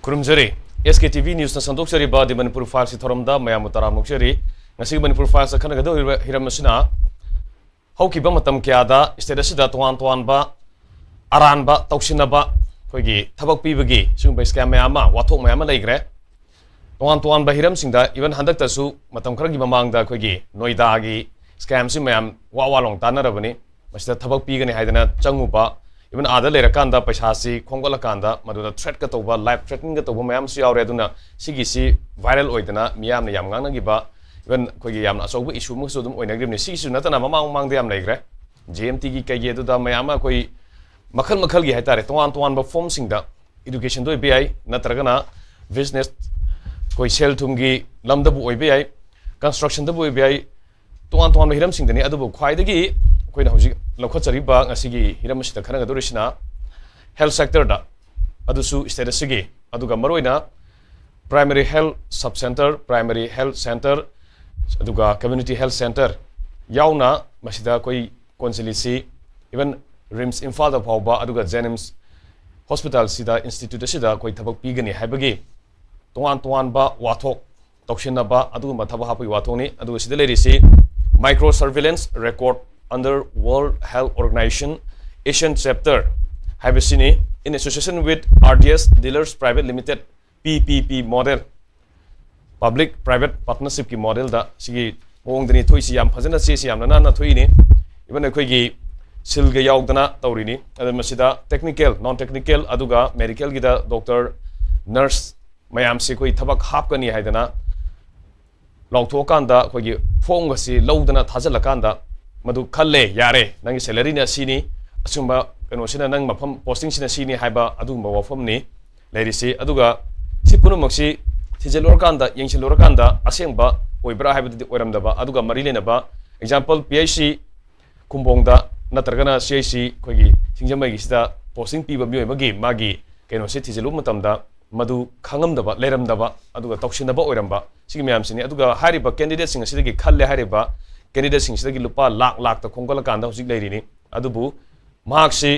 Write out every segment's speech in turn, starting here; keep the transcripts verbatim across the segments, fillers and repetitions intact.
ꯈꯨꯔꯨꯝꯖꯔꯤ꯫ ꯑꯦꯁ ꯀꯦ T V ꯅ꯭ꯌꯨꯁꯅ ꯁꯟꯗꯣꯛꯆꯔꯤꯕ ꯗꯤ ꯃꯅꯤꯄꯨꯔ ꯐꯥꯏꯜꯁꯀꯤ ꯊꯧꯔꯝꯗ ꯃꯌꯥꯝꯕꯨ ꯇꯔꯥꯝꯅ ꯑꯣꯛꯆꯔꯤ꯫ ꯉꯁꯤꯒꯤ ꯃꯅꯤꯄꯨꯔ ꯐꯥꯏꯜꯁꯇ ꯈꯟꯅꯒꯗꯧꯔꯤꯕ ꯍꯤꯔꯝ ꯑꯁꯤꯅ ꯍꯧꯈꯤꯕ ꯃꯇꯝ ꯀꯌꯥꯗ ꯁ꯭ꯇꯦꯠ ꯑꯁꯤꯗ ꯇꯣꯉꯥꯟ ꯇꯣꯉꯥꯟꯕ ꯑꯔꯥꯟꯕ ꯇꯧꯁꯤꯟꯅꯕ, ꯑꯩꯈꯣꯏꯒꯤ ꯊꯕꯛ ꯄꯤꯕꯒꯤ ꯁꯤꯒꯨꯝꯕ ꯁ꯭ꯀꯦꯝ ꯃꯌꯥꯝ ꯑꯃ, ꯋꯥꯊꯣꯛ ꯃꯌꯥꯝ ꯑꯃ ꯂꯩꯈ꯭ꯔꯦ꯫ ꯇꯣꯉꯥꯟ ꯇꯣꯉꯥꯟꯕ ꯍꯤꯔꯝꯁꯤꯡꯗ, even ꯍꯟꯗꯛꯇꯁꯨ ꯃꯇꯝ ꯈꯔꯒꯤ ꯃꯃꯥꯡꯗ ꯑꯩꯈꯣꯏꯒꯤ ꯅꯣꯏꯗꯥꯒꯤ ꯁ꯭ꯀꯦꯝꯁꯤ ꯃꯌꯥꯝ ꯋꯥ ꯋꯥ ꯂꯥꯎꯅ ꯇꯥꯟꯅꯔꯕꯅꯤ꯫ ꯃꯁꯤꯗ ꯊꯕꯛ ꯄꯤꯒꯅꯤ ꯍꯥꯏꯗꯅ ꯆꯪꯉꯨꯕ, even ꯑꯥꯗ ꯂꯩꯔꯀꯥꯟꯗ ꯄꯩꯁꯥꯁꯤ ꯈꯣꯝꯒꯠꯂꯀꯥꯟꯗ ꯃꯗꯨꯗ ꯊ꯭ꯔꯦꯠꯀ ꯇꯧꯕ, ꯂꯥꯏꯐ ꯊ꯭ꯔꯦꯇꯅꯤꯡꯒ ꯇꯧꯕ ꯃꯌꯥꯝꯁꯨ ꯌꯥꯎꯔꯦ꯫ ꯑꯗꯨꯅ ꯁꯤꯒꯤꯁꯤ ꯚꯥꯏꯔꯦꯜ ꯑꯣꯏꯗꯅ ꯃꯤꯌꯥꯝꯅ ꯌꯥꯝ ꯉꯥꯡꯅꯈꯤꯕ, even ꯑꯩꯈꯣꯏꯒꯤ ꯌꯥꯝꯅ ꯑꯆꯧꯕ ꯏꯁꯨ ꯑꯃꯁꯨ ꯑꯗꯨꯝ ꯑꯣꯏꯅꯈ꯭ꯔꯤꯕꯅꯤ꯫ ꯁꯤꯒꯤꯁꯨ ꯅꯠꯇꯅ ꯃꯃꯥꯡ ꯃꯃꯥꯡꯗ ꯌꯥꯝ ꯂꯩꯈ꯭ꯔꯦ꯫ ꯖꯦ ꯑꯦꯝ ꯇꯤꯒꯤ ꯀꯩꯒꯤ ꯑꯗꯨꯗ ꯃꯌꯥꯝ ꯑꯃ ꯑꯩꯈꯣꯏ ꯃꯈꯜ ꯃꯈꯜꯒꯤ ꯍꯥꯏꯇꯥꯔꯦ, ꯇꯣꯉꯥꯟ ꯇꯣꯉꯥꯟꯕ ꯐꯣꯝꯁꯤꯡꯗ, ꯏꯗꯨꯀꯦꯁꯟꯗ ꯑꯣꯏꯕ ꯌꯥꯏ, ꯅꯠꯇ꯭ꯔꯒꯅ ꯕꯤꯖꯤꯅꯦꯁ, ꯑꯩꯈꯣꯏ ꯁꯦꯜ ꯊꯨꯝꯒꯤ ꯂꯝꯗꯕꯨ ꯑꯣꯏꯕ ꯌꯥꯏ, ꯀꯟꯁꯇ꯭ꯔꯛꯁꯟꯗꯕꯨ ꯑꯣꯏꯕ ꯌꯥꯏ, ꯇꯣꯉꯥꯟ ꯇꯣꯉꯥꯟꯕ ꯍꯤꯔꯝꯁꯤꯡꯗꯅꯤ꯫ ꯑꯗꯨꯕꯨ ꯈ꯭ꯋꯥꯏꯗꯒꯤ ꯑꯩꯈꯣꯏꯅ ꯍꯧꯖꯤꯛ ꯂꯧꯈꯠꯆꯔꯤꯕ ꯉꯁꯤꯒꯤ ꯍꯤꯔꯝ ꯑꯁꯤꯗ ꯈꯟꯅꯒꯗꯧꯔꯤꯁꯤꯅ ꯍꯦꯜꯊ ꯁꯦꯛꯇꯔꯗ, ꯑꯗꯨꯁꯨ ꯁ꯭ꯇꯦꯠ ꯑꯁꯤꯒꯤ, ꯑꯗꯨꯒ ꯃꯔꯨꯑꯣꯏꯅ primary health sub centre, primary health centre, ꯑꯗꯨꯒ ꯀꯝꯃ꯭ꯌꯨꯅꯤꯇꯤ ꯍꯦꯜꯊ ꯁꯦꯟꯇꯔ ꯌꯥꯎꯅ ꯃꯁꯤꯗ ꯑꯩꯈꯣꯏ ꯀꯣꯟꯁꯤꯜꯂꯤꯁꯤ, even ꯔꯤꯝꯁ ꯏꯝꯐꯥꯜꯗ ꯐꯥꯎꯕ, ꯑꯗꯨꯒ ꯖꯦꯅꯤꯝꯁ ꯍꯣꯁꯄꯤꯇꯥꯜꯁꯤꯗ, ꯏꯟꯁꯇꯤꯇ꯭ꯌꯨꯠ ꯑꯁꯤꯗ ꯑꯩꯈꯣꯏ ꯊꯕꯛ ꯄꯤꯒꯅꯤ ꯍꯥꯏꯕꯒꯤ ꯇꯣꯉꯥꯟ ꯇꯣꯉꯥꯟꯕ ꯋꯥꯊꯣꯛ ꯇꯧꯁꯤꯟꯅꯕ, ꯑꯗꯨꯒꯨꯝꯕ ꯊꯕꯛ ꯍꯥꯞꯄꯒꯤ ꯋꯥꯊꯣꯛꯅꯤ꯫ ꯑꯗꯨꯒ ꯁꯤꯗ ꯂꯩꯔꯤꯁꯤ Micro Surveillance Record under World Health Organization Asian Chapter ꯍꯥꯏꯕꯁꯤꯅꯤ, in association with R D S Dealers Private Limited, P P P model, Public Private Partnershipꯀꯤ modelꯗ ꯁꯤꯒꯤ ꯃꯑꯣꯡꯗꯅꯤ ꯊꯣꯛꯏꯁꯤ꯫ ꯌꯥꯝ ꯐꯖꯅ ꯆꯦꯁꯤ ꯌꯥꯝꯅ ꯅꯥꯟꯅ ꯊꯣꯛꯏꯅꯤ꯫ Even ꯑꯩꯈꯣꯏꯒꯤ ꯁꯤꯜꯒ ꯌꯥꯎꯗꯅ ꯇꯧꯔꯤꯅꯤ꯫ ꯑꯗꯨ ꯃꯁꯤꯗ technical, non technical, ꯑꯗꯨꯒ medicalꯒꯤꯗ doctor, nurse ꯃꯌꯥꯝꯁꯤ ꯑꯩꯈꯣꯏ ꯊꯕꯛ ꯍꯥꯞꯀꯅꯤ ꯍꯥꯏꯗꯅ ꯂꯥꯎꯊꯣꯛꯑꯀꯥꯟꯗ ꯑꯩꯈꯣꯏꯒꯤ ꯐꯣꯝꯒꯁꯤ ꯂꯧꯗꯅ ꯊꯥꯖꯤꯜꯂꯀꯥꯟꯗ ꯃꯗꯨ ꯈꯜꯂꯦ, ꯌꯥꯔꯦ, ꯅꯪꯒꯤ salaryꯅ ꯁꯤꯅꯤ, ꯑꯁꯤꯒꯨꯝꯕ ꯀꯩꯅꯣꯁꯤꯅ ꯅꯪ ꯃꯐꯝ postingꯁꯤꯅ ꯁꯤꯅꯤ ꯍꯥꯏꯕ ꯑꯗꯨꯒꯨꯝꯕ ꯋꯥꯐꯝꯅꯤ ꯂꯩꯔꯤꯁꯤ꯫ ꯑꯗꯨꯒ ꯁꯤ ꯄꯨꯝꯅꯃꯛꯁꯤ ꯊꯤꯖꯤꯜꯂꯨꯔꯀꯥꯟꯗ, ꯌꯦꯡꯁꯤꯜꯂꯨꯔꯀꯥꯟꯗ ꯑꯁꯦꯡꯕ ꯑꯣꯏꯕ꯭ꯔꯥ ꯍꯥꯏꯕꯗꯨꯗꯤ ꯑꯣꯏꯔꯝꯗꯕ, ꯑꯗꯨꯒ ꯃꯔꯤ ꯂꯩꯅꯕ example P H C ꯈꯨꯝꯕꯣꯡꯗ ꯅꯠꯇ꯭ꯔꯒꯅ C H C ꯑꯩꯈꯣꯏꯒꯤ ꯁꯤꯡꯖꯃꯩꯒꯤꯁꯤꯗ posting ꯄꯤꯕ ꯃꯤꯑꯣꯏ ꯑꯃꯒꯤ ꯃꯥꯒꯤ ꯀꯩꯅꯣꯁꯤ ꯊꯤꯖꯤꯜꯂꯨꯕ ꯃꯇꯝꯗ ꯃꯗꯨ ꯈꯪꯉꯝꯗꯕ, ꯂꯩꯔꯝꯗꯕ, ꯑꯗꯨꯒ ꯇꯧꯁꯤꯟꯅꯕ ꯑꯣꯏꯔꯝꯕ, ꯁꯤꯒꯤ ꯃꯌꯥꯝꯁꯤꯅꯤ꯫ ꯑꯗꯨꯒ ꯍꯥꯏꯔꯤꯕ candidateꯁꯤꯡ ꯑꯁꯤꯗꯒꯤ ꯈꯜꯂꯦ ꯍꯥꯏꯔꯤꯕ candidateꯁꯤꯡꯁꯤꯗꯒꯤ ꯂꯨꯄꯥ ꯂꯥꯛ ꯂꯥꯛꯇ ꯈꯣꯝꯒꯠꯂꯀꯥꯟꯗ ꯍꯧꯖꯤꯛ ꯂꯩꯔꯤꯅꯤ꯫ ꯑꯗꯨꯕꯨ ꯃꯍꯥꯛꯁꯤ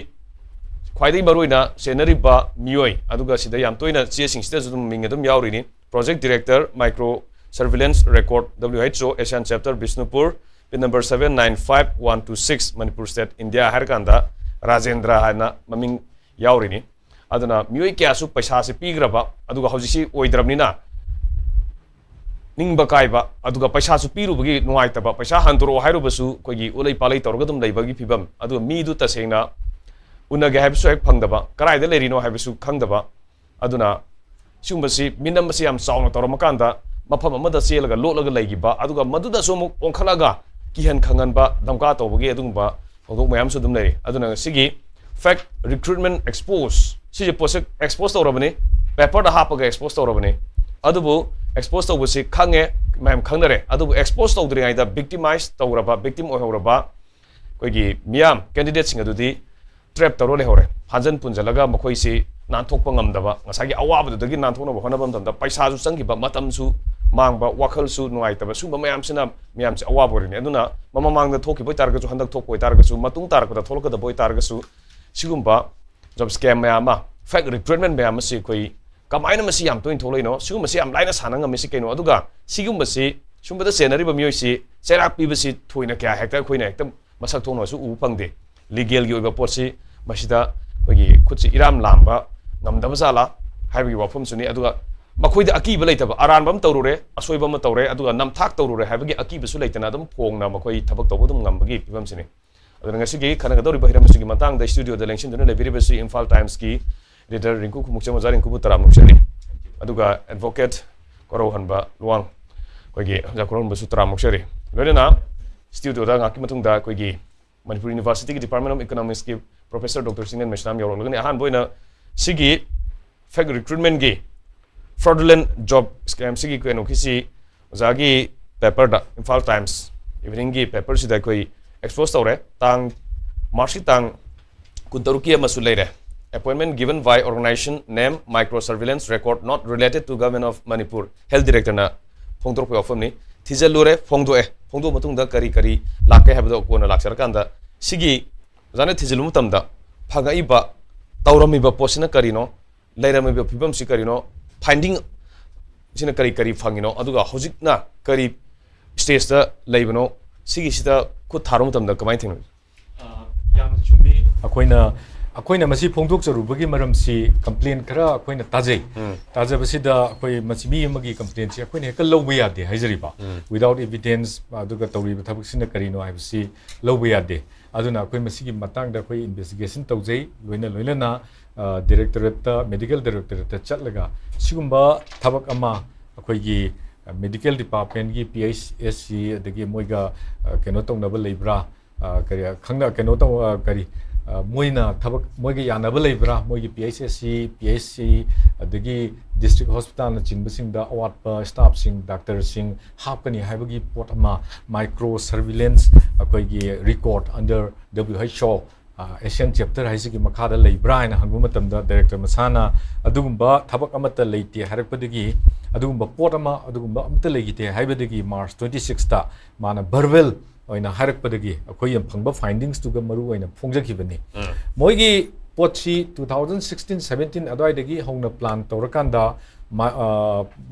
ꯈ꯭ꯋꯥꯏꯗꯒꯤ ꯃꯔꯨꯑꯣꯏꯅ ꯆꯦꯟꯅꯔꯤꯕ ꯃꯤꯑꯣꯏ, ꯑꯗꯨꯒ ꯁꯤꯗ ꯌꯥꯝ ꯇꯣꯏꯅ ꯆꯦꯁꯤꯡꯁꯤꯗꯁꯨ ꯑꯗꯨꯝ ꯃꯤꯡ ꯑꯗꯨꯝ ꯌꯥꯎꯔꯤꯅꯤ, Project Director Micro Surveillance Record, W H O, Asian Chapter, Bishnupur, pin number seven nine five one two six, Manipur State, India ꯍꯥꯏꯔꯀꯥꯟꯗ ꯔꯥꯖꯦꯟꯗ꯭ꯔ ꯍꯥꯏꯅ ꯃꯃꯤꯡ ꯌꯥꯎꯔꯤꯅꯤ꯫ ꯑꯗꯨꯅ ꯃꯤꯑꯣꯏ ꯀꯌꯥꯁꯨ ꯄꯩꯁꯥꯁꯦ ꯄꯤꯈ꯭ꯔꯕ, ꯑꯗꯨꯒ ꯍꯧꯖꯤꯛꯁꯤ ꯑꯣꯏꯗ꯭ꯔꯕꯅꯤꯅ ꯅꯤꯡꯕ ꯀꯥꯏꯕ, ꯑꯗꯨꯒ ꯄꯩꯁꯥꯁꯨ ꯄꯤꯔꯨꯕꯒꯤ ꯅꯨꯡꯉꯥꯏꯇꯕ, ꯄꯩꯁꯥ ꯍꯟꯗꯣꯔꯛꯑꯣ ꯍꯥꯏꯔꯨꯕꯁꯨ ꯑꯩꯈꯣꯏꯒꯤ ꯎꯠꯂꯩ ꯄꯥꯜꯂꯩ ꯇꯧꯔꯒ ꯑꯗꯨꯝ ꯂꯩꯕꯒꯤ ꯐꯤꯕꯝ, ꯑꯗꯨꯒ ꯃꯤꯗꯨ ꯇꯁꯦꯡꯅ ꯎꯅꯒꯦ ꯍꯥꯏꯕꯁꯨ ꯍꯦꯛ ꯐꯪꯗꯕ, ꯀꯗꯥꯏꯗ ꯂꯩꯔꯤꯅꯣ ꯍꯥꯏꯕꯁꯨ ꯈꯪꯗꯕ꯫ ꯑꯗꯨꯅ ꯁꯤꯒꯨꯝꯕꯁꯤ ꯃꯤꯅꯝꯕꯁꯤ ꯌꯥꯝ ꯆꯥꯎꯅ ꯇꯧꯔꯝꯃꯀꯥꯟꯗ ꯃꯐꯝ ꯑꯃꯗ ꯆꯦꯜꯂꯒ ꯂꯣꯠꯂꯒ ꯂꯩꯈꯤꯕ, ꯑꯗꯨꯒ ꯃꯗꯨꯗꯁꯨ ꯑꯃꯨꯛ ꯑꯣꯟꯈꯠꯂꯒ ꯀꯤꯍꯟ ꯈꯪꯍꯟꯕ, ꯙꯝꯀꯥ ꯇꯧꯕꯒꯤ ꯑꯗꯨꯒꯨꯝꯕ ꯊꯧꯗꯣꯛ ꯃꯌꯥꯝꯁꯨ ꯑꯗꯨꯝ ꯂꯩꯔꯤ꯫ ꯑꯗꯨꯅ ꯉꯁꯤꯒꯤ fake recruitment expose, ꯁꯤꯁꯦ ꯄꯣꯠꯁꯛ expose ꯇꯧꯔꯕꯅꯤ, paperꯗ ꯍꯥꯞꯄꯒ expose ꯇꯧꯔꯕꯅꯤ꯫ ꯑꯗꯨꯕꯨ expose ꯇꯧꯕꯁꯤ ꯈꯪꯉꯦ, ꯃꯌꯥꯝ ꯈꯪꯅꯔꯦ, ꯑꯗꯨꯕꯨ expose ꯇꯧꯗ꯭ꯔꯤꯉꯩꯗ victimize ꯇꯧꯔꯕ, victim ꯑꯣꯏꯍꯧꯔꯕ ꯑꯩꯈꯣꯏꯒꯤ ꯃꯤꯌꯥꯝ candidateꯁꯤꯡ ꯑꯗꯨꯗꯤ trap ꯇꯧꯔ ꯂꯩꯍꯧꯔꯦ꯫ ꯍꯥꯟꯖꯟ ꯄꯨꯟꯖꯜꯂꯒ ꯃꯈꯣꯏꯁꯤ ꯅꯥꯟꯊꯣꯛꯄ ꯉꯝꯗꯕ, ꯉꯁꯥꯏꯒꯤ ꯑꯋꯥꯕꯗꯨꯗꯒꯤ ꯅꯥꯟꯊꯣꯛꯅꯕ ꯍꯣꯠꯅꯕ ꯃꯇꯝꯗ ꯄꯩꯁꯥꯁꯨ ꯆꯪꯈꯤꯕ, ꯃꯇꯝꯁꯨ ꯃꯥꯡꯕ, ꯋꯥꯈꯜꯁꯨ ꯅꯨꯡꯉꯥꯏꯇꯕ, ꯁꯤꯒꯨꯝꯕ ꯃꯌꯥꯝꯁꯤꯅ ꯃꯤꯌꯥꯝꯁꯦ ꯑꯋꯥꯕ ꯑꯣꯏꯔꯤꯅꯤ꯫ ꯑꯗꯨꯅ ꯃꯃꯥꯡꯗ ꯊꯣꯛꯈꯤꯕ ꯑꯣꯏꯇꯥꯔꯒꯁꯨ, ꯍꯟꯗꯛ ꯊꯣꯛꯄ ꯑꯣꯏꯇꯥꯔꯒꯁꯨ, ꯃꯇꯨꯡ ꯇꯥꯔꯛꯄꯗ ꯊꯣꯛꯂꯛꯀꯗꯕ ꯑꯣꯏꯇꯥꯔꯒꯁꯨ, ꯁꯤꯒꯨꯝꯕ job scam ꯃꯌꯥꯝ ꯑꯃ, fake recruitment ꯃꯌꯥꯝ ꯑꯁꯤ ꯑꯩꯈꯣꯏ ꯀꯃꯥꯏꯅ ꯃꯁꯤ ꯌꯥꯝ ꯇꯣꯏꯅ ꯊꯣꯛꯂꯛꯏꯅꯣ? ꯁꯤꯒꯨꯝꯕꯁꯤ ꯌꯥꯝ ꯂꯥꯏꯅ ꯁꯥꯟꯅ ꯉꯝꯃꯤꯁꯤ ꯀꯩꯅꯣ? ꯑꯗꯨꯒ ꯁꯤꯒꯨꯝꯕꯁꯤ, ꯁꯨꯝꯕꯗ ꯆꯦꯟꯅꯔꯤꯕ ꯃꯤꯑꯣꯏꯁꯤ ꯆꯩꯔꯥꯛ ꯄꯤꯕꯁꯤ ꯊꯣꯏꯅ ꯀꯌꯥ ꯍꯦꯛꯇ ꯑꯩꯈꯣꯏꯅ ꯍꯦꯛꯇ ꯃꯁꯛ ꯊꯣꯛꯅꯁꯨ ꯎꯕ ꯐꯪꯗꯦ꯫ Legalꯒꯤ ꯑꯣꯏꯕ ꯄꯣꯠꯁꯤ ꯃꯁꯤꯗ ꯑꯩꯈꯣꯏꯒꯤ ꯈꯨꯠꯁꯤ ꯏꯔꯥꯝ ꯂꯥꯝꯕ ꯉꯝꯗꯕ ꯖꯥꯠꯂꯥ ꯍꯥꯏꯕꯒꯤ ꯋꯥꯐꯝꯁꯨꯅꯤ꯫ ꯑꯗꯨꯒ ꯃꯈꯣꯏꯗ ꯑꯀꯤꯕ ꯂꯩꯇꯕ, ꯑꯔꯥꯟꯕ ꯑꯃ ꯇꯧꯔꯨꯔꯦ, ꯑꯁꯣꯏꯕ ꯑꯃ ꯇꯧꯔꯦ, ꯑꯗꯨꯒ ꯅꯝꯊꯥꯛ ꯇꯧꯔꯨꯔꯦ ꯍꯥꯏꯕꯒꯤ ꯑꯀꯤꯕꯁꯨ ꯂꯩꯇꯅ ꯑꯗꯨꯝ ꯐꯣꯡꯅ ꯃꯈꯣꯏ ꯊꯕꯛ ꯇꯧꯕ ꯑꯗꯨꯝ ꯉꯝꯕꯒꯤ ꯐꯤꯕꯝꯁꯤꯅꯤ꯫ ꯑꯗꯨꯅ ꯉꯁꯤꯒꯤ ꯈꯟꯅꯒꯗꯧꯔꯤꯕ ꯍꯤꯔꯝ ꯑꯁꯤꯒꯤ ꯃꯇꯥꯡꯗ studioꯗ ꯂꯦꯡꯁꯤꯟꯗꯨꯅ ꯂꯩꯕꯤꯔꯤꯕꯁꯤ Imphal Timesꯀꯤ editor ꯔꯤꯡꯀꯨ ꯈꯨꯃꯨꯛꯆꯝ꯫ ꯑꯣꯖꯥ ꯔꯤꯡꯀꯨꯕꯨ ꯇꯔꯥꯝꯅ ꯑꯣꯛꯆꯔꯤ꯫ ꯑꯗꯨꯒ advocate ꯀꯣꯔꯧꯍꯟꯕ ꯂꯨꯋꯥꯡ, ꯑꯩꯈꯣꯏꯒꯤ ꯑꯣꯖꯥ ꯀꯣꯔꯧꯍꯟꯕꯁꯨ ꯇꯔꯥꯝꯅ ꯑꯣꯛꯆꯔꯤ꯫ ꯂꯣꯏꯅꯅ studioꯗ ꯉꯥꯏꯍꯥꯛꯀꯤ ꯃꯇꯨꯡꯗ ꯑꯩꯈꯣꯏꯒꯤ Manipur Universityꯒꯤ Department of Economicsꯀꯤ professor Doctor Chinglen ꯃꯩꯁꯅꯥꯝ ꯌꯧꯔꯛꯂꯒꯅꯤ꯫ ꯑꯍꯥꯟꯕ ꯑꯣꯏꯅ ꯁꯤꯒꯤ fake recruitmentꯀꯤ, fraudulent job scamꯁꯤꯒꯤ ꯀꯩꯅꯣꯒꯤꯁꯤ ꯑꯣꯖꯥꯒꯤ paperꯗ, Imphal Times eveningꯒꯤ paperꯁꯤꯗ ꯑꯩꯈꯣꯏ expose ꯇꯧꯔꯦ꯫ ꯇꯥꯡ, Marchꯀꯤ ꯇꯥꯡ ꯀꯨꯟꯇꯔꯨꯛꯀꯤ ꯑꯃꯁꯨ ꯂꯩꯔꯦ꯫ Appointment given by organization name Micro Surveillance Record not related to Government of Manipur, health directorꯅ ꯐꯣꯡꯗꯣꯔꯛꯄ ꯋꯥꯐꯝꯅꯤ꯫ ꯊꯤꯖꯤꯜꯂꯨꯔꯦ, ꯐꯣꯡꯗꯣꯛꯑꯦ꯫ ꯐꯣꯡꯗꯣꯛꯑ ꯃꯇꯨꯡꯗ ꯀꯔꯤ ꯀꯔꯤ ꯂꯥꯛꯀꯦ ꯍꯥꯏꯕꯗꯣ ꯀꯣꯟꯅ ꯂꯥꯛꯆꯔꯀꯥꯟꯗ, ꯁꯤꯒꯤ ꯑꯣꯖꯥꯅ ꯊꯤꯖꯤꯜꯂꯨꯕ ꯃꯇꯝꯗ ꯐꯪꯉꯛꯏꯕ ꯇꯧꯔꯝꯃꯤꯕ ꯄꯣꯠꯁꯤꯅ ꯀꯔꯤꯅꯣ, ꯂꯩꯔꯝꯃꯤꯕ ꯐꯤꯕꯝꯁꯤ ꯀꯔꯤꯅꯣ, ꯐꯥꯏꯟꯗꯤꯡ ꯁꯤꯅ ꯀꯔꯤ ꯀꯔꯤ ꯐꯪꯉꯤꯅꯣ, ꯑꯗꯨꯒ ꯍꯧꯖꯤꯛꯅ ꯀꯔꯤ ꯁ꯭ꯇꯦꯖꯇ ꯂꯩꯕꯅꯣ, ꯁꯤꯒꯤꯁꯤꯗ ꯈꯨꯠ ꯊꯥꯔꯨ ꯃꯇꯝꯗ ꯀꯃꯥꯏꯅ ꯊꯦꯡꯅꯩ? ꯑ, ꯌꯥꯝꯅ ꯆꯨꯝꯃꯤ꯫ ꯑꯩꯈꯣꯏꯅ ꯑꯩꯈꯣꯏꯅ ꯃꯁꯤ ꯐꯣꯡꯗꯣꯛꯆꯔꯨꯕꯒꯤ ꯃꯔꯝꯁꯤ ꯀꯝꯄ꯭ꯂꯦꯟ ꯈꯔ ꯑꯩꯈꯣꯏꯅ ꯇꯥꯖꯩ꯫ ꯎꯝ. ꯇꯥꯖꯕꯁꯤꯗ ꯑꯩꯈꯣꯏ ꯃꯁꯤ ꯃꯤ ꯑꯃꯒꯤ ꯀꯝꯄ꯭ꯂꯦꯟꯁꯤ ꯑꯩꯈꯣꯏꯅ ꯍꯦꯛꯇ ꯂꯧꯕ ꯌꯥꯗꯦ ꯍꯥꯏꯖꯔꯤꯕ꯫ ꯎꯝ. Without evidence, ꯑꯗꯨꯒ ꯇꯧꯔꯤꯕ ꯊꯕꯛꯁꯤꯅ ꯀꯔꯤꯅꯣ ꯍꯥꯏꯕꯁꯤ ꯂꯧꯕ ꯌꯥꯗꯦ꯫ ꯑꯗꯨꯅ ꯑꯩꯈꯣꯏ ꯃꯁꯤꯒꯤ ꯃꯇꯥꯡꯗ ꯑꯩꯈꯣꯏ ꯏꯟꯚꯦꯁꯇꯤꯒꯦꯁꯟ ꯇꯧꯖꯩ꯫ ꯂꯣꯏꯅ ꯂꯣꯏꯅꯅ, ꯑ, ꯗꯥꯏꯔꯦꯛꯇꯣꯔꯦꯠꯇ, ꯃꯦꯗꯤꯀꯦꯜ ꯗꯥꯏꯔꯦꯛꯇꯣꯔꯦꯠꯇ ꯆꯠꯂꯒ ꯁꯤꯒꯨꯝꯕ ꯊꯕꯛ ꯑꯃ ꯑꯩꯈꯣꯏꯒꯤ, ꯑ, ꯃꯦꯗꯤꯀꯦꯜ ꯗꯤꯄꯥꯔꯠꯃꯦꯟꯒꯤ ꯄꯤ ꯑꯩꯆ ꯑꯦꯁ ꯁꯤ ꯑꯗꯒꯤ ꯃꯣꯏꯒ, ꯑ, ꯀꯩꯅꯣ ꯇꯧꯅꯕ ꯂꯩꯕ꯭ꯔꯥ? ꯑ, ꯀꯔꯤ, ꯈꯪꯅ-, ꯀꯩꯅꯣ ꯇꯧ-, ꯑ, ꯀꯔꯤ, ꯑ, ꯃꯣꯏꯅ ꯊꯕꯛ, ꯃꯣꯏꯒ ꯌꯥꯅꯕ ꯂꯩꯕ꯭ꯔꯥ? ꯃꯣꯏꯒꯤ P H S C, P H C, ꯑꯗꯒꯤ ꯗꯤꯁꯇ꯭ꯔꯤꯛ ꯍꯣꯁꯄꯤꯇꯥꯜꯅꯆꯤꯡꯕꯁꯤꯡꯗ ꯑꯋꯥꯠꯄ ꯁ꯭ꯇꯥꯐꯁꯤꯡ, ꯗꯥꯛꯇꯔꯁꯤꯡ ꯍꯥꯞꯀꯅꯤ ꯍꯥꯏꯕꯒꯤ ꯄꯣꯠ ꯑꯃ, ꯃꯥꯏꯀ꯭ꯔꯣ ꯁꯔꯚꯤꯂꯦꯟꯁ, ꯑꯩꯈꯣꯏꯒꯤ ꯔꯤꯀꯣꯔꯠ ꯑꯟꯗꯔ ꯗꯕ꯭ꯂꯤꯎ ꯑꯩꯆ ꯑꯣ, ꯑ, ꯑꯦꯁꯤꯌꯥꯟ ꯆꯦꯞꯇꯔ ꯍꯥꯏꯁꯤꯒꯤ ꯃꯈꯥꯗ ꯂꯩꯕ꯭ꯔꯥ ꯍꯥꯏꯅ ꯍꯪꯕ ꯃꯇꯝꯗ, ꯗꯥꯏꯔꯦꯛꯇꯔ ꯃꯁꯥꯅ ꯑꯗꯨꯒꯨꯝꯕ ꯊꯕꯛ ꯑꯃꯠꯇ ꯂꯩꯇꯦ ꯍꯥꯏꯔꯛꯄꯗꯒꯤ, ꯑꯗꯨꯒꯨꯝꯕ ꯄꯣꯠ ꯑꯃ, ꯑꯗꯨꯒꯨꯝꯕ ꯑꯃꯠꯇ ꯂꯩꯈꯤꯗꯦ ꯍꯥꯏꯕꯗꯒꯤ ꯃꯥꯔꯆ ꯇ꯭ꯋꯦꯟꯇꯤ ꯁꯤꯛꯁꯇ ꯃꯥꯅ ꯚꯔꯕꯦꯜ ꯑꯣꯏꯅ ꯍꯥꯏꯔꯛꯄꯗꯒꯤ ꯑꯩꯈꯣꯏꯅ ꯐꯪꯕ ꯐꯥꯏꯟꯗꯤꯡꯁꯇꯨꯒ ꯃꯔꯨ ꯑꯣꯏꯅ ꯐꯣꯡꯖꯈꯤꯕꯅꯤ꯫ ꯎꯝ. ꯃꯣꯏꯒꯤ ꯄꯣꯠꯁꯤ ꯇꯨ ꯊꯥꯎꯖꯟ ꯁꯤꯛꯁꯇꯤꯟ ꯁꯕꯦꯟꯇꯤꯟ ꯑꯗꯨꯋꯥꯏꯗꯒꯤ ꯍꯧꯅ ꯄ꯭ꯂꯥꯟ ꯇꯧꯔꯀꯥꯟꯗ, ꯃꯥ-, ꯑ,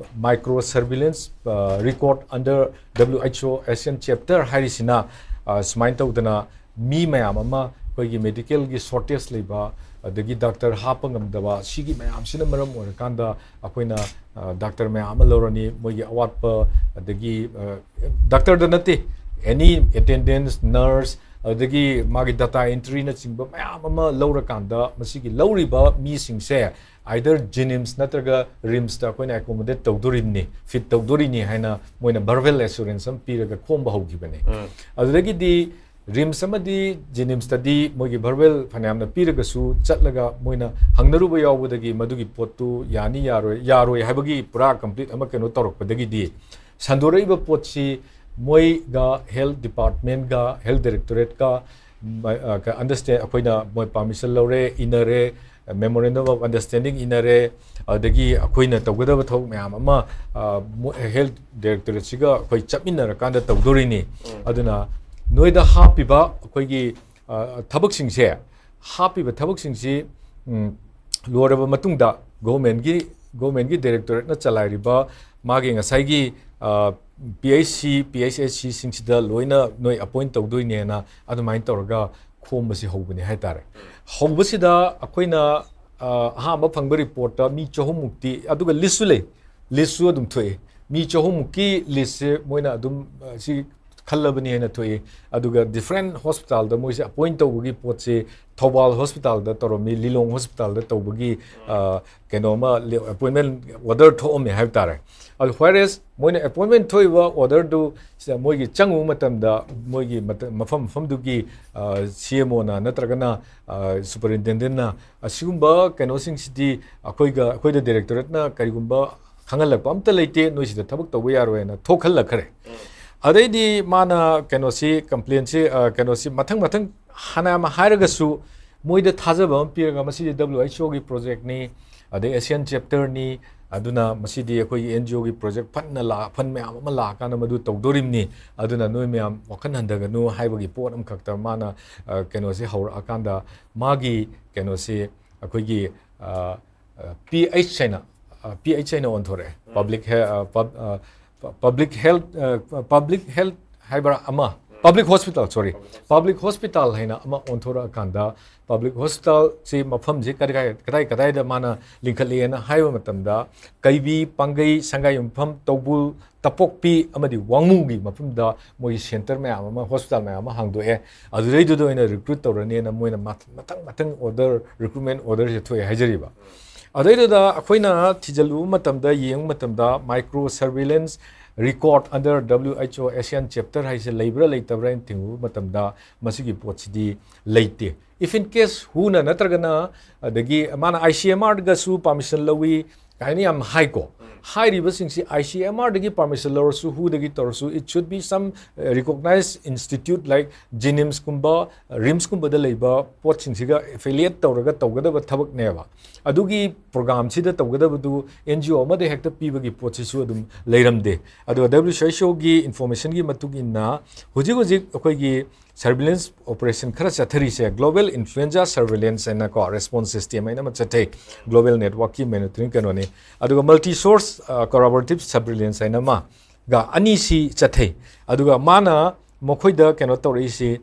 ꯃꯥꯏꯀ꯭ꯔꯣ ꯁꯔꯚꯤꯂꯦꯟꯁ, ꯑ, ꯔꯤꯀꯣꯔꯠ ꯑꯟꯗꯔ ꯗꯕ꯭ꯂꯤꯎ ꯑꯩꯆ ꯑꯣ ꯑꯦꯁꯤꯌꯥꯟ ꯆꯦꯞꯇꯔ ꯍꯥꯏꯔꯤꯁꯤꯅ, ꯑ, ꯁꯨꯃꯥꯏꯅ ꯇꯧꯗꯅ ꯃꯤ ꯃꯌꯥꯝ ꯑꯃ ꯑꯩꯈꯣꯏꯒꯤ ꯃꯦꯗꯤꯀꯦꯜꯒꯤ ꯁꯣꯔꯇꯦꯖ ꯂꯩꯕ, ꯑꯗꯒꯤ ꯗꯥꯛꯇꯔ ꯍꯥꯞꯄ ꯉꯝꯗꯕ, ꯁꯤꯒꯤ ꯃꯌꯥꯝꯁꯤꯅ ꯃꯔꯝ ꯑꯣꯏꯔꯀꯥꯟꯗ ꯑꯩꯈꯣꯏꯅ, ꯑ, ꯗꯥꯛꯇꯔ ꯃꯌꯥꯝ ꯑꯃ ꯂꯧꯔꯅꯤ, ꯃꯣꯏꯒꯤ ꯑꯋꯥꯠꯄ, ꯑꯗꯒꯤ, ꯑ, ꯗꯥꯛꯇꯔꯗ ꯅꯠꯇꯦ, ꯑꯦꯅꯤ ꯑꯦꯇꯦꯟꯗꯦꯟꯁ, ꯅꯔꯁ, ꯑꯗꯒꯤ ꯃꯥꯒꯤ ꯗꯇꯥ ꯑꯦꯟꯇ꯭ꯔꯤꯅꯆꯤꯡꯕ ꯃꯌꯥꯝ ꯑꯃ ꯂꯧꯔꯀꯥꯟꯗ ꯃꯁꯤꯒꯤ ꯂꯧꯔꯤꯕ ꯃꯤꯁꯤꯡꯁꯦ either ꯖꯦꯅꯤꯝꯁ ꯅꯠꯇ꯭ꯔꯒ ꯔꯤꯝꯁꯇ ꯑꯩꯈꯣꯏꯅ ꯑꯦꯀꯣꯃꯣꯗꯦꯠ ꯇꯧꯗꯣꯔꯤꯕꯅꯤ, ꯐꯤꯠ ꯇꯧꯗꯣꯔꯤꯅꯤ ꯍꯥꯏꯅ ꯃꯣꯏꯅ ꯚꯔꯕꯦꯜ ꯑꯦꯁꯨꯔꯦꯟꯁ ꯑꯃ ꯄꯤꯔꯒ ꯈꯣꯝꯕ ꯍꯧꯈꯤꯕꯅꯤ꯫ ꯎꯝ. ꯑꯗꯨꯗꯒꯤꯗꯤ ꯔꯤꯝꯁ ꯑꯃꯗꯤ ꯖꯦꯅꯤꯝꯁꯇꯗꯤ ꯃꯣꯏꯒꯤ ꯚꯔꯕꯦꯜ ꯐꯅꯌꯥꯝꯅ ꯄꯤꯔꯒꯁꯨ ꯆꯠꯂꯒ ꯃꯣꯏꯅ ꯍꯪꯅꯔꯨꯕ ꯌꯥꯎꯕꯗꯒꯤ ꯃꯗꯨꯒꯤ ꯄꯣꯠꯇꯨ ꯌꯥꯅꯤ ꯌꯥꯔꯣꯏ, ꯌꯥꯔꯣꯏ ꯍꯥꯏꯕꯒꯤ ꯄꯨꯔꯥ ꯀꯝꯄ꯭ꯂꯤꯠ ꯑꯃ ꯀꯩꯅꯣ ꯇꯧꯔꯛꯄꯗꯒꯤꯗꯤ ꯁꯟꯗꯣꯔꯛꯏꯕ ꯄꯣꯠꯁꯤ ꯃꯣꯏꯒ ꯍꯦꯜꯊ ꯗꯤꯄꯥꯔꯠꯃꯦꯟꯒ ꯍꯦꯜꯊ ꯗꯥꯏꯔꯦꯛꯇꯣꯔꯦꯠꯀ ꯃ-, ꯑ, ꯀ-, ꯑꯟꯗꯔꯁꯇꯦꯟ-, ꯑꯩꯈꯣꯏꯅ ꯃꯣꯏ ꯄꯥꯔꯃꯤꯁꯟ ꯂꯧꯔꯦ, ꯏꯟꯅꯔꯦ, ꯃꯦꯃꯣꯔꯦꯟꯗꯝ ꯑꯣꯐ ꯑꯟꯗꯔꯁꯇꯦꯟꯗꯤꯡ ꯏꯟꯅꯔꯦ, ꯑꯗꯒꯤ ꯑꯩꯈꯣꯏꯅ ꯇꯧꯒꯗꯕ ꯊꯕꯛ ꯃꯌꯥꯝ ꯑꯃ, ꯑ, ꯃꯣ-, ꯍꯦꯜꯊ ꯗꯥꯏꯔꯦꯛꯇꯣꯔꯦꯠꯁꯤꯒ ꯑꯩꯈꯣꯏ ꯆꯠꯃꯤꯟꯅꯔꯀꯥꯟꯗ ꯇꯧꯗꯣꯔꯤꯅꯤ꯫ ꯑꯗꯨꯅ ꯅꯣꯏꯗ ꯍꯥꯞꯄꯤꯕ ꯑꯩꯈꯣꯏꯒꯤ, ꯑ, ꯊꯕꯛꯁꯤꯡꯁꯦ, ꯍꯥꯞꯄꯤꯕ ꯊꯕꯛꯁꯤꯡꯁꯤ ꯎꯝ, ꯂꯣꯏꯔꯕ ꯃꯇꯨꯡꯗ ꯒꯣꯚꯔꯟꯃꯦꯟꯠꯀꯤ ꯒꯣꯚꯔꯟꯃꯦꯟꯠꯀꯤ ꯗꯥꯏꯔꯦꯛꯇꯣꯔꯦꯠꯅ ꯆꯂꯥꯏꯔꯤꯕ ꯃꯥꯒꯤ ꯉꯁꯥꯏꯒꯤ P H C, P H ꯑꯦꯁ ꯁꯤꯁꯤꯡꯁꯤꯗ ꯂꯣꯏꯅ ꯅꯣꯏ ꯑꯦꯄꯣꯏꯟꯠ ꯇꯧꯗꯣꯏꯅꯦꯅ ꯑꯗꯨꯃꯥꯏꯅ ꯇꯧꯔꯒ ꯈꯣꯝꯕꯁꯤ ꯍꯧꯕꯅꯦ ꯍꯥꯏꯇꯥꯔꯦ꯫ ꯍꯧꯕꯁꯤꯗ ꯑꯩꯈꯣꯏꯅ ꯑ, ꯑꯍꯥꯟꯕ ꯐꯪꯕ ꯔꯤꯄꯣꯔꯠꯇ ꯃꯤ ꯆꯍꯨꯝꯃꯨꯛꯇꯤ, ꯑꯗꯨꯒ ꯂꯤꯁꯁꯨ ꯂꯩ, ꯂꯤꯁꯁꯨ ꯑꯗꯨꯝ ꯊꯣꯛꯑꯦ꯫ ꯃꯤ ꯆꯍꯨꯝꯃꯨꯛꯀꯤ ꯂꯤꯁꯁꯦ ꯃꯣꯏꯅ ꯑꯗꯨꯝ ꯑ, ꯁꯤ ꯈꯜꯂꯕꯅꯤ ꯍꯥꯏꯅ ꯊꯣꯛꯏ꯫ ꯑꯗꯨꯒ ꯗꯤꯐ꯭ꯔꯦꯟꯠ ꯍꯣꯁꯄꯤꯇꯥꯜꯗ ꯃꯣꯏꯁꯦ ꯑꯦꯄꯣꯏꯟꯠ ꯇꯧꯕꯒꯤ ꯄꯣꯠꯁꯦ ꯊꯧꯕꯥꯜ ꯍꯣꯁꯄꯤꯇꯥꯜꯗ ꯇꯧꯔꯝꯃꯤ, ꯂꯤꯂꯣꯡ ꯍꯣꯁꯄꯤꯇꯥꯜꯗ ꯇꯧꯕꯒꯤ ꯑ, ꯀꯩꯅꯣꯃ ꯑꯦꯄꯣꯏꯟꯃꯦꯟꯠ ꯑꯣꯔꯗꯔ ꯊꯣꯛꯑꯝꯃꯦ ꯍꯥꯏꯕ ꯇꯥꯔꯦ꯫ ꯑꯗꯨ whereas ꯃꯣꯏꯅ ꯑꯦꯄꯣꯏꯟꯃꯦꯟꯠ ꯊꯣꯛꯏꯕ ꯑꯣꯔꯗꯔꯗꯨ ꯁꯤꯗ ꯃꯣꯏꯒꯤ ꯆꯪꯉꯨꯕ ꯃꯇꯝꯗ ꯃꯣꯏꯒꯤ ꯃꯇ- ꯃꯐꯝ ꯃꯐꯝꯗꯨꯒꯤ ꯁꯤ ꯑꯦꯝ ꯑꯣꯅ ꯅꯠꯇ꯭ꯔꯒꯅ ꯁꯨꯄꯔꯤꯟꯇꯦꯟꯗꯦꯟꯠꯅ ꯑꯁꯤꯒꯨꯝꯕ ꯀꯩꯅꯣꯁꯤꯡꯁꯤꯗꯤ ꯑꯩꯈꯣꯏꯒ ꯑꯩꯈꯣꯏꯗ ꯗꯥꯏꯔꯦꯛꯇꯣꯔꯦꯠꯅ ꯀꯔꯤꯒꯨꯝꯕ ꯈꯪꯍꯜꯂꯛꯄ ꯑꯝꯇ ꯂꯩꯇꯦ, ꯅꯣꯏ ꯁꯤꯗ ꯊꯕꯛ ꯇꯧꯕ ꯌꯥꯔꯣꯏꯅ ꯊꯣꯛꯍꯜꯂꯛꯈ꯭ꯔꯦ꯫ ꯑꯗꯩꯗꯤ ꯃꯥꯅ ꯀꯩꯅꯣꯁꯤ ꯀꯝꯄ꯭ꯂꯦꯟꯁꯤ ꯀꯩꯅꯣꯁꯤ ꯃꯊꯪ ꯃꯊꯪ ꯍꯥꯟꯅ ꯌꯥꯝ ꯍꯥꯏꯔꯒꯁꯨ ꯃꯣꯏꯗ ꯊꯥꯖꯕ ꯑꯃ ꯄꯤꯔꯒ ꯃꯁꯤꯗꯤ ꯗꯕ꯭ꯂꯤꯎ ꯑꯩꯆ ꯑꯣꯒꯤ ꯄ꯭ꯔꯣꯖꯦꯛꯅꯤ, ꯑꯗꯩ ꯑꯦꯁꯤꯌꯥꯟ ꯆꯦꯞꯇꯔꯅꯤ, ꯑꯗꯨꯅ ꯃꯁꯤꯗꯤ ꯑꯩꯈꯣꯏꯒꯤ ꯑꯦꯟ ꯖꯤ ꯑꯣꯒꯤ ꯄ꯭ꯔꯣꯖꯦꯛ ꯐꯟꯅ ꯂꯥꯛ ꯐꯟ ꯃꯌꯥꯝ ꯑꯃ ꯂꯥꯛꯑꯀꯥꯟꯗ ꯃꯗꯨ ꯇꯧꯗꯣꯔꯤꯕꯅꯤ, ꯑꯗꯨꯅ ꯅꯣꯏ ꯃꯌꯥꯝ ꯋꯥꯈꯜ ꯍꯟꯊꯒꯅꯨ ꯍꯥꯏꯕꯒꯤ ꯄꯣꯠ ꯑꯃꯈꯛꯇ ꯃꯥꯅ ꯑ, ꯀꯩꯅꯣꯁꯤ ꯍꯧꯔꯛꯑꯀꯥꯟꯗ ꯃꯥꯒꯤ ꯀꯩꯅꯣꯁꯤ ꯑꯩꯈꯣꯏꯒꯤ ꯄꯤ ꯑꯩꯆ ꯍꯥꯏꯅ ꯄꯤ ꯑꯩꯆ ꯍꯥꯏꯅ ꯑꯣꯟꯊꯣꯔꯛꯑꯦ꯫ Public public health public health ꯍꯥꯏꯕ꯭ꯔꯥ ꯑꯃ, public hospital, sorry, public hospital ꯍꯥꯏꯅ ꯑꯃ ꯑꯣꯟꯊꯣꯔꯛꯑꯀꯥꯟꯗ ꯄꯕ꯭ꯂꯤꯛ ꯍꯣꯁꯄꯤꯇꯥꯜꯁꯤ ꯃꯐꯝꯁꯤ ꯀꯗꯥꯏ ꯀꯗꯥꯏ ꯀꯗꯥꯏꯗ ꯃꯥꯅ ꯂꯤꯡꯈꯠꯂꯤꯑꯅ ꯍꯥꯏꯕ ꯃꯇꯝꯗ ꯀꯩꯕꯤ, ꯄꯥꯡꯒꯩ, ꯁꯉꯥꯏꯌꯨꯝꯐꯝ, ꯇꯧꯕꯨꯜ, ꯇꯄꯣꯛꯄꯤ ꯑꯃꯗꯤ ꯋꯥꯡꯉꯨꯒꯤ ꯃꯐꯝꯗ ꯃꯣꯏꯒꯤ ꯁꯦꯟꯇꯔ ꯃꯌꯥꯝ ꯑꯃ, ꯍꯣꯁꯄꯤꯇꯥꯜ ꯃꯌꯥꯝ ꯑꯃ ꯍꯥꯡꯗꯣꯛꯑꯦ, ꯑꯗꯨꯗꯩꯗꯨꯗ ꯑꯣꯏꯅ ꯔꯤꯀ꯭ꯔꯨꯠ ꯇꯧꯔꯅꯤꯅ ꯃꯣꯏꯅ ꯃꯊꯪ ꯃꯊꯪ ꯑꯣꯔꯗꯔ, ꯔꯤꯀ꯭ꯔꯨꯠꯃꯦꯟ ꯑꯣꯔꯗꯔꯁꯦ ꯊꯣꯛꯑꯦ ꯍꯥꯏꯖꯔꯤꯕ꯫ ꯑꯗꯩꯗꯨꯗ ꯑꯩꯈꯣꯏꯅ ꯊꯤꯖꯤꯜꯂꯨꯕ ꯃꯇꯝꯗ, ꯌꯦꯡꯕ ꯃꯇꯝꯗ, micro surveillance record under W H O ASEAN chapter ꯍꯥꯏꯁꯦ ꯂꯩꯕ꯭ꯔꯥ ꯂꯩꯇꯕ꯭ꯔꯥ ꯍꯥꯏꯅ ꯊꯤꯡꯉꯨꯕ ꯃꯇꯝꯗ ꯃꯁꯤꯒꯤ ꯄꯣꯠꯁꯤꯗꯤ ꯂꯩꯇꯦ꯫ If in case ꯍꯨꯅ ꯅꯠꯇ꯭ꯔꯒꯅ ꯑꯗꯒꯤ ꯃꯥꯅ I C M R ꯒꯁꯨ ꯄꯥꯔꯃꯤꯁꯟ ꯂꯧꯏ ꯀꯥꯏꯅ ꯌꯥꯝ ꯍꯥꯏꯀꯣ꯫ ꯍꯥꯏꯔꯤꯕꯁꯤꯡꯁꯤ I C M R ꯗꯒꯤ permission ꯂꯧꯔꯁꯨ, ꯍꯨꯗꯒꯤ ꯇꯧꯔꯁꯨ, it should be some recognized institute like JNIMS ꯀꯨꯝꯕ, RIMS ꯀꯨꯝꯕꯗ ꯂꯩꯕ ꯄꯣꯠꯁꯤꯡꯁꯤꯒ affiliate ꯇꯧꯔꯒ ꯇꯧꯒꯗꯕ ꯊꯕꯛꯅꯦꯕ꯫ ꯑꯗꯨꯒꯤ program ꯁꯤꯗ ꯇꯧꯒꯗꯕꯗꯨ N G O ꯑꯃꯗ ꯍꯦꯛꯇ ꯄꯤꯕꯒꯤ ꯄꯣꯠꯁꯤꯁꯨ ꯑꯗꯨꯝ ꯂꯩꯔꯝꯗꯦ꯫ ꯑꯗꯨꯒ W H O ꯒꯤ information ꯒꯤ ꯃꯇꯨꯡ ꯏꯟꯅ ꯍꯧꯖꯤꯛ ꯍꯧꯖꯤꯛ ꯑꯩꯈꯣꯏꯒꯤ surveillance operation ꯈꯔ ꯆꯠꯊꯔꯤꯁꯦ, global influenza surveillance ꯍꯥꯏꯅꯀꯣ, response system ꯍꯥꯏꯅ ꯑꯃ ꯆꯠꯊꯩ, global network ꯀꯤ monitoring ꯀꯩꯅꯣꯅꯤ꯫ ꯑꯗꯨꯒ multi source collaborative surveillance ꯍꯥꯏꯅ ꯑꯃꯒ ꯑꯅꯤꯁꯤ ꯆꯠꯊꯩ꯫ ꯑꯗꯨꯒ ꯃꯥꯅ ꯃꯈꯣꯏꯗ ꯀꯩꯅꯣ ꯇꯧꯔꯛꯏꯁꯤ,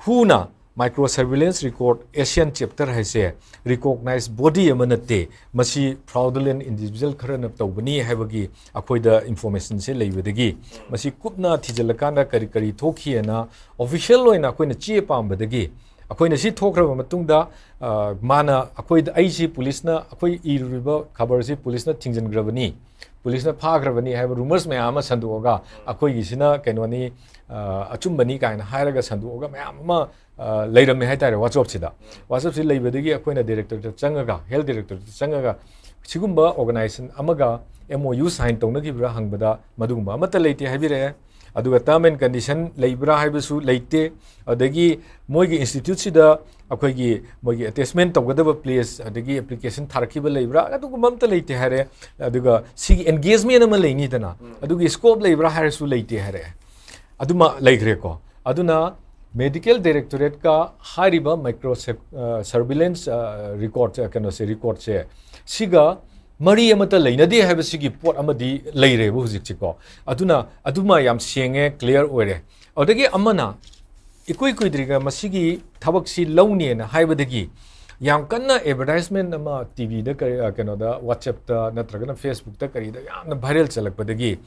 ꯍꯨꯅ micro surveillance record ASEAN chapter ꯍꯥꯏꯁꯦ recognized body ꯑꯃ ꯅꯠꯇꯦ, ꯃꯁꯤ fraudulent individual ꯈꯔꯅ ꯇꯧꯕꯅꯤ ꯍꯥꯏꯕꯒꯤ ꯑꯩꯈꯣꯏꯗ information ꯁꯦ ꯂꯩꯕꯗꯒꯤ, ꯃꯁꯤ ꯀꯨꯞꯅ ꯊꯤꯖꯤꯜꯂꯀꯥꯟꯗ ꯀꯔꯤ ꯀꯔꯤ ꯊꯣꯛꯈꯤꯑꯅ official ꯑꯣꯏꯅ ꯑꯩꯈꯣꯏꯅ ꯆꯦ ꯄꯥꯝꯕꯗꯒꯤ, ꯑꯩꯈꯣꯏꯅ ꯁꯤ ꯊꯣꯛꯈ꯭ꯔꯕ ꯃꯇꯨꯡꯗ, ꯑ, ꯃꯥꯅ ꯑꯩꯈꯣꯏꯗ, ꯑꯩꯁꯤ ꯄꯨꯂꯤꯁꯅ, ꯑꯩꯈꯣꯏ ꯏꯔꯨꯔꯤꯕ ꯈꯕꯔꯁꯤ ꯄꯨꯂꯤꯁꯅ ꯊꯤꯡꯖꯤꯟꯈ꯭ꯔꯕꯅꯤ, ꯄꯨꯂꯤꯁꯅ ꯐꯥꯈ꯭ꯔꯕꯅꯤ ꯍꯥꯏꯕ rumors ꯃꯌꯥꯝ ꯑꯃ ꯁꯟꯗꯣꯛꯑꯒ, ꯑꯩꯈꯣꯏꯒꯤꯁꯤꯅ ꯀꯩꯅꯣꯅꯤ, ꯑ, ꯑꯆꯨꯝꯕꯅꯤ ꯀꯥꯏꯅ ꯍꯥꯏꯔꯒ ꯁꯟꯗꯣꯛꯑꯒ ꯃꯌꯥꯝ ꯑꯃ, ꯑ, ꯂꯩꯔꯝꯃꯦ ꯍꯥꯏꯇꯥꯔꯦ WhatsApp ꯁꯤꯗ꯫ WhatsApp ꯁꯤ ꯂꯩꯕꯗꯒꯤ ꯑꯩꯈꯣꯏꯅ directorate ꯇ ꯆꯪꯉꯒ, health directorate ꯇ ꯆꯪꯉꯒ, ꯁꯤꯒꯨꯝꯕ organization ꯑꯃꯒ M O U sign ꯇꯧꯅꯈꯤꯕ꯭ꯔꯥ ꯍꯪꯕꯗ, ꯃꯗꯨꯒꯨꯝꯕ ꯑꯃꯠꯇ ꯂꯩꯇꯦ ꯍꯥꯏꯕꯤꯔꯛꯑꯦ꯫ ꯑꯗꯨꯒ term and condition ꯂꯩꯕ꯭ꯔꯥ ꯍꯥꯏꯕꯁꯨ ꯂꯩꯇꯦ꯫ ꯑꯗꯒꯤ ꯃꯣꯏꯒꯤ institute ꯁꯤꯗ ꯑꯩꯈꯣꯏꯒꯤ, ꯃꯣꯏꯒꯤ attachment ꯇꯧꯒꯗꯕ place, ꯑꯗꯒꯤ application ꯊꯥꯔꯛꯈꯤꯕ ꯂꯩꯕ꯭ꯔꯥ, ꯑꯗꯨꯒꯨꯝꯕ ꯑꯝꯇ ꯂꯩꯇꯦ ꯍꯥꯏꯔꯦ꯫ ꯑꯗꯨꯒ ꯁꯤꯒꯤ engagement ꯑꯃ ꯂꯩꯅꯤꯗꯅ, ꯑꯗꯨꯒꯤ scope ꯂꯩꯕ꯭ꯔꯥ ꯍꯥꯏꯔꯁꯨ ꯂꯩꯇꯦ ꯍꯥꯏꯔꯛꯑꯦ꯫ ꯑꯗꯨꯃ ꯂꯩꯈ꯭ꯔꯦꯀꯣ꯫ ꯑꯗꯨꯅ medical directorate ꯀ ꯍꯥꯏꯔꯤꯕ micro surveillance record, ꯀꯩꯅꯣꯁꯦ, record ꯁꯦ, ꯁꯤꯒ ꯃꯔꯤ ꯑꯃꯠꯇ ꯂꯩꯅꯗꯦ ꯍꯥꯏꯕꯁꯤꯒꯤ ꯄꯣꯠ ꯑꯃꯗꯤ ꯂꯩꯔꯦꯕ ꯍꯧꯖꯤꯛꯁꯤꯀꯣ꯫ ꯑꯗꯨꯅ ꯑꯗꯨꯃ ꯌꯥꯝ ꯁꯦꯡꯉꯦ, clear ꯑꯣꯏꯔꯦ꯫ ꯑꯗꯒꯤ ꯑꯃꯅ, ꯏꯀꯨꯏ ꯀꯨꯏꯗ꯭ꯔꯤꯒ ꯃꯁꯤꯒꯤ ꯊꯕꯛꯁꯤ ꯂꯧꯅꯦꯅ ꯍꯥꯏꯕꯗꯒꯤ ꯌꯥꯝ ꯀꯟꯅ advertisement ꯑꯃ T V ꯗ ꯀꯔꯤ, ꯑ, ꯀꯩꯅꯣꯗ, WhatsApp ꯇ ꯅꯠꯇ꯭ꯔꯒꯅ Facebook ꯇ ꯀꯔꯤꯗ ꯌꯥꯝꯅ viral ꯆꯠꯂꯛꯄꯗꯒꯤ,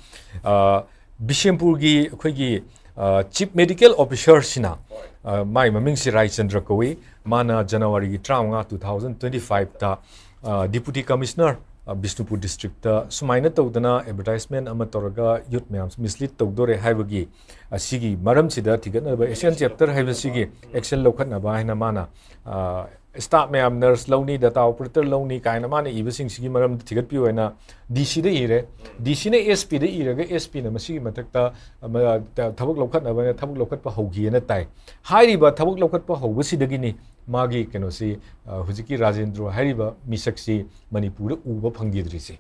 ꯑ, ꯕꯤꯁꯦꯝꯄꯨꯔꯒꯤ ꯑꯩꯈꯣꯏꯒꯤ, ꯑ, chief medical officer ꯁꯤꯅ, ꯑ, ꯃꯥꯏ ꯃꯃꯤꯡꯁꯤ ꯔꯥꯏꯆꯟꯗ꯭ꯔ ꯀꯧꯏ꯫ ꯃꯥꯅ January ꯒꯤ ꯇꯔꯥꯃꯉꯥ, two thousand twenty five ꯇ, ꯑ, Deputy Commissioner, ꯑ, ꯕꯤꯁꯅꯨꯄꯨꯔ district ꯇ ꯁꯨꯃꯥꯏꯅ ꯇꯧꯗꯅ advertisement ꯑꯃ ꯇꯧꯔꯒ youth ꯃꯌꯥꯝꯁꯤ mislead ꯇꯧꯗꯣꯔꯦ ꯍꯥꯏꯕꯒꯤ, ꯑꯁꯤꯒꯤ ꯃꯔꯝꯁꯤꯗ ꯊꯤꯒꯠꯅꯕ ASEAN chapter ꯍꯥꯏꯕꯁꯤꯒꯤ action ꯂꯧꯈꯠꯅꯕ ꯍꯥꯏꯅ ꯃꯥꯅ, ꯑ, staff ꯃꯌꯥꯝ, nurse ꯂꯧꯅꯤ, data operator ꯂꯧꯅꯤ ꯀꯥꯏꯅ ꯃꯥꯅ ꯏꯕꯁꯤꯡꯁꯤꯒꯤ ꯃꯔꯝꯗ ꯊꯤꯒꯠꯄꯤꯌꯨ ꯍꯥꯏꯅ ꯗꯤ ꯁꯤꯗ ꯏꯔꯦ꯫ ꯗꯤ ꯁꯤꯅ ꯑꯦꯁ ꯄꯤꯗ ꯏꯔꯒ ꯑꯦꯁ ꯄꯤꯅ ꯃꯁꯤꯒꯤ ꯃꯊꯛꯇ, ꯑꯃ, ꯊ- ꯊꯕꯛ ꯂꯧꯈꯠꯅꯕꯅ ꯊꯕꯛ ꯂꯧꯈꯠꯄ ꯍꯧꯈꯤꯑꯅ ꯇꯥꯏ꯫ ꯍꯥꯏꯔꯤꯕ ꯊꯕꯛ ꯂꯧꯈꯠꯄ ꯍꯧꯕꯁꯤꯗꯒꯤꯅꯤ ꯃꯥꯒꯤ ꯀꯩꯅꯣꯁꯤ, ꯑ, ꯍꯧꯖꯤꯛꯀꯤ ꯔꯥꯖꯦꯟꯗ꯭ꯔꯣ ꯍꯥꯏꯔꯤꯕ ꯃꯤꯁꯛꯁꯤ ꯃꯅꯤꯄꯨꯔꯗ ꯎꯕ ꯐꯪꯈꯤꯗ꯭ꯔꯤꯁꯦ꯫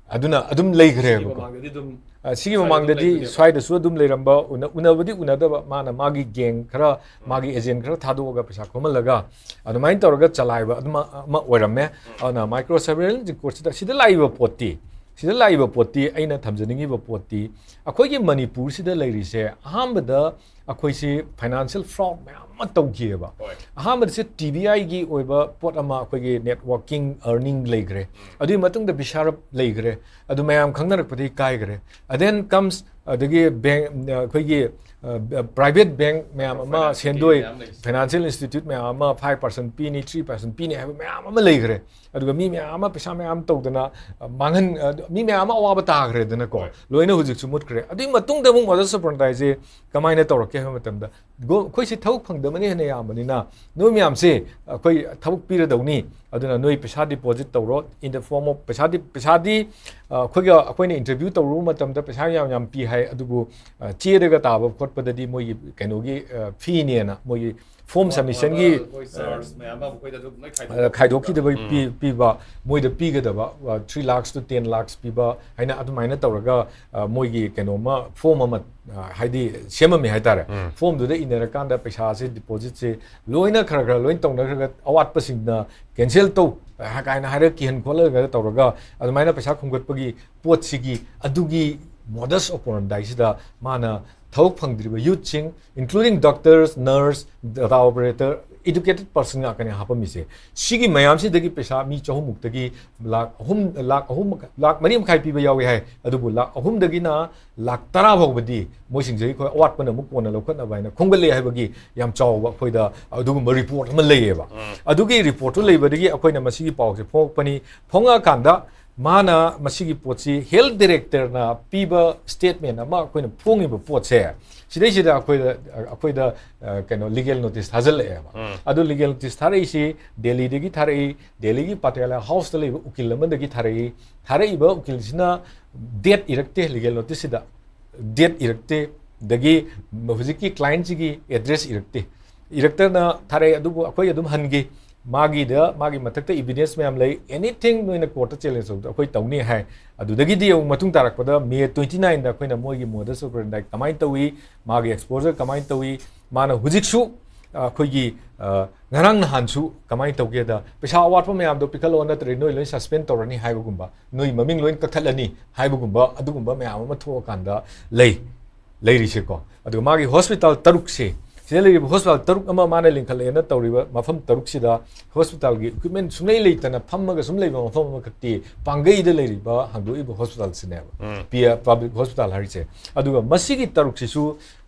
ꯑꯗꯨꯅ ꯑꯗꯨꯝ ꯂꯩꯈ꯭ꯔꯦꯕꯀꯣ꯫ ꯃꯃꯥꯡꯗꯗꯤ ꯑꯗꯨꯝ ꯑ, ꯁꯤꯒꯤ ꯁ꯭ꯋꯥꯏꯗ ꯑꯗꯨꯝ ꯃꯃꯥꯡꯗꯗꯤ ꯂꯩꯕꯅꯦꯕ꯫ ꯁ꯭ꯋꯥꯏꯗꯁꯨ ꯑꯗꯨꯝ ꯂꯩꯔꯝꯕ, ꯎꯅ- ꯎꯅꯕꯗꯤ ꯎꯅꯗꯕ, ꯃꯥꯅ ꯃꯥꯒꯤ gang ꯈꯔ, ꯃꯥꯒꯤ agent ꯈꯔ ꯊꯥꯗꯣꯛꯑꯒ ꯄꯩꯁꯥ ꯈꯣꯝꯍꯜꯂꯒ ꯑꯗꯨꯃꯥꯏꯅ ꯇꯧꯔꯒ ꯆꯂꯥꯏꯕ ꯑꯗꯨꯃ ꯑꯃ ꯑꯣꯏꯔꯝꯃꯦ꯫ ꯑꯗꯨꯅ micro surveillance courtꯁꯤꯗ, ꯁꯤꯗ ꯂꯥꯛꯏꯕ ꯄꯣꯠꯇꯤ, ꯁꯤꯗ ꯂꯥꯛꯏꯕ ꯄꯣꯠꯇꯤ, ꯑꯩꯅ ꯊꯝꯖꯅꯤꯡꯉꯤꯕ ꯄꯣꯠꯇꯤ, ꯑꯩꯈꯣꯏꯒꯤ ꯃꯅꯤꯄꯨꯔꯁꯤꯗ ꯂꯩꯔꯤꯁꯦ, ꯑꯍꯥꯟꯕꯗ ꯑꯩꯈꯣꯏꯁꯤ financial fraud ꯃꯌꯥꯝ ꯑꯃ ꯇꯧꯈꯤꯑꯕ꯫ ꯍꯣꯏ꯫ ꯑꯍꯥꯟꯕꯗꯁꯨ ꯇꯤ ꯕꯤ ꯑꯥꯏꯒꯤ ꯑꯣꯏꯕ ꯄꯣꯠ ꯑꯃ, ꯑꯩꯈꯣꯏꯒꯤ networking earning ꯂꯩꯈ꯭ꯔꯦ꯫ ꯑꯗꯨꯒꯤ ꯃꯇꯨꯡꯗ ꯕꯤꯁꯥꯔꯞ ꯂꯩꯈ꯭ꯔꯦ꯫ ꯑꯗꯨ ꯃꯌꯥꯝ ꯈꯪꯅꯔꯛꯄꯗꯒꯤ ꯀꯥꯏꯈ꯭ꯔꯦ꯫ And then comes, ꯑꯗꯒꯤ bank, ꯑꯩꯈꯣꯏꯒꯤ, ꯑ, private bank ꯃꯌꯥꯝ ꯑꯃ, financial ꯁꯦꯟꯗꯣꯏ, ꯃꯌꯥꯝ ꯂꯩ꯫ Financial institute ꯃꯌꯥꯝ ꯑꯃ five percent ꯄꯤꯅꯤ, three percent ꯄꯤꯅꯤ ꯍꯥꯏꯕ ꯃꯌꯥꯝ ꯑꯃ ꯂꯩꯈ꯭ꯔꯦ꯫ ꯑꯗꯨꯒ ꯃꯤ ꯃꯌꯥꯝ ꯑꯃ ꯄꯩꯁꯥ ꯃꯌꯥꯝ ꯇꯧꯗꯅ, ꯑ, ꯃꯥꯡꯍꯟ-, ꯑ, ꯃꯤ ꯃꯌꯥꯝ ꯑꯃ ꯑꯋꯥꯕ ꯇꯥꯈ꯭ꯔꯦꯗꯅꯀꯣ꯫ ꯍꯣꯏ꯫ ꯂꯣꯏꯅ ꯍꯧꯖꯤꯛꯁꯨ ꯃꯨꯠꯈ꯭ꯔꯦ꯫ ꯑꯗꯨꯒꯤ ꯃꯇꯨꯡꯗ ꯑꯃꯨꯛ modus operandiꯁꯦ ꯀꯃꯥꯏꯅ ꯇꯧꯔꯛꯀꯦ ꯍꯥꯏꯕ ꯃꯇꯝꯗ, ꯒꯣ-, ꯑꯩꯈꯣꯏꯁꯤ ꯊꯕꯛ ꯐꯪꯗꯕꯅ ꯍꯦꯟꯅ ꯌꯥꯝꯕꯅꯤꯅ, ꯅꯣꯏ ꯃꯌꯥꯝꯁꯦ ꯑꯩꯈꯣꯏ ꯊꯕꯛ ꯄꯤꯔꯗꯧꯅꯤ, ꯑꯗꯨꯅ ꯅꯣꯏ ꯄꯩꯁꯥ deposit ꯇꯧꯔꯣ, in the form of ꯄꯩꯁꯥꯗꯤ, ꯄꯩꯁꯥꯗꯤ, ꯑ, ꯑꯩꯈꯣꯏꯒ, ꯑꯩꯈꯣꯏꯅ interview ꯇꯧꯔꯨꯕ ꯃꯇꯝꯗ ꯄꯩꯁꯥ ꯌꯥꯝ ꯌꯥꯝ ꯄꯤ ꯍꯥꯏ, ꯑꯗꯨꯕꯨ, ꯑ, ꯆꯦꯗꯒ ꯇꯥꯕ ꯈꯣꯠꯄꯗꯗꯤ ꯃꯣꯏꯒꯤ ꯀꯩꯅꯣꯒꯤ, ꯑ, feeꯅꯦꯅ, ꯃꯣꯏꯒꯤ form submissionꯒꯤ, ꯃꯣꯏ charge ꯃꯌꯥꯝ ꯑꯃ ꯑꯩꯈꯣꯏꯗ ꯑꯗꯨꯝ ꯂꯣꯏ ꯑ, ꯈꯥꯏꯗꯣꯛꯈꯤꯕ꯫ ꯈꯥꯏꯗꯣꯛꯈꯤꯗꯕ ꯎꯝ꯫ ꯄꯤ-, ꯄꯤꯕ, ꯃꯣꯏꯗ ꯄꯤꯒꯗꯕ, ꯑ, three lakhs to ten lakhs ꯄꯤꯕ ꯍꯥꯏꯅ ꯑꯗꯨꯃꯥꯏꯅ ꯇꯧꯔꯒ, ꯑ, ꯃꯣꯏꯒꯤ ꯀꯩꯅꯣꯝꯃ form ꯑꯃ, ꯑ, ꯍꯥꯏꯗꯤ ꯁꯦꯝꯃꯝꯃꯦ ꯍꯥꯏꯇꯥꯔꯦ꯫ ꯎꯝ꯫ Formꯗꯨꯗ ꯏꯟꯅꯔꯀꯥꯟꯗ ꯄꯩꯁꯥꯁꯦ depositꯁꯦ ꯂꯣꯏꯅ ꯈꯔ ꯈꯔ ꯂꯣꯏꯅ ꯇꯧꯅꯈ꯭ꯔꯒ ꯑꯋꯥꯠꯄꯁꯤꯡꯅ cancel ꯇꯧ, ꯑ, ꯀꯥꯏꯅ ꯍꯥꯏꯔꯒ ꯀꯤꯍꯟ ꯈꯣꯠꯍꯜꯂꯒ ꯇꯧꯔꯒ ꯑꯗꯨꯃꯥꯏꯅ ꯄꯩꯁꯥ ꯈꯣꯝꯒꯠꯄꯒꯤ ꯄꯣꯠꯁꯤꯒꯤ ꯑꯗꯨꯒꯤ modus operandiꯁꯤꯗ ꯃꯥꯅ ꯊꯕꯛ ꯐꯪꯗ꯭ꯔꯤꯕ youthꯁꯤꯡ, including doctors, nurse, data operator, educated person ꯉꯥꯛꯇꯅꯦ ꯍꯥꯞꯄꯝꯃꯤꯁꯦ꯫ ꯁꯤꯒꯤ ꯃꯌꯥꯝꯁꯤꯗꯒꯤ ꯄꯩꯁꯥ ꯃꯤ ꯆꯍꯨꯝꯃꯨꯛꯇꯒꯤ ꯂꯥꯈ ꯑꯍꯨꯝ, ꯂꯥꯈ ꯑꯍꯨꯝ, ꯂꯥꯈ ꯃꯔꯤ ꯃꯈꯥꯏ ꯄꯤꯕ ꯌꯥꯎꯏ ꯍꯥꯏ, ꯑꯗꯨꯕꯨ ꯂꯥꯈ ꯑꯍꯨꯝꯗꯒꯤꯅ ꯂꯥꯈ ꯇꯔꯥ ꯐꯥꯎꯕꯗꯤ ꯃꯣꯏꯁꯤꯡꯁꯦ ꯑꯩꯈꯣꯏ ꯑꯋꯥꯠꯄꯅ ꯑꯃꯨꯛ ꯀꯣꯟꯅ ꯂꯧꯈꯠꯅꯕ ꯍꯥꯏꯅ ꯈꯣꯝꯒꯠꯂꯦ ꯍꯥꯏꯕꯒꯤ ꯌꯥꯝ ꯆꯥꯎꯕ ꯑꯩꯈꯣꯏꯗ ꯑꯗꯨꯒꯨꯝꯕ report ꯑꯃ ꯂꯩꯌꯦꯕ꯫ ꯎꯝ꯫ ꯑꯗꯨꯒꯤ reportꯇꯨ ꯂꯩꯕꯗꯒꯤ ꯑꯩꯈꯣꯏꯅ ꯃꯁꯤꯒꯤ ꯄꯥꯎꯁꯦ ꯐꯣꯡꯉꯛꯄꯅꯤ꯫ ꯐꯣꯡꯉꯛꯑꯀꯥꯟꯗ ꯃꯥꯅ ꯃꯁꯤꯒꯤ ꯄꯣꯠꯁꯤ health director ꯅ ꯄꯤꯕ statement ꯑꯃ ꯑꯩꯈꯣꯏꯅ ꯐꯣꯡꯉꯤꯕ ꯄꯣꯠꯁꯦ, ꯁꯤꯗꯩꯁꯤꯗ ꯑꯩꯈꯣꯏꯗ ꯑꯩꯈꯣꯏꯗ ꯑ, ꯀꯩꯅꯣ legal notice ꯊꯥꯖꯤꯜꯂꯛꯑꯦꯕ꯫ ꯑꯗꯨ legal notice ꯊꯥꯔꯛꯏꯁꯤ ꯗꯦꯜꯂꯤꯗꯒꯤ ꯊꯥꯔꯛꯏ, ꯗꯦꯜꯂꯤꯒꯤ ꯄꯇꯤꯌꯥꯂꯥ house ꯇ ꯂꯩꯕ ꯎꯀꯤꯜ ꯑꯃꯗꯒꯤ ꯊꯥꯔꯛꯏ꯫ ꯊꯥꯔꯛꯏꯕ ꯎꯀꯤꯜꯁꯤꯅ date ꯏꯔꯛꯇꯦ legal notice ꯁꯤꯗ, date ꯏꯔꯛꯇꯦ꯫ ꯑꯗꯒꯤ ꯍꯧꯖꯤꯛꯀꯤ client ꯁꯤꯒꯤ address ꯏꯔꯛꯇꯦ꯫ ꯏꯔꯛꯇꯅ ꯊꯥꯔꯛꯑꯦ, ꯑꯗꯨꯕꯨ ꯑꯩꯈꯣꯏ ꯑꯗꯨꯝ ꯍꯟꯈꯤ꯫ ꯃꯥꯒꯤꯗ ꯃꯥꯒꯤ ꯃꯊꯛꯇ evidence ꯃꯌꯥꯝ ꯂꯩ, anything ꯅꯣꯏꯅ court ꯇ challenge ꯇꯧꯕꯗ ꯑꯩꯈꯣꯏ ꯇꯧꯅꯤ ꯍꯥꯏ꯫ ꯑꯗꯨꯗꯒꯤꯗꯤ ꯑꯃꯨꯛ ꯃꯇꯨꯡ ꯇꯥꯔꯛꯄꯗ May twenty nine ꯗ ꯑꯩꯈꯣꯏꯅ ꯃꯣꯏꯒꯤ modus operandi ꯀꯃꯥꯏꯅ ꯇꯧꯏ, ꯃꯥꯒꯤ exposure ꯀꯃꯥꯏꯅ ꯇꯧꯏ, ꯃꯥꯅ ꯍꯧꯖꯤꯛꯁꯨ, ꯑ, ꯑꯩꯈꯣꯏꯒꯤ, ꯑ, ꯉꯔꯥꯡ ꯅꯍꯥꯟꯁꯨ ꯀꯃꯥꯏꯅ ꯇꯧꯒꯦꯗ, ꯄꯩꯁꯥ ꯑꯋꯥꯠꯄ ꯃꯌꯥꯝꯗꯣ ꯄꯤꯈꯠꯂꯛꯑꯣ, ꯅꯠꯇ꯭ꯔꯗꯤ ꯅꯣꯏ ꯂꯣꯏ suspend ꯇꯧꯔꯅꯤ ꯍꯥꯏꯕꯒꯨꯝꯕ, ꯅꯣꯏ ꯃꯃꯤꯡ ꯂꯣꯏ ꯀꯛꯊꯠꯂꯅꯤ ꯍꯥꯏꯕꯒꯨꯝꯕ, ꯑꯗꯨꯒꯨꯝꯕ ꯃꯌꯥꯝ ꯑꯃ ꯊꯣꯛꯑꯀꯥꯟꯗ ꯂꯩ, ꯂꯩꯔꯤꯁꯦꯀꯣ꯫ ꯑꯗꯨꯒ ꯃꯥꯒꯤ hospital ꯇꯔꯨꯛꯁꯦ, ꯁꯤꯗ ꯂꯩꯔꯤꯕ hospital ꯇꯔꯨꯛ ꯑꯃ ꯃꯥꯅ ꯂꯤꯡꯈꯠꯂꯛꯑꯦꯅ ꯇꯧꯔꯤꯕ ꯃꯐꯝ ꯇꯔꯨꯛꯁꯤꯗ hospital ꯒꯤ equipment ꯁꯨꯡꯂꯩ ꯂꯩꯇꯅ ꯐꯝꯃꯒ ꯁꯨꯝ ꯂꯩꯕ ꯃꯐꯝ ꯑꯃꯈꯛꯇꯤ ꯄꯥꯡꯒꯩꯗ ꯂꯩꯔꯤꯕ ꯍꯥꯡꯗꯣꯛꯏꯕ hospital ꯁꯤꯅꯦꯕ, ꯎꯝ꯫ ꯄꯤ-, public hospital ꯍꯥꯏꯔꯤꯁꯦ꯫ ꯑꯗꯨꯒ ꯃꯁꯤꯒꯤ ꯇꯔꯨꯛꯁꯤꯁꯨ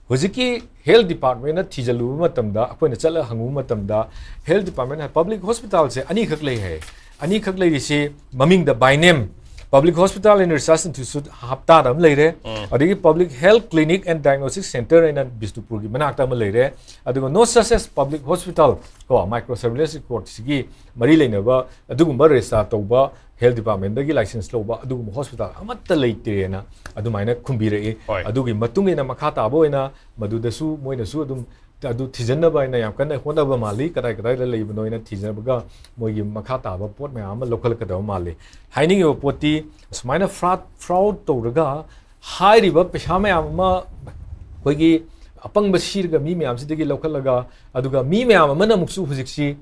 ꯍꯧꯖꯤꯛꯀꯤ health department ꯅ ꯊꯤꯖꯤꯜꯂꯨꯕ ꯃꯇꯝꯗ, ꯑꯩꯈꯣꯏꯅ ꯆꯠꯂꯒ ꯍꯪꯉꯨꯕ ꯃꯇꯝꯗ, health department ꯅ public hospital ꯁꯦ ꯑꯅꯤꯈꯛ ꯂꯩ ꯍꯥꯏ꯫ ꯑꯅꯤꯈꯛ ꯂꯩꯔꯤꯁꯤ ꯃꯃꯤꯡꯗ by name, Public Hospital and Research Institute ꯍꯞꯇꯥꯗ ꯑꯃ ꯂꯩꯔꯦ, ꯎꯝ꯫ ꯑꯗꯒꯤ Public Health Clinic and Diagnostic Center ꯍꯥꯏꯅ ꯕꯤꯁꯅꯨꯄꯨꯔꯒꯤ ꯃꯅꯥꯛꯇ ꯑꯃ ꯂꯩꯔꯦ, ꯑꯗꯨꯒ No Such as Public Hospital ꯀꯣ, micro surveillance record ꯁꯤꯒꯤ ꯃꯔꯤ ꯂꯩꯅꯕ ꯑꯗꯨꯒꯨꯝꯕ register ꯇꯧꯕ health department ꯗꯒꯤ license ꯂꯧꯕ ꯑꯗꯨꯒꯨꯝꯕ hospital ꯑꯃꯠꯇ ꯂꯩꯇꯦꯅ ꯑꯗꯨꯃꯥꯏꯅ ꯈꯨꯝꯕꯤꯔꯛꯏ꯫ ꯍꯣꯏ꯫ ꯑꯗꯨꯒꯤ ꯃꯇꯨꯡ ꯏꯟꯅ ꯃꯈꯥ ꯇꯥꯕ ꯑꯣꯏꯅ ꯃꯗꯨꯗꯁꯨ ꯃꯣꯏꯅꯁꯨ ꯑꯗꯨꯝ ꯑꯗꯨ ꯊꯤꯖꯤꯟꯅꯕ ꯍꯥꯏꯅ ꯌꯥꯝ ꯀꯟꯅ ꯍꯣꯠꯅꯕ ꯃꯥꯜꯂꯤ, ꯀꯗꯥꯏ ꯀꯗꯥꯏꯗ ꯂꯩꯕꯅꯣ ꯍꯥꯏꯅ ꯊꯤꯖꯤꯟꯅꯕꯒ ꯃꯣꯏꯒꯤ ꯃꯈꯥ ꯇꯥꯕ ꯄꯣꯠ ꯃꯌꯥꯝ ꯑꯃ ꯂꯧꯈꯠꯂꯛꯀꯗꯕ ꯃꯥꯜꯂꯤ꯫ ꯍꯥꯏꯅꯤꯡꯉꯤꯕ ꯄꯣꯠꯇꯤ, ꯁꯨꯃꯥꯏꯅ fraud, fraud ꯇꯧꯔꯒ ꯍꯥꯏꯔꯤꯕ ꯄꯩꯁꯥ ꯃꯌꯥꯝ ꯑꯃ ꯑꯩꯈꯣꯏꯒꯤ ꯑꯄꯪꯕ ꯁꯤꯔꯒ ꯃꯤ ꯃꯌꯥꯝꯁꯤꯗꯒꯤ ꯂꯧꯈꯠꯂꯒ, ꯑꯗꯨꯒ ꯃꯤ ꯃꯌꯥꯝ ꯑꯃꯅ ꯑꯃꯨꯛꯁꯨ ꯍꯧꯖꯤꯛꯁꯤ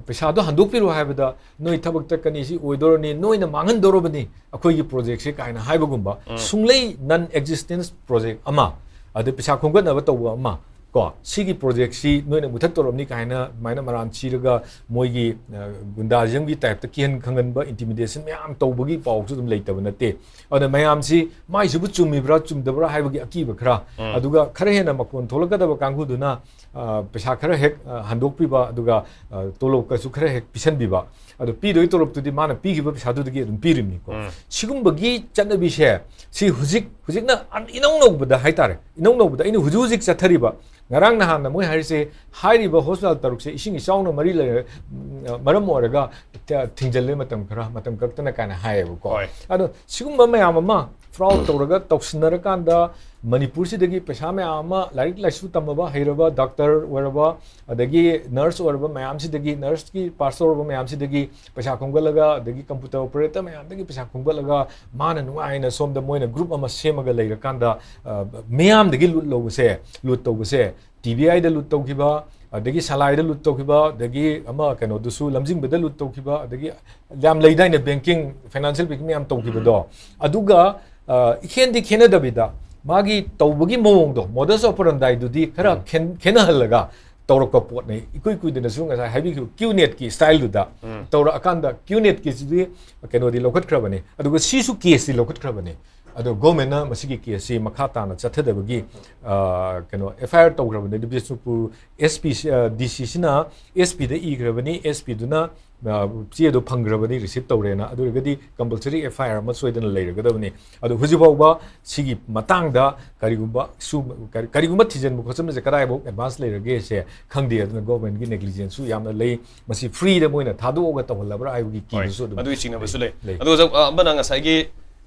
ꯄꯩꯁꯥꯗꯣ ꯍꯟꯗꯣꯛꯄꯤꯔꯣ ꯍꯥꯏꯕꯗ, "ꯅꯣꯏ ꯊꯕꯛ ꯇꯠꯀꯅꯤ, ꯁꯤ ꯑꯣꯏꯗꯣꯔꯅꯤ, ꯅꯣꯏꯅ ꯃꯥꯡꯍꯟꯗꯣꯔꯕꯅꯤ ꯑꯩꯈꯣꯏꯒꯤ project ꯁꯦ" ꯀꯥꯏꯅ ꯍꯥꯏꯕꯒꯨꯝꯕ, ꯎꯝ꯫ ꯁꯨꯡꯂꯩ non existence project ꯑꯃ, ꯑꯗꯩ ꯄꯩꯁꯥ ꯈꯣꯝꯒꯠꯅꯕ ꯇꯧꯕ ꯑꯃ, ꯀꯣ, ꯁꯤꯒꯤ ꯄ꯭ꯔꯣꯖꯦꯛꯁꯤ ꯅꯣꯏꯅ ꯃꯨꯊꯠ ꯇꯧꯔꯝꯅꯤ ꯀꯥꯏꯅ ꯑꯗꯨꯃꯥꯏꯅ ꯃꯔꯥꯟ ꯁꯤꯔꯒ ꯃꯣꯏꯒꯤ, ꯑ, ꯒꯨꯟꯗꯥꯖꯝꯒꯤ ꯇꯥꯏꯞꯇ ꯀꯤꯍꯟ ꯈꯪꯍꯟꯕ, ꯏꯟꯇꯤꯃꯤꯗꯦꯁꯟ ꯃꯌꯥꯝ ꯇꯧꯕꯒꯤ ꯄꯥꯎꯁꯨ ꯑꯗꯨꯝ ꯂꯩꯇꯕ ꯅꯠꯇꯦ꯫ ꯑꯗꯨꯅ ꯃꯌꯥꯝꯁꯤ ꯃꯥꯏꯁꯤꯕꯨ ꯆꯨꯝꯃꯤꯕ꯭ꯔꯥ ꯆꯨꯝꯗꯕ꯭ꯔꯥ ꯍꯥꯏꯕꯒꯤ ꯑꯀꯤꯕ ꯈꯔ, ꯎꯝ꯫ ꯑꯗꯨꯒ ꯈꯔ ꯍꯦꯟꯅ ꯃꯀꯣꯟ ꯊꯣꯛꯂꯛꯀꯗꯕ ꯀꯥꯡꯕꯨꯗꯨꯅ, ꯑ, ꯄꯩꯁꯥ ꯈꯔ ꯍꯦꯛ, ꯑ, ꯍꯟꯗꯣꯛꯄꯤꯕ, ꯑꯗꯨꯒ, ꯑ, ꯇꯣꯂꯣꯞꯀꯁꯨ ꯈꯔ ꯍꯦꯛ ꯄꯤꯁꯟꯕꯤꯕ꯫ ꯑꯗꯣ ꯄꯤꯗꯣꯏ ꯇꯣꯂꯣꯞꯇꯨꯗꯤ ꯃꯥꯅ ꯄꯤꯈꯤꯕ ꯄꯩꯁꯥꯗꯨꯗꯒꯤ ꯑꯗꯨꯝ ꯄꯤꯔꯤꯕꯅꯤꯀꯣ꯫ ꯎꯝ꯫ ꯁꯤꯒꯨꯝꯕꯒꯤ ꯆꯠꯅꯕꯤꯁꯦ, ꯁꯤ ꯍꯧꯖꯤꯛ, ꯍꯧꯖꯤꯛꯅ ꯑꯟ-, ꯏꯅꯧ ꯅꯧꯕꯗ ꯍꯥꯏꯇꯥꯔꯦ, ꯏꯅꯧ ꯅꯧꯕꯗ ꯑꯩꯅ ꯍꯧꯖꯤꯛ ꯍꯧꯖꯤꯛ ꯆꯠꯊꯔꯤꯕ, ꯉꯔꯥꯡ ꯅꯍꯥꯟꯅ ꯃꯣꯏ ꯍꯥꯏꯔꯤꯁꯦ, ꯍꯥꯏꯔꯤꯕ ꯍꯣꯁꯄꯤꯇꯥꯜ ꯇꯔꯨꯛꯁꯦ ꯏꯁꯤꯡ ꯏꯆꯥꯎꯅ ꯃꯔꯤ ꯂꯩꯔ-, ꯎꯝ, ꯃꯔꯝ ꯑꯣꯏꯔꯒ ꯊ-, ꯊꯤꯡꯖꯤꯜꯂꯦ ꯃꯇꯝ ꯈꯔ, ꯃꯇꯝ ꯀꯛꯇꯅ ꯀꯥꯏꯅ ꯍꯥꯏꯌꯦꯕꯀꯣ꯫ ꯍꯣꯏ꯫ ꯑꯗꯣ ꯁꯤꯒꯨꯝꯕ ꯃꯌꯥꯝ ꯑꯃ ꯐ꯭ꯔꯣꯗ ꯇꯧꯔꯒ ꯇꯧꯁꯤꯟꯅꯔꯀꯥꯟꯗ ꯃꯅꯤꯄꯨꯔꯁꯤꯗꯒꯤ ꯄꯩꯁꯥ ꯃꯌꯥꯝ ꯑꯃ ꯂꯥꯏꯔꯤꯛ ꯂꯥꯏꯁꯨ ꯇꯝꯃꯕ, ꯍꯩꯔꯕ, ꯗꯥꯛꯇꯔ ꯑꯣꯏꯔꯕ, ꯑꯗꯒꯤ ꯅꯔꯁ ꯑꯣꯏꯔꯕ ꯃꯌꯥꯝꯁꯤꯗꯒꯤ, ꯅꯔꯁꯀꯤ ꯄꯥꯁ ꯇꯧꯔꯕ ꯃꯌꯥꯝꯁꯤꯗꯒꯤ ꯄꯩꯁꯥ ꯈꯣꯝꯒꯠꯂꯒ, ꯑꯗꯒꯤ ꯀꯝꯄ꯭ꯌꯨꯇꯔ ꯑꯣꯄꯔꯦꯇꯔ ꯃꯌꯥꯝꯗꯒꯤ ꯄꯩꯁꯥ ꯈꯣꯝꯒꯠꯂꯒ, ꯃꯥꯅ ꯅꯨꯡꯉꯥꯏꯅ ꯁꯣꯝꯗ ꯃꯣꯏꯅ ꯒ꯭ꯔꯨꯞ ꯑꯃ ꯁꯦꯝꯃꯒ ꯂꯩꯔꯀꯥꯟꯗ, ꯑ, ꯃꯤꯌꯥꯝꯗꯒꯤ ꯂꯨꯠ ꯂꯧꯕꯁꯦ, ꯂꯨꯠ ꯇꯧꯕꯁꯦ, ꯇꯤ ꯕꯤ ꯑꯥꯏꯗ ꯂꯨꯠ ꯇꯧꯈꯤꯕ, ꯑꯗꯒꯤ ꯁꯂꯥꯏꯗ ꯂꯨꯠ ꯇꯧꯈꯤꯕ, ꯑꯗꯒꯤ ꯑꯃ ꯀꯩꯅꯣꯗꯨꯁꯨ ꯂꯝꯖꯤꯡꯕꯗ ꯂꯨꯠ ꯇꯧꯈꯤꯕ, ꯑꯗꯒꯤ ꯌꯥꯝ ꯂꯩꯗꯥꯏꯅꯦ, ꯕꯦꯡꯀꯤꯡ, ꯐꯥꯏꯅꯥꯟꯁꯤꯌꯦꯜ ꯕꯦꯡꯀꯤꯡ ꯃꯌꯥꯝ ꯇꯧꯈꯤꯕꯗꯣ꯫ ꯑꯗꯨꯒ, ꯑ, ꯏꯈꯦꯟꯗꯤ ꯈꯦꯟꯅꯗꯕꯤꯗ ꯃꯥꯒꯤ ꯇꯧꯕꯒꯤ ꯃꯑꯣꯡꯗꯣ, ꯃꯣꯗꯁ ꯑꯣꯄꯔꯟꯗꯥꯏꯗꯨꯗꯤ ꯈꯔ ꯎꯝ꯫ ꯈꯦꯟ-, ꯈꯦꯟꯅꯍꯜꯂꯒ ꯇꯧꯔꯛꯄ ꯄꯣꯠꯅꯤ꯫ ꯏꯀꯨꯏ ꯀꯨꯏꯗꯅꯁꯨ ꯉꯁꯥꯏ ꯍꯥꯏꯕꯤꯈꯤꯕ ꯀ꯭ꯌꯨꯅꯦꯠꯀꯤ ꯁ꯭ꯇꯥꯏꯜꯗꯨꯗ ꯎꯝ꯫ ꯇꯧꯔꯛꯑꯀꯥꯟꯗ ꯀ꯭ꯌꯨꯅꯦꯠꯀꯤꯁꯤꯗꯤ ꯀꯩꯅꯣꯗꯤ ꯂꯧꯈꯠꯈ꯭ꯔꯕꯅꯤ, ꯑꯗꯨꯒ ꯁꯤꯁꯨ ꯀꯦꯁꯇꯤ ꯂꯧꯈꯠꯈ꯭ꯔꯕꯅꯤ꯫ ꯑꯗꯣ ꯒꯣꯔꯃꯦꯟꯅ ꯃꯁꯤꯒꯤ ꯀꯦꯁꯁꯤ ꯃꯈꯥ ꯇꯥꯅ ꯆꯠꯊꯗꯕꯒꯤ, ꯑ, ꯀꯩꯅꯣ, ꯑꯦꯐ ꯑꯥꯏ ꯑꯥꯔ ꯇꯧꯈ꯭ꯔꯕꯅꯤ꯫ ꯕꯤꯁꯅꯨꯄꯨꯔ ꯑꯦꯁ ꯄꯤ ꯁꯤ, ꯑ, ꯗꯤ ꯁꯤꯁꯤꯅ ꯑꯦꯁ ꯄꯤꯗ ꯏꯈ꯭ꯔꯕꯅꯤ, ꯑꯦꯁ ꯄꯤꯗꯨꯅ, ꯑ, ꯆꯦꯗꯣ ꯐꯪꯈ꯭ꯔꯕꯅꯤ, ꯔꯤꯁꯤꯞ ꯇꯧꯔꯦꯅ꯫ ꯑꯗꯨ ꯑꯣꯏꯔꯒꯗꯤ ꯀꯝꯄꯜꯁꯔꯤ ꯑꯦꯐ ꯑꯥꯏ ꯑꯥꯔ ꯑꯃ ꯁꯣꯏꯗꯅ ꯂꯩꯔꯒꯗꯕꯅꯤ꯫ ꯑꯗꯣ ꯍꯧꯖꯤꯛ ꯐꯥꯎꯕ ꯁꯤꯒꯤ ꯃꯇꯥꯡꯗ ꯀꯔꯤꯒꯨꯝꯕ ꯁꯨ-, ꯀꯔꯤ-, ꯀꯔꯤꯒꯨꯝꯕ ꯊꯤꯖꯤꯟꯕ ꯈꯣꯠꯆꯤꯟꯕꯁꯦ ꯀꯗꯥꯏꯐꯥꯎ ꯑꯦꯗꯚꯥꯟꯁ ꯂꯩꯔꯒꯦꯁꯦ ꯈꯪꯗꯦ꯫ ꯑꯗꯨꯅ ꯒꯣꯔꯃꯦꯟꯒꯤ ꯅꯦꯒ꯭ꯂꯤꯖꯦꯟꯁꯁꯨ ꯌꯥꯝꯅ ꯂꯩ꯫ ꯃꯁꯤ ꯐ꯭ꯔꯤꯗ ꯃꯣꯏꯅ ꯊꯥꯗꯣꯛꯑꯒ ꯇꯧꯍꯜꯂꯕ꯭ꯔꯥ ꯍꯥꯏꯕꯒꯤ ꯍꯣꯏ, ꯀꯤꯕꯁꯨ ꯑꯗꯨꯝ ꯑꯗꯨꯒꯤ ꯆꯤꯡꯅꯕꯁꯨ ꯂꯩ꯫ ꯂꯩ꯫ ꯑꯗꯨꯒ ꯑꯣꯖꯥ, ꯑ, ꯑꯃꯅ ꯉꯁꯥꯏꯒꯤ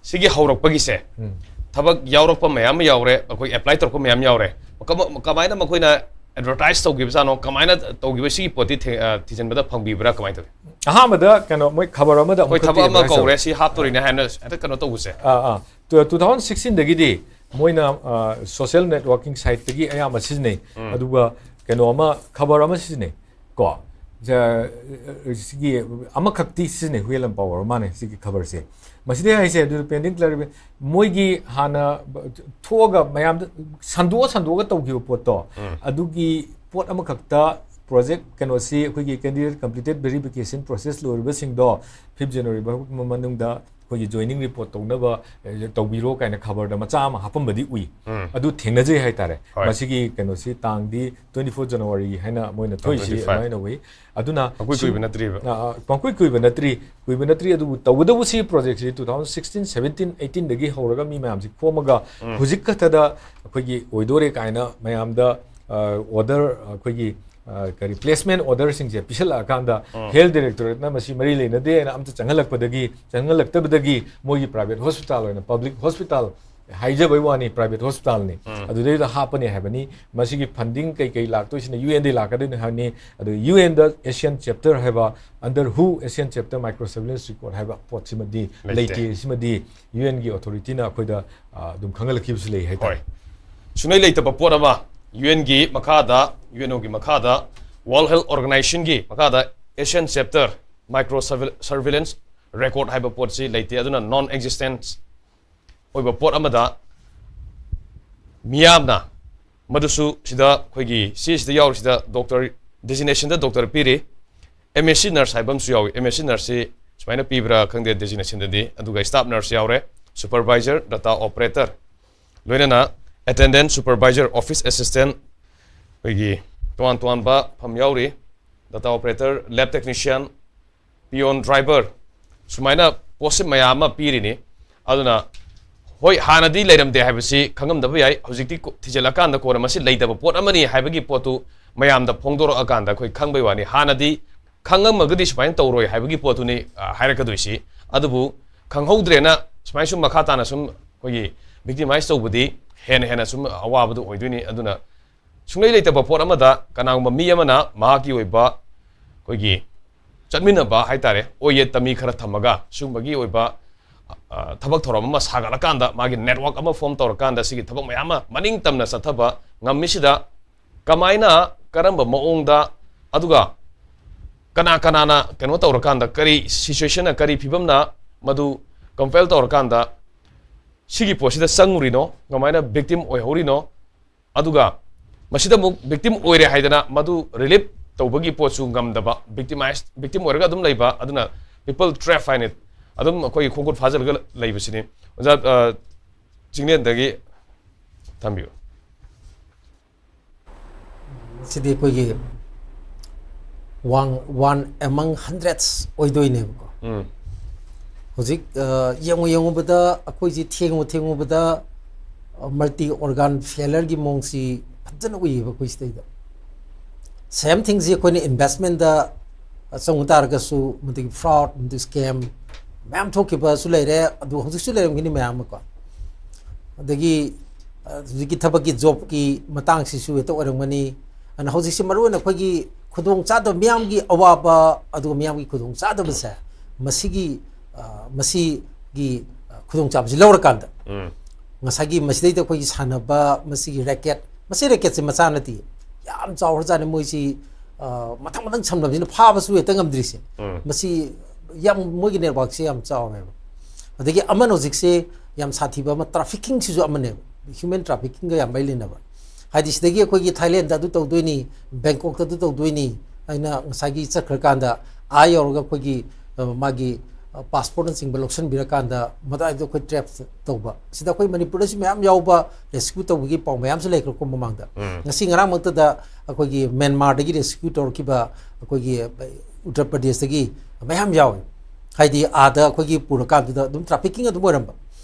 ꯁꯤꯒꯤ ꯍꯧꯔꯛꯄꯒꯤꯁꯦ ꯎꯝ꯫ ꯊꯕꯛ ꯌꯥꯎꯔꯛꯄ ꯃꯌꯥꯝ ꯑꯃ ꯌꯥꯎꯔꯦ, ꯑꯩꯈꯣꯏ ꯑꯦꯄ꯭ꯂꯥꯏ ꯇꯧꯔꯛꯄ ꯃꯌꯥꯝ ꯌꯥꯎꯔꯦ꯫ ꯀꯃ-, ꯀꯃꯥꯏꯅ ꯃꯈꯣꯏꯅ ꯑꯦꯗꯚꯔꯇꯥꯏꯁ ꯇꯧꯈꯤꯕꯖꯥꯠꯅꯣ? ꯀꯃꯥꯏꯅ ꯇꯧꯈꯤꯕ ꯁꯤꯒꯤ ꯄꯣꯠꯇꯤ ꯊꯦꯡ-, ꯑ, ꯊꯤꯖꯤꯟꯕꯗ ꯐꯪꯕꯤꯕ꯭ꯔꯥ? ꯀꯃꯥꯏꯅ ꯇꯧꯏ? ꯑꯍꯥꯟꯕꯗ ꯀꯩꯅꯣ, ꯃꯣꯏ ꯈꯕꯔ ꯑꯃꯗ ꯑꯩꯈꯣꯏ ꯑꯃꯨꯛꯈꯛ ꯊꯕꯛ ꯑꯃ ꯊꯦꯡꯅꯈ꯭ꯔꯦ ꯍꯥꯏꯁꯦ꯫ ꯀꯧꯔꯦ, ꯁꯤ ꯍꯥꯞꯇꯣꯔꯤꯅꯦ ꯍꯥꯏꯅ ꯍꯦꯛꯇ ꯀꯩꯅꯣ ꯇꯧꯕꯁꯦ꯫ ꯑꯥ, ꯑꯥ꯫ ꯇꯨ-, two thousand sixteen ꯗꯒꯤꯗꯤ ꯃꯣꯏꯅ, ꯑ, social networking site ꯇꯒꯤ ꯑꯌꯥꯝꯕ ꯁꯤꯖꯤꯟꯅꯩ꯫ ꯎꯝ꯫ ꯑꯗꯨꯒ ꯀꯩꯅꯣ ꯑꯃ, ꯈꯕꯔ ꯑꯃ ꯁꯤꯖꯤꯟꯅꯩ ꯀꯣ꯫ ꯁꯤꯒꯤ ꯑꯃꯈꯛꯇꯤ ꯁꯤꯖꯤꯟꯅꯩ, ꯍꯨꯌꯦꯜ ꯂꯝꯄꯥꯛ ꯑꯣꯏꯔ ꯃꯥꯅꯦ ꯁꯤꯒꯤ ꯈꯕꯔꯁꯦ꯫ ꯃꯁꯤꯗ ꯍꯥꯏꯁꯦ ꯑꯗꯨ pending clarify, ꯃꯣꯏꯒꯤ ꯍꯥꯟꯅ ꯊꯣꯛꯑꯒ ꯃꯌꯥꯝꯗ ꯁꯟꯗꯣꯛꯑ ꯁꯟꯗꯣꯛꯑꯒ ꯇꯧꯈꯤꯕ ꯄꯣꯠꯇꯣ, ꯑꯗꯨꯒꯤ ꯄꯣꯠ ꯑꯃꯈꯛꯇ ꯄ꯭ꯔꯣꯖꯦꯛ ꯀꯩꯅꯣꯁꯤ ꯑꯩꯈꯣꯏꯒꯤ candidate completed verification process ꯂꯣꯏꯔꯕꯁꯤꯡꯗꯣ fifth January ꯐꯥꯎꯕ ꯃꯅꯨꯡꯗ ꯑꯩꯈꯣꯏꯒꯤ joining report ꯇꯧꯅꯕ, ꯑꯦ, ꯇꯧꯕꯤꯔꯣ ꯀꯥꯏꯅ ꯈꯕꯔꯗ ꯃꯆꯥ ꯑꯃ ꯍꯥꯞꯄꯝꯕꯗꯤ ꯎꯏ꯫ ꯑꯗꯨ ꯊꯦꯡꯅꯖꯩ ꯍꯥꯏꯇꯥꯔꯦ꯫ ꯍꯣꯏ꯫ ꯃꯁꯤꯒꯤ ꯀꯩꯅꯣꯁꯤ ꯇꯥꯡꯗꯤ twenty four January ꯍꯥꯏꯅ ꯃꯣꯏꯅ ꯊꯣꯛꯏꯁꯤ twenty five꯫ ꯑꯗꯨꯃꯥꯏꯅ ꯎꯏ꯫ ꯑꯗꯨꯅ ꯄꯪꯀꯨꯏ ꯁꯤ-, ꯀꯨꯏꯕ ꯅꯠꯇ꯭ꯔꯤꯕ꯫ ꯑ, ꯑ, ꯄꯪꯀꯨꯏ ꯀꯨꯏꯕ ꯅꯠꯇ꯭ꯔꯤ꯫ ꯀꯨꯏꯕ ꯅꯠꯇ꯭ꯔꯤ, ꯑꯗꯨꯕꯨ ꯇꯧꯒꯗꯕ ꯁꯤ project ꯁꯤ two thousand sixteen seventeen eighteen ꯗꯒꯤ ꯍꯧꯔꯒ ꯃꯤ ꯃꯌꯥꯝꯁꯤ ꯈꯣꯝꯃꯒ ꯍꯧꯖꯤꯛ ꯈꯛꯇꯗ ꯑꯩꯈꯣꯏꯒꯤ ꯑꯣꯏꯗꯣꯔꯦ ꯀꯥꯏꯅ ꯃꯌꯥꯝꯗ, ꯑ, order, ꯑꯩꯈꯣꯏꯒꯤ, ꯑ, ꯀꯔꯤ, placement order ꯁꯤꯡꯁꯦ ꯄꯤꯁꯜꯂꯛꯑꯀꯥꯟꯗ health directorate ꯅ ꯃꯁꯤ ꯃꯔꯤ ꯂꯩꯅꯗꯦꯅ ꯑꯝꯇ ꯆꯪꯍꯜꯂꯛꯄꯗꯒꯤ, ꯆꯪꯍꯜꯂꯛꯇꯕꯗꯒꯤ ꯃꯣꯏꯒꯤ private hospital ꯑꯣꯏꯅ public hospital ꯍꯥꯏꯖꯕꯩ ꯋꯥꯅꯤ, private hospital ꯅꯤ꯫ ꯑꯗꯨꯗꯩꯗ ꯍꯥꯞꯄꯅꯤ ꯍꯥꯏꯕꯅꯤ꯫ ꯃꯁꯤꯒꯤ funding ꯀꯩ ꯀꯩ ꯂꯥꯛꯇꯣꯏꯁꯤꯅ UN ꯗꯩ ꯂꯥꯛꯀꯗꯣꯏꯅꯤ ꯍꯥꯏꯕꯅꯤ꯫ ꯑꯗꯨ UN ꯗ ASEAN chapter ꯍꯥꯏꯕ, under WHO ASEAN chapter microsurveillance record ꯍꯥꯏꯕ ꯄꯣꯠꯁꯤꯃꯗꯤ ꯂꯩꯇꯦ꯫ ꯂꯩꯇꯦ꯫ ꯁꯤꯃꯗꯤ UN ꯒꯤ authority ꯅ ꯑꯩꯈꯣꯏꯗ, ꯑ, ꯑꯗꯨꯝ ꯈꯪꯍꯜꯂꯛꯈꯤꯕꯁꯨ ꯂꯩ ꯍꯥꯏꯇꯥꯔꯦ꯫ ꯍꯣꯏ꯫ ꯁꯨꯡꯂꯩ ꯂꯩꯇꯕ ꯄꯣꯠ ꯑꯃ, UN ꯒꯤ ꯃꯈꯥꯗ, UNO ꯒꯤ ꯃꯈꯥꯗ, World Health Organization ꯒꯤ ꯃꯈꯥꯗ ASEAN chapter micro surveil-, surveillance record ꯍꯥꯏꯕ ꯄꯣꯠꯁꯤ ꯂꯩꯇꯦ꯫ ꯑꯗꯨꯅ non existence ꯑꯣꯏꯕ ꯄꯣꯠ ꯑꯃꯗ ꯃꯤꯌꯥꯝꯅ, ꯃꯗꯨꯁꯨ ꯁꯤꯗ ꯑꯩꯈꯣꯏꯒꯤ ꯁꯤꯁꯤꯗ ꯌꯥꯎꯔꯤꯁꯤꯗ doctor, designation ꯗ doctor ꯄꯤꯔꯤ, MSc nurse ꯍꯥꯏꯕ ꯑꯃꯁꯨ ꯌꯥꯎꯏ꯫ MSc nurse ꯁꯤ ꯁꯨꯃꯥꯏꯅ ꯄꯤꯕ꯭ꯔꯥ ꯈꯪꯗꯦ designation ꯗꯗꯤ, ꯑꯗꯨꯒ staff nurse ꯌꯥꯎꯔꯦ, supervisor, data operator, ꯂꯣꯏꯅꯅ attendant, supervisor, office assistant, ꯑꯩꯈꯣꯏꯒꯤ ꯇꯣꯉꯥꯟ ꯇꯣꯉꯥꯟꯕ ꯐꯝ ꯌꯥꯎꯔꯤ, data operator, lab technician, peon, driver, ꯁꯨꯃꯥꯏꯅ post ꯁꯤ ꯃꯌꯥꯝ ꯑꯃ ꯄꯤꯔꯤꯅꯤ꯫ ꯑꯗꯨꯅ ꯍꯣꯏ, ꯍꯥꯟꯅꯗꯤ ꯂꯩꯔꯝꯗꯦ ꯍꯥꯏꯕꯁꯤ ꯈꯪꯉꯝꯗꯕ ꯌꯥꯏ꯫ ꯍꯧꯖꯤꯛꯇꯤ ꯀꯣ-, ꯊꯤꯖꯤꯜꯂꯀꯥꯟꯗ ꯀꯣꯟꯅ ꯃꯁꯤ ꯂꯩꯇꯕ ꯄꯣꯠ ꯑꯃꯅꯤ ꯍꯥꯏꯕꯒꯤ ꯄꯣꯠꯇꯨ ꯃꯌꯥꯝꯗ ꯐꯣꯡꯗꯣꯔꯛꯑꯀꯥꯟꯗ ꯑꯩꯈꯣꯏ ꯈꯪꯕꯩ ꯋꯥꯅꯤ꯫ ꯍꯥꯟꯅꯗꯤ ꯈꯪꯉꯝꯃꯒꯗꯤ ꯁꯨꯃꯥꯏꯅ ꯇꯧꯔꯣꯏ ꯍꯥꯏꯕꯒꯤ ꯄꯣꯠꯇꯨꯅꯤ, ꯑ, ꯍꯥꯏꯔꯛꯀꯗꯣꯏꯁꯤ꯫ ꯑꯗꯨꯕꯨ ꯈꯪꯍꯧꯗ꯭ꯔꯦꯅ ꯁꯨꯃꯥꯏꯅ ꯁꯨꯝ ꯃꯈꯥ ꯇꯥꯅ ꯁꯨꯝ ꯑꯩꯈꯣꯏꯒꯤ victimize ꯇꯧꯕꯗꯤ ꯍꯦꯟꯅ ꯍꯦꯟꯅ ꯁꯨꯝ ꯑꯋꯥꯕꯗꯨ ꯑꯣꯏꯗꯣꯏꯅꯤ꯫ ꯑꯗꯨꯅ ꯁꯨꯡꯂꯩ ꯂꯩꯇꯕ ꯄꯣꯠ ꯑꯃꯗ ꯀꯅꯥꯒꯨꯝꯕ ꯃꯤ ꯑꯃꯅ ꯃꯍꯥꯛꯀꯤ ꯑꯣꯏꯕ ꯑꯩꯈꯣꯏꯒꯤ ꯆꯠꯃꯤꯟꯅꯕ ꯍꯥꯏꯇꯥꯔꯦ, ꯑꯣꯏꯌꯦꯠꯇ ꯃꯤ ꯈꯔ ꯊꯝꯃꯒ ꯁꯤꯒꯨꯝꯕꯒꯤ ꯑꯣꯏꯕ, ꯑ, ꯊꯕꯛ ꯊꯧꯔꯝ ꯑꯃ ꯁꯥꯒꯠꯂꯀꯥꯟꯗ, ꯃꯥꯒꯤ network ꯑꯃ form ꯇꯧꯔꯀꯥꯟꯗ ꯁꯤꯒꯤ ꯊꯕꯛ ꯃꯌꯥꯝ ꯑꯃ ꯃꯅꯤꯡ ꯇꯝꯅ ꯆꯠꯊꯕ ꯉꯝꯃꯤꯁꯤꯗ ꯀꯃꯥꯏꯅ, ꯀꯔꯝꯕ ꯃꯑꯣꯡꯗ, ꯑꯗꯨꯒ ꯀꯅꯥ ꯀꯅꯥꯅ ꯀꯩꯅꯣ ꯇꯧꯔꯀꯥꯟꯗ, ꯀꯔꯤ ꯁꯤꯆꯨꯋꯦꯁꯟꯅ, ꯀꯔꯤ ꯐꯤꯕꯝꯅ ꯃꯗꯨ ꯀꯝꯄꯦꯜ ꯇꯧꯔꯀꯥꯟꯗ ꯁꯤꯒꯤ ꯄꯣꯠꯁꯤꯗ ꯆꯪꯉꯨꯔꯤꯅꯣ, ꯀꯃꯥꯏꯅ ꯚꯤꯛꯇꯤꯝ ꯑꯣꯏꯍꯧꯔꯤꯅꯣ? ꯑꯗꯨꯒ ꯃꯁꯤꯗ ꯑꯃꯨꯛ ꯚꯤꯛꯇꯤꯝ ꯑꯣꯏꯔꯦ ꯍꯥꯏꯗꯅ ꯃꯗꯨ ꯔꯤꯂꯤꯞ ꯇꯧꯕꯒꯤ ꯄꯣꯠꯁꯨ ꯉꯝꯗꯕ, ꯚꯤꯛꯇꯤꯃꯥꯏꯁ, ꯚꯤꯛꯇꯤꯝ ꯑꯣꯏꯔꯒ ꯑꯗꯨꯝ ꯂꯩꯕ, ꯑꯗꯨꯅ ꯄꯤꯄꯜ ꯇ꯭ꯔꯦꯞ ꯍꯥꯏꯅ ꯑꯗꯨꯝ ꯑꯩꯈꯣꯏꯒꯤ ꯈꯣꯡꯈꯨꯠ ꯐꯥꯖꯤꯜꯂꯒ ꯂꯩꯕꯁꯤꯅꯤ꯫ ꯑꯣꯖꯥ, ꯑ, ꯆꯤꯡꯂꯦꯟꯗꯒꯤ ꯊꯝꯕꯤꯌꯨ꯫ ꯁꯤꯗꯤ ꯑꯩꯈꯣꯏꯒꯤ one, one among hundreds ꯑꯣꯏꯗꯣꯏꯅꯦꯕꯀꯣ꯫ ꯎꯝ꯫ ꯍꯧꯖꯤꯛ, ꯑ, ꯌꯦꯡꯉꯨ ꯌꯦꯡꯉꯨꯕꯗ ꯑꯩꯈꯣꯏꯁꯤ ꯊꯦꯡꯉꯨ ꯊꯦꯡꯉꯨꯕꯗ, ꯑ, ꯃꯜꯇꯤ ꯑꯣꯔꯒꯥꯟ ꯐꯦꯂꯔꯒꯤ ꯃꯑꯣꯡꯁꯤ ꯐꯖꯅ ꯎꯏꯌꯦꯕ ꯑꯩꯈꯣꯏ ꯁꯤꯗꯩꯗ꯫ ꯁꯦꯝ ꯊꯤꯡꯁꯤ ꯑꯩꯈꯣꯏꯅ ꯏꯟꯚꯦꯁꯃꯦꯟꯗ ꯆꯪꯉꯨ ꯇꯥꯔꯒꯁꯨ ꯃꯗꯨꯒꯤ ꯐ꯭ꯔꯣꯗ, ꯃꯗꯨꯒꯤ ꯁ꯭ꯀꯦꯝ ꯃꯌꯥꯝ ꯊꯣꯛꯈꯤꯕꯁꯨ ꯂꯩꯔꯦ꯫ ꯑꯗꯨ ꯍꯧꯖꯤꯛꯁꯨ ꯂꯩꯔꯝꯒꯅꯤ ꯃꯌꯥꯝ ꯑꯃꯀꯣ꯫ ꯑꯗꯒꯤ, ꯑ, ꯍꯧꯖꯤꯛꯀꯤ ꯊꯕꯛꯀꯤ ꯖꯣꯕꯀꯤ ꯃꯇꯥꯡꯁꯤꯁꯨ ꯍꯦꯛꯇ ꯑꯣꯏꯔꯝꯒꯅꯤ꯫ ꯑꯗꯨꯅ ꯍꯧꯖꯤꯛꯁꯤ ꯃꯔꯨꯑꯣꯏꯅ ꯑꯩꯈꯣꯏꯒꯤ ꯈꯨꯗꯣꯡꯆꯥꯗꯕ ꯃꯤꯌꯥꯝꯒꯤ ꯑꯋꯥꯕ, ꯑꯗꯨꯒ ꯃꯤꯌꯥꯝꯒꯤ ꯈꯨꯗꯣꯡꯆꯥꯗꯕꯁꯦ, ꯃꯁꯤꯒꯤ, ꯑ, ꯃꯁꯤꯒꯤ, ꯑ, ꯈꯨꯗꯣꯡꯆꯥꯕꯁꯤ ꯂꯧꯔꯀꯥꯟꯗ, ꯎꯝ꯫ ꯉꯁꯥꯏꯒꯤ ꯃꯁꯤꯗꯩꯗ ꯑꯩꯈꯣꯏꯒꯤ ꯁꯥꯟꯅꯕ, ꯃꯁꯤꯒꯤ ꯔꯦꯀꯦꯠ, ꯃꯁꯤ ꯔꯦꯀꯦꯠꯁꯦ ꯃꯆꯥ ꯅꯠꯇꯦ, ꯌꯥꯝ ꯆꯥꯎꯈ꯭ꯔꯖꯥꯠꯅꯤ꯫ ꯃꯣꯏꯁꯤ, ꯑ, ꯃꯊꯪ ꯃꯊꯪ ꯁꯝꯅꯕꯁꯤꯅ ꯐꯥꯕꯁꯨ ꯍꯦꯛꯇ ꯉꯝꯗ꯭ꯔꯤꯁꯦ꯫ ꯎꯝ꯫ ꯃꯁꯤ ꯌꯥꯝ, ꯃꯣꯏꯒꯤ ꯅꯦꯠꯋꯥꯛꯁꯦ ꯌꯥꯝ ꯆꯥꯎꯋꯦꯕ꯫ ꯑꯗꯒꯤ ꯑꯃꯅ ꯍꯧꯖꯤꯛꯁꯦ ꯌꯥꯝ ꯁꯥꯊꯤꯕ ꯑꯃ, ꯇ꯭ꯔꯥꯐꯤꯀꯤꯡꯁꯤꯁꯨ ꯑꯃꯅꯦꯕ, ꯍ꯭ꯌꯨꯃꯦꯟ ꯇ꯭ꯔꯥꯐꯤꯀꯤꯡꯒ ꯌꯥꯝ ꯃꯔꯤ ꯂꯩꯅꯕ꯫ ꯍꯥꯏꯗꯤ ꯁꯤꯗꯒꯤ ꯑꯩꯈꯣꯏꯒꯤ ꯊꯥꯏꯂꯦꯟꯗ ꯑꯗꯨ ꯇꯧꯗꯣꯏꯅꯤ, ꯕꯦꯡꯀꯣꯛꯇ ꯑꯗꯨ ꯇꯧꯗꯣꯏꯅꯤ, ꯑꯩꯅ ꯉꯁꯥꯏꯒꯤ ꯆꯠꯈ꯭ꯔꯀꯥꯟꯗ ꯑꯥ ꯌꯧꯔꯒ ꯑꯩꯈꯣꯏꯒꯤ, ꯑ, ꯃꯥꯒꯤ, ꯑ, ꯄꯥꯁꯄꯣꯔꯠꯅꯆꯤꯡꯕ ꯂꯧꯁꯤꯟꯕꯤꯔꯀꯥꯟꯗ ꯃꯗꯥꯏꯗ ꯑꯩꯈꯣꯏ ꯇ꯭ꯔꯦꯞ ꯇꯧꯕ꯫ ꯁꯤꯗ ꯑꯩꯈꯣꯏ ꯃꯅꯤꯄꯨꯔꯗꯁꯨ ꯃꯌꯥꯝ ꯌꯥꯎꯕ, ꯔꯦꯁꯀ꯭ꯌꯨ ꯇꯧꯕꯒꯤ ꯄꯥꯎ ꯃꯌꯥꯝꯁꯨ ꯂꯩꯈ꯭ꯔꯦꯀꯣ ꯃꯃꯥꯡꯗ꯫ ꯎꯝ꯫ ꯉꯁꯤ ꯉꯔꯥꯡꯃꯛꯇꯗ ꯑꯩꯈꯣꯏꯒꯤ ꯃ꯭ꯌꯥꯟꯃꯥꯔꯗꯒꯤ ꯔꯦꯁꯀ꯭ꯌꯨ ꯇꯧꯔꯛꯈꯤꯕ ꯑꯩꯈꯣꯏꯒꯤ ꯎꯠꯇꯔ ꯄ꯭ꯔꯗꯦꯁꯇꯒꯤ ꯃꯌꯥꯝ ꯌꯥꯎꯏ꯫ ꯍꯥꯏꯗꯤ ꯑꯥꯗ ꯑꯩꯈꯣꯏꯒꯤ ꯄꯨꯔꯀꯥꯟꯗꯨꯗ ꯑꯗꯨꯝ ꯇ꯭ꯔꯥꯐꯤꯀꯤꯡ ꯑꯗꯨꯝ ꯑꯣꯏꯔꯝꯕ꯫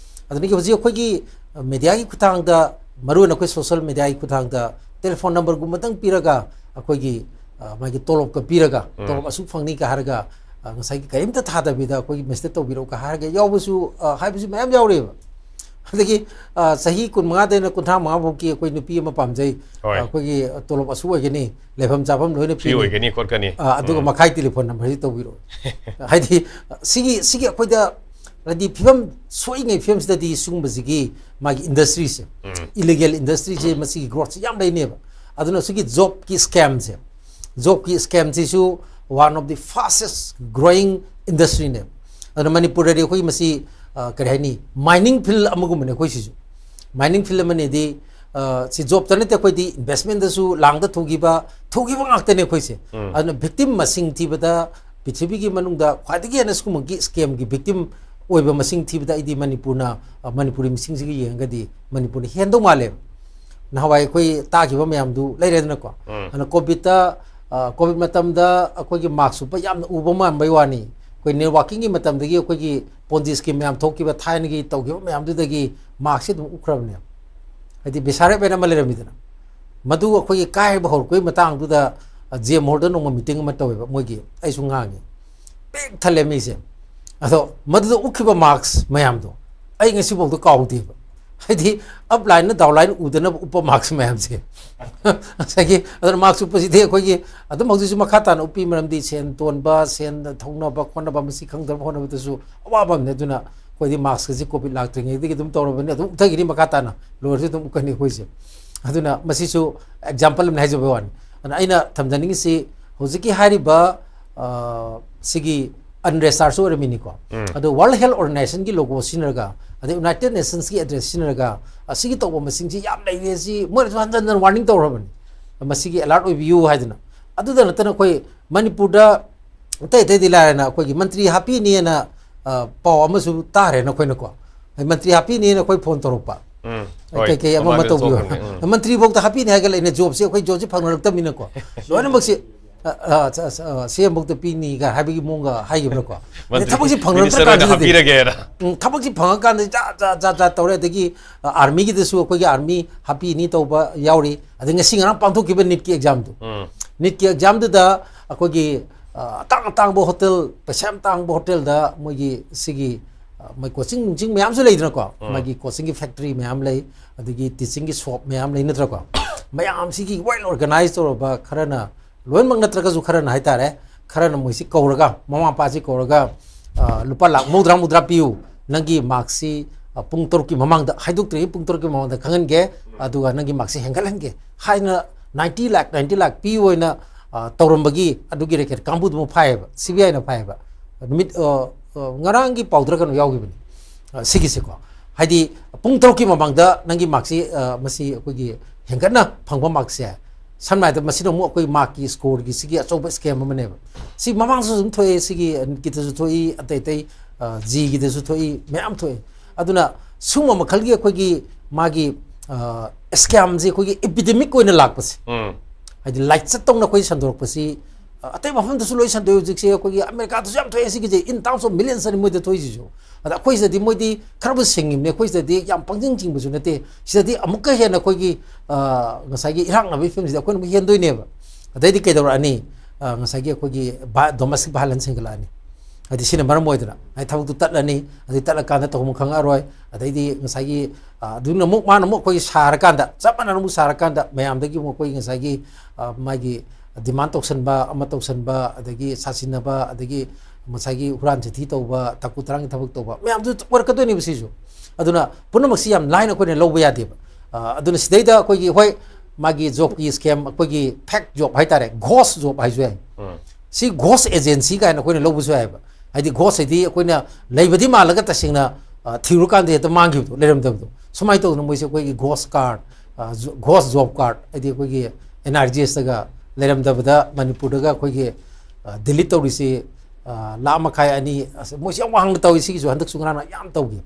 ꯑꯗꯨꯗꯒꯤ ꯍꯧꯖꯤꯛ ꯑꯩꯈꯣꯏꯒꯤ ꯃꯦꯗꯤꯌꯥꯒꯤ ꯈꯨꯠꯊꯥꯡꯗ, ꯃꯔꯨꯑꯣꯏꯅ ꯑꯩꯈꯣꯏ ꯁꯣꯁꯤꯌꯦꯜ ꯃꯦꯗꯤꯌꯥꯒꯤ ꯈꯨꯠꯊꯥꯡꯗ ꯇꯦꯂꯤꯐꯣꯟ ꯅꯝꯕꯔꯒꯨꯝꯕꯗꯪ ꯄꯤꯔꯒ ꯑꯩꯈꯣꯏꯒꯤ, ꯑ, ꯃꯥꯒꯤ ꯇꯣꯂꯣꯞꯀ ꯄꯤꯔꯒ, ꯎꯝ꯫ ꯇꯣꯂꯣꯞ ꯑꯁꯨꯛ ꯐꯪꯅꯤꯒ ꯍꯥꯏꯔꯒ, ꯑ, ꯉꯁꯥꯏꯒꯤ ꯀꯔꯤꯝꯇ ꯊꯥꯗꯕꯤꯗ ꯑꯩꯈꯣꯏꯒꯤ ꯃꯁꯤꯗ ꯇꯧꯕꯤꯔꯛꯎꯒ ꯍꯥꯏꯔꯒ ꯌꯥꯎꯕꯁꯨ, ꯑ, ꯍꯥꯏꯕꯁꯨ ꯃꯌꯥꯝ ꯌꯥꯎꯔꯤꯑꯕ꯫ ꯑꯗꯒꯤ, ꯑ, ꯆꯍꯤ ꯀꯨꯟꯃꯉꯥꯗꯩꯅ ꯀꯨꯟꯊ꯭ꯔꯥ ꯃꯉꯥ ꯐꯥꯎꯒꯤ ꯑꯩꯈꯣꯏ ꯅꯨꯄꯤ ꯑꯃ ꯄꯥꯝꯖꯩ, ꯍꯣꯏ꯫ ꯑ, ꯑꯩꯈꯣꯏꯒꯤ ꯇꯣꯂꯣꯞ ꯑꯁꯨꯛ ꯑꯣꯏꯒꯅꯤ, ꯂꯩꯐꯝ ꯆꯥꯐꯝ ꯂꯣꯏꯅ ꯐ꯭ꯔꯤ ꯄꯤꯅꯤ꯫ ꯑꯣꯏꯒꯅꯤ ꯈꯣꯠꯀꯅꯤ꯫ ꯑ, ꯑꯗꯨꯒ ꯎꯝ꯫ ꯃꯈꯥꯏ ꯇꯦꯂꯤꯐꯣꯟ ꯅꯝꯕꯔꯁꯤ ꯇꯧꯕꯤꯔꯛꯑꯣ꯫ ꯍꯥꯏꯗꯤ ꯁꯤꯒꯤ, ꯁꯤꯒꯤ ꯑꯩꯈꯣꯏꯗ ꯍꯥꯏꯗꯤ ꯐꯤꯕꯝ ꯁꯣꯛꯏꯉꯩ ꯐꯤꯕꯝꯁꯤꯗꯗꯤ ꯁꯤꯒꯨꯝꯕꯁꯤꯒꯤ ꯃꯥꯒꯤ ꯏꯟꯗꯁꯇ꯭ꯔꯤꯁꯦ, ꯎꯝ꯫ ꯏꯂꯤꯒꯦꯜ ꯏꯟꯗꯁꯇ꯭ꯔꯤꯁꯦ ꯃꯁꯤꯒꯤ ꯒ꯭ꯔꯣꯠꯁꯦ ꯌꯥꯝ ꯂꯩꯅꯦꯕ꯫ ꯑꯗꯨꯅ ꯁꯤꯒꯤ ꯖꯣꯕꯀꯤ ꯁ꯭ꯀꯦꯝꯁꯦ, ꯖꯣꯕꯀꯤ ꯁ꯭ꯀꯦꯝꯁꯤꯁꯨ one of the fastest growing industry ꯅꯦ꯫ ꯑꯗꯨꯅ ꯃꯅꯤꯄꯨꯔꯗꯗꯤ ꯑꯩꯈꯣꯏ ꯃꯁꯤ, ꯑ, ꯀꯔꯤ ꯍꯥꯏꯅꯤ, mining field ꯑꯃꯒꯨꯝꯕꯅꯦ ꯑꯩꯈꯣꯏ ꯁꯤꯁꯨ꯫ Mining field ꯑꯃꯅꯤꯗꯤ, ꯑ, ꯁꯤ job ꯇ ꯅꯠꯇꯦ, ꯑꯩꯈꯣꯏꯗꯤ investment ꯇꯁꯨ ꯂꯥꯡꯗ ꯊꯨꯈꯤꯕ, ꯊꯨꯈꯤꯕ ꯉꯥꯛꯇꯅꯦ ꯑꯩꯈꯣꯏꯁꯦ꯫ ꯎꯝ꯫ ꯑꯗꯨꯅ victim ꯃꯁꯤꯡ ꯊꯤꯕꯗ ꯄ꯭ꯔꯤꯊꯤꯕꯤꯒꯤ ꯃꯅꯨꯡꯗ ꯈ꯭ꯋꯥꯏꯗꯒꯤ ꯍꯦꯟꯅ ꯁꯤꯒꯨꯝꯕꯒꯤ scam ꯒꯤ victim ꯑꯣꯏꯕ ꯃꯁꯤꯡ ꯊꯤꯕꯗ ꯑꯩꯗꯤ ꯃꯅꯤꯄꯨꯔꯅ, ꯑ, ꯃꯅꯤꯄꯨꯔꯤ ꯃꯁꯤꯡꯁꯤꯒ ꯌꯦꯡꯉꯒꯗꯤ ꯃꯅꯤꯄꯨꯔꯅ ꯍꯦꯟꯗꯧ ꯃꯥꯜꯂꯦꯕ꯫ ꯅꯍꯥꯟꯋꯥꯏ ꯑꯩꯈꯣꯏ ꯇꯥꯈꯤꯕ ꯃꯌꯥꯝꯗꯨ ꯂꯩꯔꯦꯗꯅꯀꯣ꯫ ꯎꯝ꯫ ꯑꯗꯨꯅ COVID ꯇ, ꯑ, COVID ꯃꯇꯝꯗ ꯑꯩꯈꯣꯏꯒꯤ mask ꯎꯞꯄ ꯌꯥꯝꯅ ꯎꯕ ꯃꯥꯟꯕꯩ ꯋꯥꯅꯤ꯫ ꯑꯩꯈꯣꯏ networking ꯒꯤ ꯃꯇꯝꯗꯒꯤ ꯑꯩꯈꯣꯏꯒꯤ Ponzi scheme ꯃꯌꯥꯝ ꯊꯣꯛꯈꯤꯕ, ꯊꯥꯏꯅꯒꯤ ꯇꯧꯈꯤꯕ ꯃꯌꯥꯝꯗꯨꯗꯒꯤ mask ꯁꯦ ꯑꯗꯨꯝ ꯎꯞꯈ꯭ꯔꯕꯅꯦ꯫ ꯍꯥꯏꯗꯤ ꯕꯤꯁꯥꯔꯦꯞ ꯍꯥꯏꯅ ꯑꯃ ꯂꯩꯔꯝꯃꯤꯗꯅ, ꯃꯗꯨ ꯑꯩꯈꯣꯏꯒꯤ ꯀꯥꯏꯕ ꯍꯧꯔꯛꯄꯒꯤ ꯃꯇꯥꯡꯗꯨꯗ, ꯑ, J M Hall ꯗ ꯅꯣꯡꯃ meeting ꯑꯃ ꯇꯧꯋꯦꯕ, ꯃꯣꯏꯒꯤ, ꯑꯩꯁꯨ ꯉꯥꯡꯉꯤ, ꯄꯤꯛ ꯊꯜꯂꯦ ꯃꯤꯁꯦ꯫ ꯑꯗꯣ ꯃꯗꯨꯗ ꯎꯞꯈꯤꯕ mask ꯃꯌꯥꯝꯗꯣ ꯑꯩ ꯉꯁꯤꯐꯥꯎꯗ ꯀꯥꯎꯗꯦꯕ꯫ ꯍꯥꯏꯗꯤ upline ꯅ downline ꯎꯗꯅꯕ ꯎꯞꯄ mask ꯃꯌꯥꯝꯁꯦ꯫ ꯉꯁꯥꯏꯒꯤ, ꯑꯗꯨꯅ mask ꯎꯞꯄꯁꯤꯗꯤ ꯑꯩꯈꯣꯏꯒꯤ ꯑꯗꯨꯝ ꯍꯧꯖꯤꯛꯁꯨ ꯃꯈꯥ ꯇꯥꯅ ꯎꯞꯄꯤ, ꯃꯔꯝꯗꯤ ꯁꯦꯟ ꯇꯣꯟꯕ, ꯁꯦꯟ ꯊꯧꯅꯕ ꯈꯣꯠꯅꯕ, ꯃꯁꯤ ꯈꯪꯗꯅꯕ ꯍꯣꯠꯅꯕꯗꯁꯨ ꯑꯋꯥꯕ ꯑꯃꯅꯤ꯫ ꯑꯗꯨꯅ ꯑꯩꯈꯣꯏꯗꯤ mask ꯁꯤ COVID ꯂꯥꯛꯇ꯭ꯔꯤꯉꯩꯗꯒꯤ ꯑꯗꯨꯝ ꯇꯧꯔꯕꯅꯤ, ꯑꯗꯨꯝ ꯎꯞꯊꯈꯤꯅꯤ, ꯃꯈꯥ ꯇꯥꯅ ꯂꯣꯏꯔꯁꯨ ꯑꯗꯨꯝ ꯎꯞꯀꯅꯤ ꯑꯩꯈꯣꯏꯁꯦ꯫ ꯑꯗꯨꯅ ꯃꯁꯤꯁꯨ example ꯑꯃꯅꯤ ꯍꯥꯏꯖꯕ ꯋꯥꯅꯤ꯫ ꯑꯗꯨꯅ ꯑꯩꯅ ꯊꯝꯖꯅꯤꯡꯉꯤꯁꯤ, ꯍꯧꯖꯤꯛꯀꯤ ꯍꯥꯏꯔꯤꯕ, ꯑ, ꯁꯤꯒꯤ unrest ꯁꯨ ꯑꯣꯏꯔꯝꯃꯤꯅꯤꯀꯣ꯫ ꯎꯝ꯫ ꯑꯗꯣ World Health Organization ꯒꯤ logo ꯁꯤꯖꯤꯟꯅꯔꯒ, ꯑꯗꯩ United Nations ꯀꯤ address ꯁꯤꯖꯤꯟꯅꯔꯒ, ꯑꯁꯤꯒꯤ ꯇꯧꯕ ꯃꯁꯤꯡꯁꯤ ꯌꯥꯝ ꯂꯩꯔꯦ, ꯁꯤ ꯃꯣꯏꯅꯁꯨ ꯍꯟꯖꯟ ꯍꯟꯖꯟ warning ꯇꯧꯔꯕꯅꯤ, ꯃꯁꯤꯒꯤ alert ꯑꯣꯏꯕꯤꯌꯨ ꯍꯥꯏꯗꯅ꯫ ꯑꯗꯨꯗ ꯅꯠꯇꯅ ꯑꯩꯈꯣꯏ ꯃꯅꯤꯄꯨꯔꯗ ꯑꯇꯩ ꯑꯇꯩꯗꯤ ꯂꯥꯏꯔꯅ ꯑꯩꯈꯣꯏꯒꯤ ꯃꯟꯇ꯭ꯔꯤ ꯍꯥꯞꯄꯤꯅꯦꯅ, ꯑ, ꯄꯥꯎ ꯑꯃꯁꯨ ꯇꯥꯔꯦꯅ ꯑꯩꯈꯣꯏꯅꯀꯣ꯫ ꯃꯟꯇ꯭ꯔꯤ ꯍꯥꯄꯤꯅꯤꯅ ꯑꯩꯈꯣꯏ phone ꯇꯧꯔꯛꯄ꯫ ꯎꯝ, ꯍꯣꯏ, ꯀꯩꯀꯩ ꯑꯃ ꯑꯃ ꯃꯃꯥꯡꯗꯁꯨ ꯇꯧꯕꯤꯌꯣ꯫ ꯊꯣꯛꯄꯅꯦ, ꯎꯝ꯫ ꯃꯟꯇ꯭ꯔꯤꯐꯧꯗ ꯍꯥꯞꯄꯤꯅꯤ ꯍꯥꯏꯒꯠꯂꯛꯏꯅꯦ, job ꯁꯦ, ꯑꯩꯈꯣꯏ job ꯁꯦ ꯐꯪꯅꯔꯛꯇꯕꯅꯤꯅꯀꯣ꯫ ꯂꯣꯏꯅꯃꯛꯁꯦ, ꯑ, ꯑ, ꯑ, CM ꯐꯧꯗ ꯄꯤꯅꯤꯒ ꯍꯥꯏꯕꯒꯤ ꯃꯑꯣꯡꯒ ꯍꯥꯏꯈꯤꯕ꯭ꯔꯥꯀꯣ? ꯑꯗꯩ ꯃꯟꯇ꯭ꯔꯤ, ꯊꯕꯛꯁꯤ minister ꯐꯪꯅꯔꯛꯇ꯭ꯔꯀꯥꯟꯁꯤꯗꯗꯤ, ꯍꯣꯏꯅ ꯍꯥꯞꯄꯤꯔꯒꯦꯅ꯫ ꯎꯝ, ꯊꯕꯛꯁꯤ ꯐꯪꯉꯀꯥꯟꯗ ꯖꯥꯠ, ꯖꯥꯠ, ꯖꯥꯠ, ꯖꯥꯠ ꯇꯧꯔꯦ꯫ ꯑꯗꯒꯤ, ꯑ, army ꯒꯤꯗꯁꯨ ꯑꯩꯈꯣꯏꯒꯤ army ꯍꯥꯞꯄꯤꯅꯤ ꯇꯧꯕ ꯌꯥꯎꯔꯤ꯫ ꯑꯗꯩ ꯉꯁꯤ ꯉꯔꯥꯡ ꯄꯥꯡꯊꯣꯛꯈꯤꯕ NEET ꯀꯤ exam ꯗꯣ꯫ ꯎꯝ꯫ NEET ꯀꯤ exam ꯗꯨꯗ ꯑꯩꯈꯣꯏꯒꯤ, ꯑ, ꯑꯇꯥꯡ ꯑꯇꯥꯡꯕ hotel, ꯄꯩꯁꯥ ꯌꯥꯝ ꯇꯥꯡꯕ hotel ꯗ ꯃꯣꯏꯒꯤ ꯁꯤꯒꯤ, ꯑ, ꯃꯣꯏ coaching ꯅꯨꯆꯤꯡ ꯃꯌꯥꯝꯁꯨ ꯂꯩꯗꯅꯀꯣ꯫ ꯎꯝ꯫ ꯃꯥꯒꯤ coaching ꯒꯤ factory ꯃꯌꯥꯝ ꯂꯩ, ꯑꯗꯒꯤ teaching ꯒꯤ shop ꯃꯌꯥꯝ ꯂꯩ ꯅꯠꯇ꯭ꯔꯀꯣ꯫ ꯃꯌꯥꯝꯁꯤꯒꯤ well organize ꯇꯧꯔꯕ ꯈꯔꯅ, ꯂꯣꯏꯅꯃꯛ ꯅꯠꯇ꯭ꯔꯒꯁꯨ ꯈꯔꯅ ꯍꯥꯏꯇꯥꯔꯦ, ꯈꯔꯅ ꯃꯣꯏꯁꯤ ꯀꯧꯔꯒ, ꯃꯃꯥ ꯃꯄꯥꯁꯤ ꯀꯧꯔꯒ, ꯑ, "ꯂꯨꯄꯥ ꯂꯥꯛ ꯃꯧꯗ꯭ꯔꯥ ꯃꯧꯗ꯭ꯔꯥ ꯄꯤꯌꯨ, ꯅꯪꯒꯤ mark ꯁꯤ, ꯑ, ꯄꯨꯡ ꯇꯔꯨꯛꯀꯤ ꯃꯃꯥꯡꯗ, ꯍꯥꯏꯗꯣꯛꯇ꯭ꯔꯤꯉꯩ ꯄꯨꯡ ꯇꯔꯨꯛꯀꯤ ꯃꯃꯥꯡꯗ ꯈꯪꯍꯟꯒꯦ, ꯑꯗꯨꯒ ꯅꯪꯒꯤ mark ꯁꯤ ꯍꯦꯟꯒꯠꯍꯟꯒꯦ" ꯍꯥꯏꯅ ninety lakh, ninety lakh ꯄꯤꯌꯨ ꯍꯥꯏꯅ ꯑ, ꯇꯧꯔꯝꯕꯒꯤ ꯑꯗꯨꯒꯤ ꯔꯦꯀꯦꯠ ꯀꯥꯡꯕꯨꯗꯨꯃ ꯐꯥꯏꯌꯦꯕ, ꯁꯤ ꯕꯤ ꯑꯥꯏꯅ ꯐꯥꯏꯌꯦꯕ꯫ ꯅꯨꯃꯤꯠ, ꯑ, ꯑ, ꯉꯔꯥꯡꯒꯤ ꯄꯥꯎꯗꯔ ꯀꯩꯅꯣ ꯌꯥꯎꯈꯤꯕꯅꯤ, ꯑ, ꯁꯤꯒꯤꯁꯦꯀꯣ꯫ ꯍꯥꯏꯗꯤ ꯄꯨꯡ ꯇꯔꯨꯛꯀꯤ ꯃꯃꯥꯡꯗ ꯅꯪꯒꯤ ꯃꯥꯔꯛꯁꯤ, ꯑ, ꯃꯁꯤ ꯑꯩꯈꯣꯏꯒꯤ ꯍꯦꯟꯒꯠꯅ ꯐꯪꯕ ꯃꯥꯔꯛꯁꯦ, ꯁꯝꯅ ꯍꯥꯏꯔꯕꯗ ꯃꯁꯤꯅ ꯑꯃꯨꯛ ꯑꯩꯈꯣꯏ ꯃꯥꯔꯛꯀꯤ ꯁ꯭ꯀꯣꯔꯒꯤ ꯁꯤꯒꯤ ꯑꯆꯧꯕ ꯁ꯭ꯀꯦꯝ ꯑꯃꯅꯦꯕ꯫ ꯁꯤ ꯃꯃꯥꯡꯁꯨ ꯑꯗꯨꯝ ꯊꯣꯛꯑꯦ, ꯁꯤꯒꯤ ꯅꯤꯠꯀꯤꯗꯁꯨ ꯊꯣꯛꯏ, ꯑꯇꯩ ꯑꯇꯩ, ꯑ, ꯖꯤꯒꯤꯗꯁꯨ ꯊꯣꯛꯏ, ꯃꯌꯥꯝ ꯊꯣꯛꯏ꯫ ꯑꯗꯨꯅ ꯁꯨꯝꯕ ꯃꯈꯜꯒꯤ ꯑꯩꯈꯣꯏꯒꯤ ꯃꯥꯒꯤ, ꯑ, ꯁ꯭ꯀꯦꯝꯁꯦ ꯑꯩꯈꯣꯏꯒꯤ ꯏꯄꯤꯗꯦꯃꯤꯛ ꯑꯣꯏꯅ ꯂꯥꯛꯄꯁꯦ, ꯎꯝ ꯍꯥꯏꯗꯤ ꯂꯥꯏꯆꯠ ꯇꯧꯅ ꯑꯩꯈꯣꯏ ꯁꯟꯗꯣꯔꯛꯄꯁꯤ, ꯑ, ꯑꯇꯩ ꯃꯐꯝꯗꯁꯨ ꯂꯣꯏ ꯁꯟꯗꯣꯛꯑꯦ꯫ ꯍꯧꯖꯤꯛꯁꯦ ꯑꯩꯈꯣꯏꯒꯤ ꯑꯃꯦꯔꯤꯀꯥꯗꯁꯨ ꯌꯥꯝ ꯊꯣꯛꯑꯦ ꯁꯤꯒꯤꯁꯦ, in terms of millions ꯅꯤ ꯃꯣꯏꯗ ꯊꯣꯛꯏꯁꯤꯁꯨ꯫ ꯑꯗ ꯑꯩꯈꯣꯏ ꯁꯤꯗꯗꯤ ꯃꯣꯏꯗꯤ ꯈꯔꯕꯨ ꯁꯤꯡꯉꯤꯕꯅꯦ, ꯑꯩꯈꯣꯏ ꯁꯤꯗꯗꯤ ꯌꯥꯝ ꯄꯪꯆꯤꯡ ꯆꯤꯡꯕꯁꯨ ꯅꯠꯇꯦ꯫ ꯁꯤꯗꯗꯤ ꯑꯃꯨꯛꯀ ꯍꯦꯟꯅ ꯑꯩꯈꯣꯏꯒꯤ, ꯑ, ꯉꯁꯥꯏꯒꯤ ꯏꯔꯥꯛꯅꯕꯒꯤ ꯐꯤꯕꯝꯁꯤꯗꯤ ꯑꯩꯈꯣꯏꯅ ꯑꯃꯨꯛ ꯍꯦꯟꯗꯣꯏꯅꯦꯕ꯫ ꯑꯗꯩꯗꯤ ꯀꯩꯗꯧꯔꯛꯑꯅꯤ? ꯑ, ꯉꯁꯥꯏꯒꯤ ꯑꯩꯈꯣꯏꯒꯤ ꯚꯥ-, ꯗꯣꯃꯦꯁꯇꯤꯛ ꯚꯥꯏꯂꯦꯟꯁ ꯍꯦꯟꯒꯠꯂꯛꯑꯅꯤ꯫ ꯍꯥꯏꯗꯤ ꯁꯤꯅ ꯃꯔꯝ ꯑꯣꯏꯗꯅ ꯍꯥꯏꯗꯤ ꯊꯕꯛꯇꯨ ꯇꯠꯂꯅꯤ, ꯑꯗꯩ ꯇꯠꯂꯀꯥꯟꯗ ꯇꯧꯐꯝ ꯈꯪꯉꯛꯑꯔꯣꯏ꯫ ꯑꯗꯩꯗꯤ ꯉꯁꯥꯏꯒꯤ, ꯑ, ꯑꯗꯨꯅ ꯑꯃꯨꯛ ꯃꯥꯅ ꯑꯃꯨꯛ ꯑꯩꯈꯣꯏꯒꯤ ꯁꯥꯔꯀꯥꯟꯗ, ꯆꯞ ꯃꯥꯟꯅꯅ ꯑꯃꯨꯛ ꯁꯥꯔꯀꯥꯟꯗ ꯃꯌꯥꯝꯗꯒꯤ ꯑꯃꯨꯛ ꯑꯩꯈꯣꯏꯒꯤ ꯉꯁꯥꯏꯒꯤ, ꯑ, ꯃꯥꯒꯤ ꯗꯤꯃꯥꯟ ꯇꯧꯁꯟꯕ, ꯑꯃ ꯇꯧꯁꯟꯕ, ꯑꯗꯒꯤ ꯁꯥꯁꯤꯟꯅꯕ, ꯑꯗꯒꯤ ꯉꯁꯥꯏꯒꯤ ꯍꯨꯔꯥꯟ ꯆꯤꯊꯤ ꯇꯧꯕ, ꯇꯥꯀꯨ ꯇꯔꯥꯡꯒꯤ ꯊꯕꯛ ꯇꯧꯕ ꯃꯌꯥꯝꯗꯨ ꯑꯣꯏꯔꯛꯀꯗꯣꯏꯅꯦꯕ ꯁꯤꯁꯨ꯫ ꯑꯗꯨꯅ ꯄꯨꯝꯅꯃꯛꯁꯤ ꯌꯥꯝ ꯂꯥꯏꯅ ꯑꯩꯈꯣꯏꯅ ꯂꯧꯕ ꯌꯥꯗꯦꯕ꯫ ꯑ, ꯑꯗꯨꯅ ꯁꯤꯗꯩꯗ ꯑꯩꯈꯣꯏꯒꯤ, ꯍꯣꯏ, ꯃꯥꯒꯤ ꯖꯣꯕꯀꯤ ꯁ꯭ꯀꯦꯝ, ꯑꯩꯈꯣꯏꯒꯤ ꯐꯦꯛ ꯖꯣꯕ ꯍꯥꯏꯇꯥꯔꯦ, ꯒꯣꯁ ꯖꯣꯕ ꯍꯥꯏꯁꯨ ꯌꯥꯏ꯫ ꯎꯝ ꯁꯤ ꯒꯣꯁ ꯑꯦꯖꯦꯟꯁꯤ ꯀꯥꯏꯅ ꯑꯩꯈꯣꯏꯅ ꯂꯧꯕꯁꯨ ꯌꯥꯏꯕ꯫ ꯍꯥꯏꯗꯤ ꯒꯣꯁ ꯍꯥꯏꯗꯤ ꯑꯩꯈꯣꯏꯅ ꯂꯩꯕꯗꯤ ꯃꯥꯜꯂꯒ ꯇꯁꯦꯡꯅ, ꯑ, ꯊꯤꯔꯨꯀꯥꯟꯗ ꯍꯦꯛꯇ ꯃꯥꯡꯈꯤꯕꯗꯣ, ꯂꯩꯔꯝꯗꯕꯗꯣ꯫ ꯁꯨꯃꯥꯏꯅ ꯇꯧꯗꯅ ꯃꯣꯏꯁꯦ ꯑꯩꯈꯣꯏꯒꯤ ꯒꯣꯁ ꯀꯥꯔꯗ, ꯑ, ꯖꯣ-, ꯒꯣꯁ ꯖꯣꯕ ꯀꯥꯔꯗ, ꯍꯥꯏꯗꯤ ꯑꯩꯈꯣꯏꯒꯤ ꯑꯦꯟ ꯑꯥꯔ ꯖꯤ ꯑꯦꯁꯇꯒ ꯂꯩꯔꯝꯗꯕꯗ ꯃꯅꯤꯄꯨꯔꯗꯒ ꯑꯩꯈꯣꯏꯒꯤ, ꯑ, ꯗꯤꯂꯤꯠ ꯇꯧꯔꯤꯁꯤ, ꯑ, ꯂꯥꯈ ꯃꯈꯥꯏ, ꯑꯅꯤ, ꯑꯁ, ꯃꯣꯏꯁꯤ ꯌꯥꯝ ꯋꯥꯡꯅ ꯇꯧꯏ꯫ ꯁꯤꯒꯤꯁꯨ ꯍꯟꯗꯛꯁꯨ ꯉꯔꯥꯡ ꯌꯥꯝ ꯇꯧꯈꯤ꯫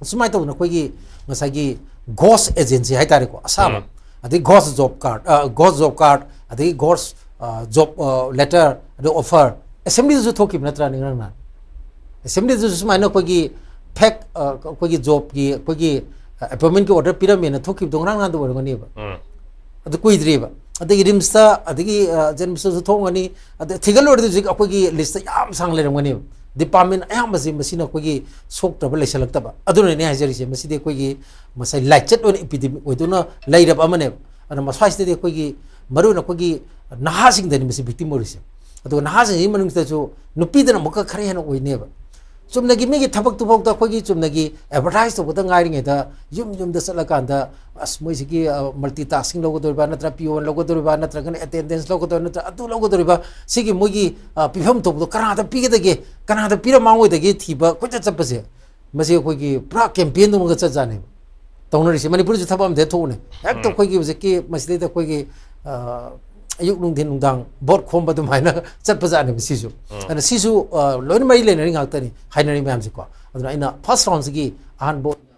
ꯁꯨꯃꯥꯏꯅ ꯇꯧꯗꯅ ꯑꯩꯈꯣꯏꯒꯤ ꯉꯁꯥꯏꯒꯤ ꯒꯣꯁ ꯑꯦꯖꯦꯟꯁꯤ ꯍꯥꯏꯇꯥꯔꯦꯀꯣ, ꯑꯁꯥꯕ, ꯎꯝ ꯑꯗꯒꯤ ꯒꯣꯁ ꯖꯣꯕ ꯀꯥꯔꯗ, ꯑ, ꯒꯣꯁ ꯖꯣꯕ ꯀꯥꯔꯗ, ꯑꯗꯒꯤ ꯒꯣꯁ, ꯑ, ꯖꯣꯕ, ꯑ, ꯂꯦꯇꯔ, ꯑꯗꯩ ꯑꯣꯐꯔ, ꯑꯦꯁꯦꯝꯕ꯭ꯂꯤꯗꯁꯨ ꯊꯣꯛꯈꯤꯕ ꯅꯠꯇ꯭ꯔꯥꯅꯦ ꯉꯔꯥꯡ ꯅꯍꯥꯟ? ꯑꯦꯁꯦꯝꯕ꯭ꯂꯤꯗꯁꯨ ꯁꯨꯃꯥꯏꯅ ꯑꯩꯈꯣꯏꯒꯤ ꯐꯦꯛ, ꯑ, ꯑꯩꯈꯣꯏꯒꯤ ꯖꯣꯕꯀꯤ ꯑꯩꯈꯣꯏꯒꯤ, ꯑ, ꯑꯦꯄꯣꯏꯟꯃꯦꯟꯠꯀꯤ ꯑꯣꯔꯗꯔ ꯄꯤꯔꯝꯃꯦꯅ ꯊꯣꯛꯈꯤꯕꯗꯣ ꯉꯔꯥꯡ ꯅꯍꯥꯟꯗ ꯑꯣꯏꯔꯝꯒꯅꯦꯕ꯫ ꯎꯝ ꯑꯗꯨ ꯀꯨꯏꯗ꯭ꯔꯤꯕ꯫ ꯑꯗꯒꯤ ꯔꯤꯝꯁꯇ, ꯑꯗꯒꯤ, ꯑ, ꯖꯦꯅꯤꯝꯁꯇꯁꯨ ꯊꯣꯛꯑꯝꯒꯅꯤ꯫ ꯑꯗ ꯊꯤꯒꯠꯂꯨꯔꯗꯤ ꯍꯧꯖꯤꯛ ꯑꯩꯈꯣꯏꯒꯤ ꯂꯤꯁꯇ ꯌꯥꯝ ꯁꯥꯡ ꯂꯩꯔꯝꯒꯅꯦꯕ꯫ ꯗꯤꯄꯥꯔꯠꯃꯦꯟ ꯑꯌꯥꯝꯕꯁꯦ ꯃꯁꯤꯅ ꯑꯩꯈꯣꯏꯒꯤ ꯁꯣꯛꯇ꯭ꯔꯕ ꯂꯩꯁꯜꯂꯛꯇꯕ꯫ ꯑꯗꯨꯅꯅꯦ ꯍꯥꯏꯖꯔꯤꯁꯦ, ꯃꯁꯤꯗꯤ ꯑꯩꯈꯣꯏꯒꯤ ꯉꯁꯥꯏ ꯂꯥꯏꯆꯠ ꯑꯣꯏꯅ ꯏꯄꯤꯗꯦꯃꯤꯛ ꯑꯣꯏꯗꯨꯅ ꯂꯩꯔꯕ ꯑꯃꯅꯦꯕ꯫ ꯑꯗꯨꯅ ꯃꯁ꯭ꯋꯥꯏꯁꯤꯗꯗꯤ ꯑꯩꯈꯣꯏꯒꯤ ꯃꯔꯨꯑꯣꯏꯅ ꯑꯩꯈꯣꯏꯒꯤ ꯅꯍꯥꯁꯤꯡꯗꯅꯤ ꯃꯁꯤ ꯚꯤꯛꯇꯤꯝ ꯑꯣꯏꯔꯤꯁꯦ꯫ ꯑꯗꯨꯒ ꯅꯍꯥꯁꯤꯡꯁꯤꯒꯤ ꯃꯅꯨꯡꯁꯤꯗꯁꯨ ꯅꯨꯄꯤꯗꯅ ꯑꯃꯨꯛꯀ ꯈꯔ ꯍꯦꯟꯅ ꯑꯣꯏꯅꯦꯕ꯫ ꯆꯨꯝꯅꯒꯤ ꯃꯤꯒꯤ ꯊꯕꯛꯇꯨꯐꯥꯎꯗ ꯑꯩꯈꯣꯏꯒꯤ ꯆꯨꯝꯅꯒꯤ ꯑꯦꯗꯚꯔꯇꯥꯏꯁ ꯇꯧꯕꯗ ꯉꯥꯏꯔꯤꯉꯩꯗ ꯌꯨꯝ ꯌꯨꯝꯗ ꯆꯠꯂꯀꯥꯟꯗ ꯑꯁ ꯃꯣꯏꯁꯤꯒꯤ ꯃꯜꯇꯤ ꯇꯥꯁꯀꯤꯡ ꯂꯧꯒꯗꯧꯔꯤꯕ ꯅꯠꯇ꯭ꯔꯒ ꯄꯤꯌꯣꯟ ꯂꯧꯒꯗꯧꯔꯤꯕ ꯅꯠꯇ꯭ꯔꯒꯅ ꯑꯦꯇꯦꯟꯗꯦꯟꯁ ꯂꯧꯒꯗꯧꯔꯤꯕ ꯅꯠꯇ꯭ꯔꯒ ꯑꯗꯨ ꯂꯧꯒꯗꯧꯔꯤꯕ ꯁꯤꯒꯤ ꯃꯣꯏꯒꯤ ꯄꯤꯐꯝ ꯊꯣꯛꯄꯗꯣ ꯀꯅꯥꯗ ꯄꯤꯒꯗꯒꯦ, ꯀꯅꯥꯗ ꯄꯤꯔ ꯃꯥꯡꯉꯣꯏꯗꯒꯦ ꯊꯤꯕ ꯀꯣꯏꯆꯠ ꯆꯠꯄꯁꯦ, ꯃꯁꯤ ꯑꯩꯈꯣꯏꯒꯤ ꯄꯨꯔꯥ ꯀꯦꯝꯄꯦꯟꯗꯧꯅꯒ ꯆꯠ ꯖꯥꯠꯅꯦꯕ ꯇꯧꯅꯔꯤꯁꯦ꯫ ꯃꯅꯤꯄꯨꯔꯁꯨ ꯊꯕꯛ ꯑꯃꯗ ꯊꯣꯛꯎꯅꯦ꯫ ꯍꯦꯛꯇ ꯑꯩꯈꯣꯏꯒꯤ ꯍꯧꯖꯤꯛꯀꯤ ꯃꯁꯤꯗꯩꯗ ꯑꯩꯈꯣꯏꯒꯤ ꯑꯌꯨꯛ ꯅꯨꯡꯊꯤꯟ ꯅꯨꯡꯗꯥꯡ ꯚꯣꯠ ꯈꯣꯝꯕ ꯑꯗꯨꯃꯥꯏꯅ ꯆꯠꯄ ꯖꯥꯠꯅꯦꯕ ꯁꯤꯁꯨ꯫ ꯑꯗꯨꯅ ꯁꯤꯁꯨ ꯂꯣꯏꯅ ꯃꯔꯤ ꯂꯩꯅꯔꯤ ꯉꯥꯛꯇꯅꯤ ꯍꯥꯏꯅꯔꯤ ꯃꯌꯥꯝꯁꯦꯀꯣ꯫ ꯑꯗꯨꯅ ꯑꯩꯅ ꯐꯥꯔꯁ ꯔꯥꯎꯟꯁꯤꯒꯤ ꯑꯍꯥꯟꯕ ꯑꯣꯏꯅ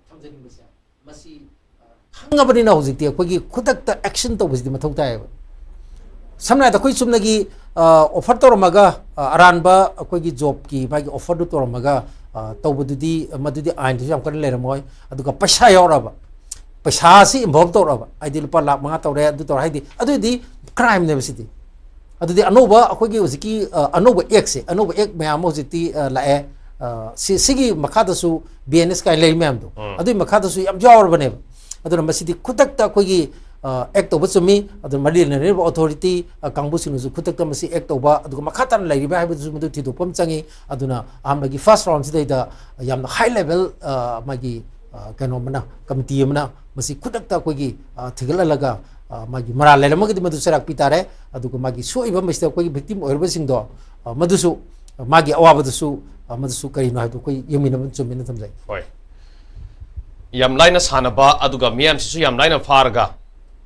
ꯊꯝꯖꯅꯤꯡꯕꯁꯦ, ꯃꯁꯤ ꯈꯪꯉꯕꯅꯤꯅ ꯍꯧꯖꯤꯛꯇꯤ ꯑꯩꯈꯣꯏꯒꯤ ꯈꯨꯗꯛꯇ ꯑꯦꯛꯁꯟ ꯇꯧꯕꯁꯤꯗꯤ ꯃꯊꯧ ꯇꯥꯏꯌꯦꯕ꯫ ꯁꯝꯅ ꯍꯥꯏꯔꯕꯗ ꯑꯩꯈꯣꯏ ꯆꯨꯝꯅꯒꯤ ꯑꯣꯐꯔ ꯇꯧꯔꯝꯃꯒ, ꯑꯔꯥꯟꯕ ꯑꯩꯈꯣꯏꯒꯤ ꯖꯣꯕꯀꯤ ꯃꯥꯒꯤ ꯑꯣꯐꯔꯗꯨ ꯇꯧꯔꯝꯃꯒ ꯇꯧꯕꯗꯨꯗꯤ, ꯃꯗꯨꯗꯤ ꯑꯥꯏꯟꯗꯁꯨ ꯌꯥꯝ ꯀꯟꯅ ꯂꯩꯔꯝꯃꯣꯏ꯫ ꯑꯗꯨꯒ ꯄꯩꯁꯥ ꯌꯥꯎꯔꯛꯑꯕ, ꯄꯩꯁꯥꯁꯤ ꯏꯟꯚꯣꯜꯕ ꯇꯧꯔꯛꯑꯕ, ꯍꯥꯏꯗꯤ ꯂꯨꯄꯥ ꯂꯥꯈ ꯃꯉꯥ ꯇꯧꯔꯦ, ꯑꯗꯨ ꯇꯧꯔꯦ, ꯍꯥꯏꯗꯤ ꯑꯗꯨꯗꯤ ꯀ꯭ꯔꯥꯏꯝꯅꯦꯕ ꯁꯤꯗꯤ꯫ ꯑꯗꯨꯗꯤ ꯑꯅꯧꯕ ꯑꯩꯈꯣꯏꯒꯤ ꯍꯧꯖꯤꯛꯀꯤ ꯑꯅꯧꯕ ꯑꯦꯛꯁꯦ, ꯑꯅꯧꯕ ꯑꯦꯛ ꯃꯌꯥꯝ ꯑꯃ ꯍꯧꯖꯤꯛꯇꯤ ꯂꯥꯛꯑꯦ꯫ ꯁꯤꯒꯤ ꯃꯈꯥꯗꯁꯨ ꯕꯤ ꯑꯦꯟ ꯑꯦꯁ ꯀꯥꯏꯅ ꯂꯩꯔꯤ ꯃꯌꯥꯝꯗꯣ, ꯑꯗꯨꯒꯤ ꯃꯈꯥꯗꯁꯨ ꯌꯥꯝ ꯌꯥꯎꯔꯕꯅꯦꯕ꯫ ꯑꯗꯨꯅ ꯃꯁꯤꯗꯤ ꯈꯨꯗꯛꯇ ꯑꯩꯈꯣꯏꯒꯤ ꯑꯦꯛ ꯇꯧꯕ ꯆꯨꯝꯃꯤ꯫ ꯑꯗꯨꯅ ꯃꯔꯤ ꯂꯩꯅꯔꯤꯕ ꯑꯣꯊꯣꯔꯤꯇꯤ ꯀꯥꯡꯕꯨꯁꯤꯡꯅꯁꯨ ꯈꯨꯗꯛꯇ ꯃꯁꯤ ꯑꯦꯛ ꯇꯧꯕ, ꯑꯗꯨꯒ ꯃꯈꯥ ꯇꯥꯅ ꯂꯩꯔꯤꯕ ꯍꯥꯏꯕꯗꯨꯁꯨ ꯃꯗꯨ ꯊꯤꯗꯣꯛꯄ ꯑꯃ ꯆꯪꯉꯤ꯫ ꯑꯗꯨꯅ ꯑꯍꯥꯟꯕꯒꯤ ꯐꯥꯔꯁ ꯔꯥꯎꯟꯁꯤꯗꯩꯗ ꯌꯥꯝꯅ ꯍꯥꯏ ꯂꯦꯚꯦꯜ ꯃꯥꯒꯤ ꯀꯩꯅꯣ ꯑꯃꯅ, ꯀꯃꯤꯇꯤ ꯑꯃꯅ ꯃꯁꯤ ꯈꯨꯗꯛꯇ ꯑꯩꯈꯣꯏꯒꯤ ꯊꯤꯒꯠꯍꯜꯂꯒ ꯃꯥꯒꯤ ꯃꯔꯥꯜ ꯂꯩꯔꯝꯃꯒꯗꯤ ꯃꯗꯨ ꯆꯩꯔꯥꯛ ꯄꯤ ꯇꯥꯔꯦ꯫ ꯑꯗꯨꯒ ꯃꯥꯒꯤ ꯁꯣꯛꯏꯕ ꯃꯁꯤꯗ ꯑꯩꯈꯣꯏꯒꯤ ꯚꯤꯛꯇꯤꯝ ꯑꯣꯏꯔꯤꯕꯁꯤꯡꯗꯣ ꯃꯗꯨꯁꯨ ꯃꯥꯒꯤ ꯑꯋꯥꯕꯗꯨꯁꯨ ꯃꯗꯨꯁꯨ ꯀꯔꯤꯅꯣ ꯍꯥꯏꯕꯗꯨ ꯑꯩꯈꯣꯏ ꯌꯦꯡꯃꯤꯟꯅꯕ ꯆꯨꯝꯃꯦꯅ ꯊꯝꯖꯩ꯫ ꯍꯣꯏ, ꯌꯥꯝ ꯂꯥꯏꯅ ꯁꯥꯟꯅꯕ, ꯑꯗꯨꯒ ꯃꯤꯌꯥꯝꯁꯤꯁꯨ ꯌꯥꯝ ꯂꯥꯏꯅ ꯐꯥꯔꯒ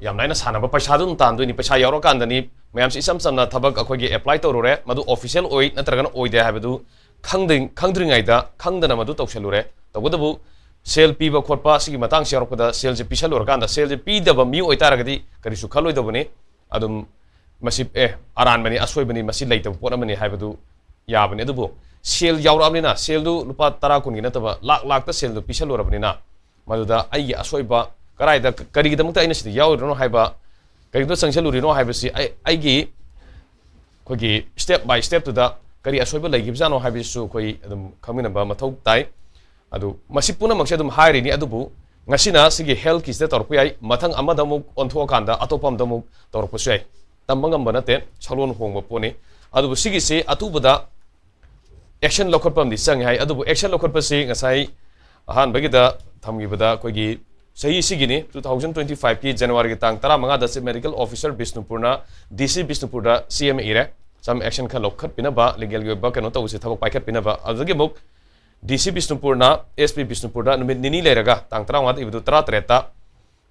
ꯌꯥꯝ ꯂꯥꯏꯅ ꯁꯥꯟꯅꯕ, ꯄꯩꯁꯥꯗꯨ ꯑꯗꯨꯝ ꯇꯥꯟꯗꯣꯏꯅꯤ꯫ ꯄꯩꯁꯥ ꯌꯥꯎꯔꯀꯥꯟꯗꯅꯤ ꯃꯌꯥꯝꯁꯤ ꯏꯆꯝ ꯆꯝꯅ ꯊꯕꯛ ꯑꯩꯈꯣꯏꯒꯤ ꯑꯦꯄ꯭ꯂꯥꯏ ꯇꯧꯔꯨꯔꯦ, ꯃꯗꯨ ꯑꯣꯐꯤꯁꯤꯌꯦꯜ ꯑꯣꯏ ꯅꯠꯇ꯭ꯔꯒꯅ ꯑꯣꯏꯗꯦ ꯍꯥꯏꯕꯗꯨ ꯈꯪꯗ꯭ꯔꯤ-, ꯈꯪꯗ꯭ꯔꯤꯉꯩꯗ ꯈꯪꯗꯅ ꯃꯗꯨ ꯇꯧꯁꯜꯂꯨꯔꯦ꯫ ꯇꯧꯕꯇꯕꯨ ꯁꯦꯜ ꯄꯤꯕ ꯈꯣꯠꯄ ꯁꯤꯒꯤ ꯃꯇꯥꯡꯁꯤ ꯌꯥꯎꯔꯛꯄꯗ ꯁꯦꯜꯁꯦ ꯄꯤꯁꯜꯂꯨꯔꯀꯥꯟꯗ ꯁꯦꯜꯁꯦ ꯄꯤꯗꯕ ꯃꯤ ꯑꯣꯏꯇꯥꯔꯒꯗꯤ ꯀꯔꯤꯁꯨ ꯈꯜꯂꯣꯏꯗꯕꯅꯤ꯫ ꯑꯗꯨꯝ ꯃꯁꯤ ꯑꯦ ꯑꯔꯥꯟꯕꯅꯤ, ꯑꯁꯣꯏꯕꯅꯤ, ꯃꯁꯤ ꯂꯩꯇꯕ ꯄꯣꯠ ꯑꯃꯅꯤ ꯍꯥꯏꯕꯗꯨ ꯌꯥꯕꯅꯤ꯫ ꯑꯗꯨꯕꯨ ꯁꯦꯜ ꯌꯥꯎꯔꯛꯑꯕꯅꯤꯅ, ꯁꯦꯜꯗꯨ ꯂꯨꯄꯥ ꯇꯔꯥ ꯀꯨꯟꯒꯤ ꯅꯠꯇꯕ ꯂꯥꯛ ꯂꯥꯛꯇ ꯁꯦꯜꯗꯨ ꯄꯤꯁꯜꯂꯨꯔꯕꯅꯤꯅ, ꯃꯗꯨꯗ ꯑꯩꯒꯤ ꯑꯁꯣꯏꯕ ꯀꯗꯥꯏꯗ, ꯀꯔꯤꯒꯤꯗꯃꯛꯇ ꯑꯩꯅ ꯁꯤꯗ ꯌꯥꯎꯔꯤꯅꯣ ꯍꯥꯏꯕ, ꯀꯔꯤꯒꯤꯗꯃꯛꯇ ꯆꯪꯁꯜꯂꯨꯔꯤꯅꯣ ꯍꯥꯏꯕꯁꯤ ꯑꯩ, ꯑꯩꯒꯤ ꯑꯩꯈꯣꯏꯒꯤ ꯁ꯭ꯇꯦꯞ ꯕꯥꯏ ꯁ꯭ꯇꯦꯞꯇꯨꯗ ꯀꯔꯤ ꯑꯁꯣꯏꯕ ꯂꯩꯈꯤꯕꯖꯥꯠꯅꯣ ꯍꯥꯏꯕꯁꯤꯁꯨ ꯑꯩꯈꯣꯏ ꯑꯗꯨꯝ ꯈꯪꯃꯤꯟꯅꯕ ꯃꯊꯧ ꯇꯥꯏ꯫ ꯑꯗꯨ ꯃꯁꯤ ꯄꯨꯝꯅꯃꯛꯁꯦ ꯑꯗꯨꯝ ꯍꯥꯏꯔꯤꯅꯤ, ꯑꯗꯨꯕꯨ ꯉꯁꯤꯅ ꯁꯤꯒꯤ ꯍꯦꯜꯊꯀꯤꯁꯤꯗ ꯇꯧꯔꯛꯄ ꯌꯥꯏ, ꯃꯊꯪ ꯑꯃꯗ ꯑꯃꯨꯛ ꯑꯣꯟꯊꯣꯛꯑꯀꯥꯟꯗ ꯑꯇꯣꯞꯄ ꯑꯃꯗ ꯑꯃꯨꯛ ꯇꯧꯔꯛꯄꯁꯨ ꯌꯥꯏ꯫ ꯇꯝꯕ ꯉꯝꯕ ꯅꯠꯇꯦ, ꯁꯛꯂꯣꯟ ꯍꯣꯡꯕ ꯄꯣꯠꯅꯤ꯫ ꯑꯗꯨꯕꯨ ꯁꯤꯒꯤꯁꯤ ꯑꯊꯨꯕꯗ ꯑꯦꯛꯁꯟ ꯂꯧꯈꯠꯄ ꯑꯃꯗꯤ ꯆꯪꯉꯦ ꯍꯥꯏ꯫ ꯑꯗꯨꯕꯨ ꯑꯦꯛꯁꯟ ꯂꯧꯈꯠꯄꯁꯤ ꯉꯁꯥꯏ ꯑꯍꯥꯟꯕꯒꯤꯗ ꯊꯝꯈꯤꯕꯗ ꯑꯩꯈꯣꯏꯒꯤ ꯆꯍꯤ ꯑꯁꯤꯒꯤꯅꯤ, ꯇꯨ ꯊꯥꯎꯖꯟ ꯇ꯭ꯋꯦꯟꯇꯤ ꯐꯥꯏꯚꯀꯤ ꯖꯅꯋꯥꯔꯤꯒꯤ ꯇꯥꯡ ꯇꯔꯥꯃꯉꯥꯗ Chief Medical Officer ꯕꯤꯁꯅꯨꯄꯨꯔꯅ ꯗꯤ ꯁꯤ ꯕꯤꯁꯅꯨꯄꯨꯔꯗ ꯁꯤ ꯑꯃ ꯏꯔꯦ, ꯁꯝ ꯑꯦꯛꯁꯟ ꯈꯔ ꯂꯧꯈꯠꯄꯤꯅꯕ, ꯂꯤꯒꯦꯜꯒꯤ ꯑꯣꯏꯕ ꯀꯩꯅꯣ ꯇꯧꯕꯁꯦ, ꯊꯕꯛ ꯄꯥꯏꯈꯠꯄꯤꯅꯕ꯫ ꯑꯗꯨꯗꯒꯤ ꯑꯃꯨꯛ ꯗꯤ ꯁꯤ ꯕꯤꯁꯅꯨꯄꯨꯔꯅ ꯑꯦꯁ ꯄꯤ ꯕꯤꯁꯅꯨꯄꯨꯔꯗ ꯅꯨꯃꯤꯠ ꯅꯤꯅꯤ ꯂꯩꯔꯒ, ꯇꯥꯡ ꯇꯔꯥꯃꯉꯥꯗ ꯏꯕꯗꯨ ꯇꯔꯥꯇꯔꯦꯠꯇ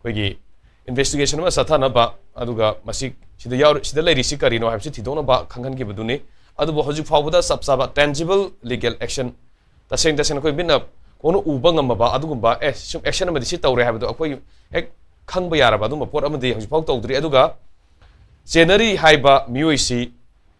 ꯑꯩꯈꯣꯏꯒꯤ ꯏꯟꯚꯦꯁꯇꯤꯒꯦꯁꯟ ꯑꯃ ꯆꯠꯊꯅꯕ, ꯑꯗꯨꯒ ꯃꯁꯤ ꯁꯤꯗ ꯌꯥꯎꯔꯤ, ꯁꯤꯗ ꯂꯩꯔꯤꯁꯤ ꯀꯔꯤꯅꯣ ꯍꯥꯏꯕꯁꯤ ꯊꯤꯗꯣꯛꯅꯕ ꯈꯪꯍꯟꯈꯤꯕꯗꯨꯅꯤ꯫ ꯑꯗꯨꯕꯨ ꯍꯧꯖꯤꯛ ꯐꯥꯎꯕꯗ ꯆꯞ ꯆꯥꯕ tangible legal action, ꯇꯁꯦꯡ ꯇꯁꯦꯡꯅ ꯑꯩꯈꯣꯏ ꯃꯤꯠꯅ ꯀꯣꯟꯅ ꯎꯕ ꯉꯝꯃꯕ ꯑꯗꯨꯒꯨꯝꯕ, ꯑꯦ, ꯁꯨꯝ ꯑꯦꯛꯁꯟ ꯑꯃꯗꯤ ꯁꯤ ꯇꯧꯔꯦ ꯍꯥꯏꯕꯗꯣ ꯑꯩꯈꯣꯏ ꯍꯦꯛ ꯈꯪꯕ ꯌꯥꯔꯕ ꯑꯗꯨꯒꯨꯝꯕ ꯄꯣꯠ ꯑꯃꯗꯤ ꯍꯧꯖꯤꯛ ꯐꯥꯎ ꯇꯧꯗ꯭ꯔꯤ꯫ ꯑꯗꯨꯒ ꯆꯦꯟꯅꯔꯤ ꯍꯥꯏꯕ ꯃꯤꯑꯣꯏꯁꯤ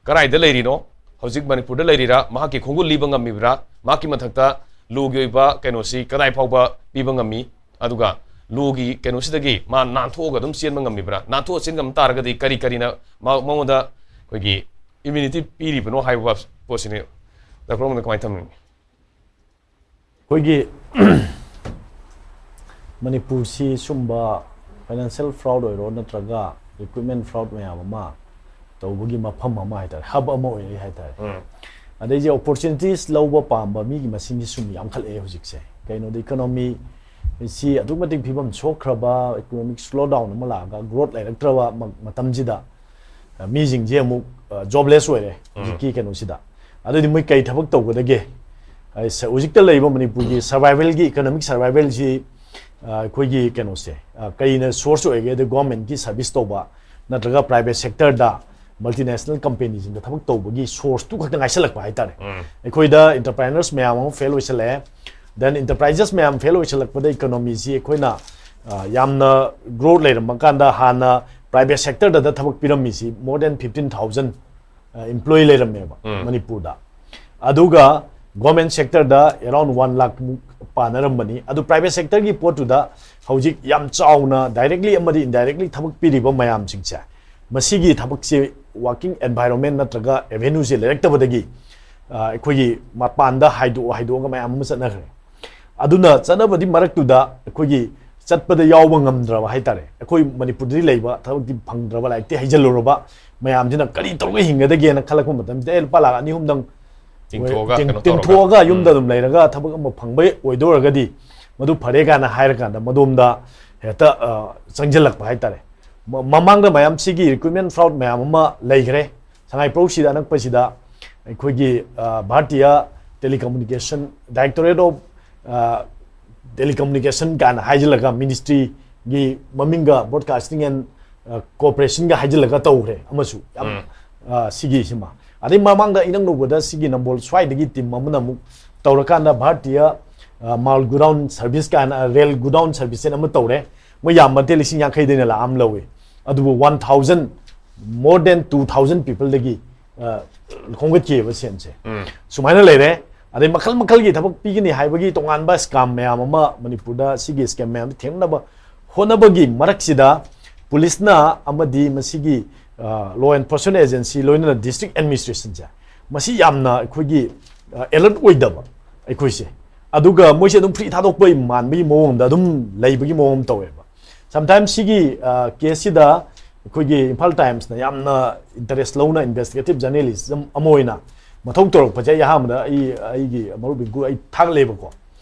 ꯀꯗꯥꯏꯗ ꯂꯩꯔꯤꯅꯣ? ꯍꯧꯖꯤꯛ ꯃꯅꯤꯄꯨꯔꯗ ꯂꯩꯔꯤꯔꯥ? ꯃꯍꯥꯛꯀꯤ ꯈꯣꯡꯒꯨꯜ ꯂꯤꯕ ꯉꯝꯃꯤꯕ꯭ꯔꯥ? ꯃꯍꯥꯛꯀꯤ ꯃꯊꯛꯇ ꯂꯣꯒꯤ ꯑꯣꯏꯕ ꯀꯩꯅꯣꯁꯤ ꯀꯗꯥꯏ ꯐꯥꯎꯕ ꯄꯤꯕ ꯉꯝꯃꯤ? ꯑꯗꯨꯒ ꯂꯣꯒꯤ ꯀꯩꯅꯣꯁꯤꯗꯒꯤ ꯃꯥ ꯅꯥꯟꯊꯣꯛꯑꯒ ꯑꯗꯨꯝ ꯆꯦꯟꯕ ꯉꯝꯃꯤꯕ꯭ꯔꯥ? ꯅꯥꯟꯊꯣꯛꯑ ꯆꯦꯟ ꯉꯝ ꯇꯥꯔꯒꯗꯤ ꯀꯔꯤ ꯀꯔꯤꯅ ꯃ-, ꯃꯉꯣꯟꯗ ꯑꯩꯈꯣꯏꯒꯤ ꯏꯝꯌꯨꯅꯤꯇꯤ ꯄꯤꯔꯤꯕꯅꯣ ꯍꯥꯏꯕ ꯄꯣꯠꯁꯤꯅꯤ꯫ ꯗꯥꯛꯇꯔ ꯔꯣꯝꯗ ꯀꯃꯥꯏꯅ ꯊꯝꯅꯤꯡꯉꯤ? ꯑꯩꯈꯣꯏꯒꯤ ꯃꯅꯤꯄꯨꯔꯁꯤ ꯁꯨꯝꯕ ꯐꯥꯏꯅꯥꯟꯁꯤꯌꯦꯜ ꯐ꯭ꯔꯣꯗ ꯑꯣꯏꯔꯣ ꯅꯠꯇ꯭ꯔꯒ ꯔꯤꯀ꯭ꯔꯨꯠꯃꯦꯟ ꯐ꯭ꯔꯣꯗ ꯃꯌꯥꯝ ꯑꯃ ꯇꯧꯕꯒꯤ ꯃꯐꯝ ꯑꯃ ꯍꯥꯏꯇꯥꯔꯦ, ꯍꯕ ꯑꯃ ꯑꯣꯏꯔꯛꯏ ꯍꯥꯏꯇꯥꯔꯦ꯫ ꯑꯗꯩꯁꯦ ꯑꯣꯄꯣꯔꯆꯨꯅꯤꯇꯤꯁ ꯂꯧꯕ ꯄꯥꯝꯕ ꯃꯤꯒꯤ ꯃꯁꯤꯡꯁꯤ ꯁꯨꯝ ꯌꯥꯝꯈꯠꯂꯛꯑꯦ ꯍꯧꯖꯤꯛꯁꯦ꯫ ꯀꯩꯅꯣꯗ ꯏꯀꯣꯅꯣꯃꯤ ꯁꯤ ꯑꯗꯨꯛꯀꯤ ꯃꯇꯤꯛ ꯐꯤꯕꯝ ꯁꯣꯛꯈ꯭ꯔꯕ, ꯏꯀꯣꯅꯣꯃꯤꯛ ꯁ꯭ꯂꯣ ꯗꯥꯎꯟ ꯑꯃ ꯂꯥꯛꯑꯒ ꯒ꯭ꯔꯣꯠ ꯂꯩꯔꯛꯇ꯭ꯔꯕ ꯃ-, ꯃꯇꯝꯁꯤꯗ, ꯑ, ꯃꯤꯁꯤꯡꯁꯦ ꯑꯃꯨꯛ ꯖꯣꯕꯂꯦꯁ ꯑꯣꯏꯔꯦ ꯍꯧꯖꯤꯛꯀꯤ ꯀꯩꯅꯣꯁꯤꯗ꯫ ꯑꯗꯨꯗꯤ ꯃꯣꯏ ꯀꯩ ꯊꯕꯛ ꯇꯧꯒꯗꯒꯦ? ꯑꯩ ꯁ-, ꯍꯧꯖꯤꯛꯇ ꯂꯩꯔꯤꯕ ꯃꯅꯤꯄꯨꯔꯒꯤ ꯁꯔꯚꯥꯏꯚꯦꯜꯒꯤ, ꯏꯀꯣꯅꯣꯃꯤꯛ ꯁꯔꯚꯥꯏꯚꯦꯜꯁꯤ, ꯑ, ꯑꯩꯈꯣꯏꯒꯤ ꯀꯩꯅꯣꯁꯦ, ꯑ, ꯀꯔꯤꯅ ꯁꯣꯔꯁ ꯑꯣꯏꯒꯦ? ꯑꯗ ꯒꯣꯔꯃꯦꯟꯒꯤ ꯁꯔꯚꯤꯁ ꯇꯧꯕ ꯅꯠꯇ꯭ꯔꯒ ꯄ꯭ꯔꯥꯏꯚꯦꯠ ꯁꯦꯛꯇꯔꯗ ꯃꯜꯇꯤꯅꯦꯁꯅꯦꯜ ꯀꯝꯄꯦꯅꯤꯁꯤꯡꯗ ꯊꯕꯛ ꯇꯧꯕꯒꯤ ꯁꯣꯔꯁꯇꯨ ꯈꯛꯇ ꯉꯥꯏꯁꯜꯂꯛꯄ ꯍꯥꯏꯇꯥꯔꯦ꯫ ꯑꯩꯈꯣꯏꯗ ꯑꯦꯟꯇꯔꯄ꯭ꯔꯦꯅꯔꯁ ꯃꯌꯥꯝ ꯑꯃ ꯐꯦꯜ ꯑꯣꯏꯁꯜꯂꯛꯑꯦ꯫ ꯗꯦꯟ ꯑꯦꯟꯇꯔꯄ꯭ꯔꯥꯏꯖꯦꯁ ꯃꯌꯥꯝ ꯐꯦꯜ ꯑꯣꯏꯁꯜꯂꯛꯄꯗ ꯏꯀꯣꯅꯣꯃꯤꯁꯤ ꯑꯩꯈꯣꯏꯅ, ꯑ, ꯌꯥꯝꯅ ꯒ꯭ꯔꯣꯠ ꯂꯩꯔꯝꯕ ꯀꯥꯟꯗ ꯍꯥꯟꯅ ꯄ꯭ꯔꯥꯏꯚꯦꯠ ꯁꯦꯛꯇꯔꯗ ꯊꯕꯛ ꯄꯤꯔꯝꯃꯤꯁꯤ more than fifteen thousand employee ꯂꯩꯔꯝꯃꯦꯕ ꯃꯅꯤꯄꯨꯔꯗ꯫ ꯑꯗꯨꯒ ꯒꯣꯔꯃꯦꯟ ꯁꯦꯛꯇꯔꯗ ꯑꯦꯔꯥꯎꯟ ꯋꯥꯟ ꯂꯥꯈ ꯃꯨꯛ ꯄꯥꯅꯔꯝꯕꯅꯤ꯫ ꯑꯗꯨ ꯄ꯭ꯔꯥꯏꯚꯦꯠ ꯁꯦꯛꯇꯔꯒꯤ ꯄꯣꯠꯇꯨꯗ ꯍꯧꯖꯤꯛ ꯌꯥꯝ ꯆꯥꯎꯅ ꯗꯥꯏꯔꯦꯛꯂꯤ ꯑꯃꯗꯤ ꯏꯟꯗꯥꯏꯔꯦꯛꯂꯤ ꯊꯕꯛ ꯄꯤꯔꯤꯕ ꯃꯌꯥꯝꯁꯤꯡꯁꯦ, ꯃꯁꯤꯒꯤ ꯊꯕꯛꯁꯦ ꯋꯥꯔꯀꯤꯡ ꯑꯦꯟꯚꯥꯏꯔꯣꯟꯃꯦꯟ ꯅꯠꯇ꯭ꯔꯒ ꯑꯦꯚꯦꯅ꯭ꯌꯨꯁꯦ ꯂꯩꯔꯛꯇꯕꯗꯒꯤ, ꯑ, ꯑꯩꯈꯣꯏꯒꯤ ꯃꯄꯥꯟꯗ ꯍꯥꯏꯗꯣꯛꯑ ꯍꯥꯏꯗꯣꯛꯑꯒ ꯃꯌꯥꯝ ꯑꯃ ꯆꯠꯅꯈ꯭ꯔꯦ꯫ ꯑꯗꯨꯅ ꯆꯠꯅꯕꯗꯤ ꯃꯔꯛꯇꯨꯗ ꯑꯩꯈꯣꯏꯒꯤ ꯆꯠꯄꯗ ꯌꯥꯎꯕ ꯉꯝꯗ꯭ꯔꯕ ꯍꯥꯏꯇꯥꯔꯦ꯫ ꯑꯩꯈꯣꯏ ꯃꯅꯤꯄꯨꯔꯗꯗꯤ ꯂꯩꯕ ꯊꯕꯛꯇꯤ ꯐꯪꯗ꯭ꯔꯕ, ꯂꯥꯏꯔꯤꯛꯇꯤ ꯍꯩꯖꯤꯜꯂꯨꯔꯕ ꯃꯌꯥꯝꯁꯤꯅ ꯀꯔꯤ ꯇꯧꯔꯒ ꯍꯤꯡꯒꯗꯒꯦꯅ ꯈꯜꯂꯛꯄ ꯃꯇꯝꯁꯤꯗ, ꯑꯦ, ꯂꯨꯄꯥ ꯂꯥꯈ ꯑꯅꯤ ꯑꯍꯨꯝꯗꯪ ꯇꯤꯡꯊꯣꯛꯑꯒ ꯇꯤꯡ- ꯀꯩꯅꯣ ꯇꯧꯔꯒ꯫ ꯇꯤꯡꯊꯣꯛꯑꯒ ꯌꯨꯝꯗ ꯎꯝ. ꯑꯗꯨꯝ ꯂꯩꯔꯒ ꯊꯕꯛ ꯑꯃ ꯐꯪꯕ ꯑꯣꯏꯗꯣꯏꯔꯒꯗꯤ ꯃꯗꯨ ꯐꯔꯦ ꯀꯥꯏꯅ ꯍꯥꯏꯔꯀꯥꯟꯗ ꯃꯗꯣꯝꯗ ꯍꯦꯛꯇ ꯑ, ꯆꯪꯁꯤꯜꯂꯛꯄ ꯍꯥꯏꯇꯥꯔꯦ꯫ ꯃ- ꯃꯃꯥꯡꯗ ꯃꯌꯥꯝ ꯁꯤꯒꯤ ꯔꯤꯀ꯭ꯔꯨꯠꯃꯦꯟ ꯐ꯭ꯔꯣꯗ ꯃꯌꯥꯝ ꯑꯃ ꯂꯩꯈ꯭ꯔꯦ꯫ ꯁꯉꯥꯏꯄ꯭ꯔꯧꯁꯤꯗ ꯑꯅꯛꯄꯁꯤꯗ ꯑꯩꯈꯣꯏꯒꯤ ꯑ, Bharatiya telecommunication, directorate of telecommunication ꯀꯥꯏꯅ ꯍꯥꯏꯖꯤꯜꯂꯒ ꯃꯤꯅꯤꯁꯇ꯭ꯔꯤꯒꯤ ꯃꯃꯤꯡꯒ ꯕ꯭ꯔꯣꯗꯀꯥꯁꯇꯤꯡ ꯑꯦꯟ ꯀꯣꯔꯄꯣꯔꯦꯁꯟꯒ ꯍꯥꯏꯖꯤꯜꯂꯒ ꯇꯧꯈ꯭ꯔꯦ ꯑꯃꯁꯨ ꯌꯥꯝ, ꯎꯝ. ꯑ, ꯁꯤꯒꯤꯁꯤꯃ꯫ ꯑꯗꯩ ꯃꯃꯥꯡꯗ ꯏꯅꯧ ꯅꯧꯕꯗ ꯁꯤꯒꯤ ꯅꯝꯕꯣꯜ ꯁ꯭ꯋꯥꯏꯗꯒꯤ ꯇꯤꯝ ꯑꯃꯅ ꯑꯃꯨꯛ ꯇꯧꯔꯀꯥꯟꯗ ꯚꯥꯔꯇꯤꯌꯥ ꯑ, ꯃꯥꯜ ꯒꯨꯗꯥꯎꯟ ꯁꯔꯚꯤꯁ ꯀꯥꯏꯅ, ꯔꯦꯜ ꯒꯨꯗꯥꯎꯟ ꯁꯔꯚꯤꯁ ꯑꯃ ꯇꯧꯔꯦ꯫ ꯃꯣꯏ ꯌꯥꯝꯕ ꯅꯠꯇꯦ, ꯂꯤꯁꯤꯡ ꯌꯥꯡꯈꯩꯗꯩꯅ ꯂꯥꯛ ꯑꯃ ꯂꯧꯏ꯫ ꯑꯗꯨꯕꯨ one thousand, more than two thousand ꯄꯤꯄꯜꯗꯒꯤ ꯈꯣꯝꯒꯠꯈꯤꯑꯕ ꯁꯦꯟꯁꯦ꯫ ꯎꯝ. ꯁꯨꯃꯥꯏꯅ ꯂꯩꯔꯦ꯫ ꯑꯗꯩ ꯃꯈꯜ ꯃꯈꯜꯒꯤ ꯊꯕꯛ ꯄꯤꯒꯅꯤ ꯍꯥꯏꯕꯒꯤ ꯇꯣꯉꯥꯟꯕ ꯁ꯭ꯀꯥꯝ ꯃꯌꯥꯝ ꯑꯃ ꯃꯅꯤꯄꯨꯔꯗ ꯁꯤꯒꯤ ꯁ꯭ꯀꯦꯝ ꯃꯌꯥꯝꯗ ꯊꯦꯡꯅꯅꯕ ꯍꯣꯠꯅꯕꯒꯤ ꯃꯔꯛꯁꯤꯗ ꯄꯨꯂꯤꯁꯅ ꯑꯃꯗꯤ ꯃꯁꯤꯒꯤ ꯂꯣ ꯑꯦꯟꯐꯣꯔꯁꯃꯦꯟ ꯑꯦꯖꯦꯟꯁꯤ, ꯂꯣꯏꯅꯅ ꯗꯤꯁꯇ꯭ꯔꯤꯛ ꯑꯦꯗꯃꯤꯅꯤꯁꯇ꯭ꯔꯦꯁꯟꯁꯦ, ꯃꯁꯤ ꯌꯥꯝꯅ ꯑꯩꯈꯣꯏꯒꯤ ꯑꯦꯂꯔꯠ ꯑꯣꯏꯗꯕ ꯑꯩꯈꯣꯏꯁꯦ꯫ ꯑꯗꯨꯒ ꯃꯣꯏꯁꯦ ꯑꯗꯨꯝ ꯐ꯭ꯔꯤ ꯊꯥꯗꯣꯛꯄ ꯃꯥꯟꯕꯒꯤ ꯃꯑꯣꯡꯗ ꯑꯗꯨꯝ ꯂꯩꯕꯒꯤ ꯃꯑꯣꯡ ꯑꯃ ꯇꯧꯋꯦꯕ꯫ ꯁꯝꯇꯥꯏꯝ ꯁꯤꯒꯤ ꯀꯦꯁꯁꯤꯗ ꯑꯩꯈꯣꯏꯒꯤ ꯏꯝꯐꯥꯜ ꯇꯥꯏꯝꯁꯅ ꯌꯥꯝꯅ ꯏꯟꯇꯔꯦꯁ ꯂꯧꯅ, ꯏꯟꯚꯦꯁꯇꯤꯒꯦꯇꯤꯞ ꯖꯔꯅꯦꯂꯤꯖꯝ ꯑꯃ ꯑꯣꯏꯅ ꯃꯊꯧ ꯇꯧꯔꯛꯄꯁꯦ ꯑꯩ ꯑꯍꯥꯟꯕꯗ ꯑꯩ, ꯑꯩꯒꯤ ꯃꯔꯨꯞ ꯕꯤꯡꯀꯨ ꯑꯩ ꯊꯥꯒꯠꯂꯦꯕꯀꯣ꯫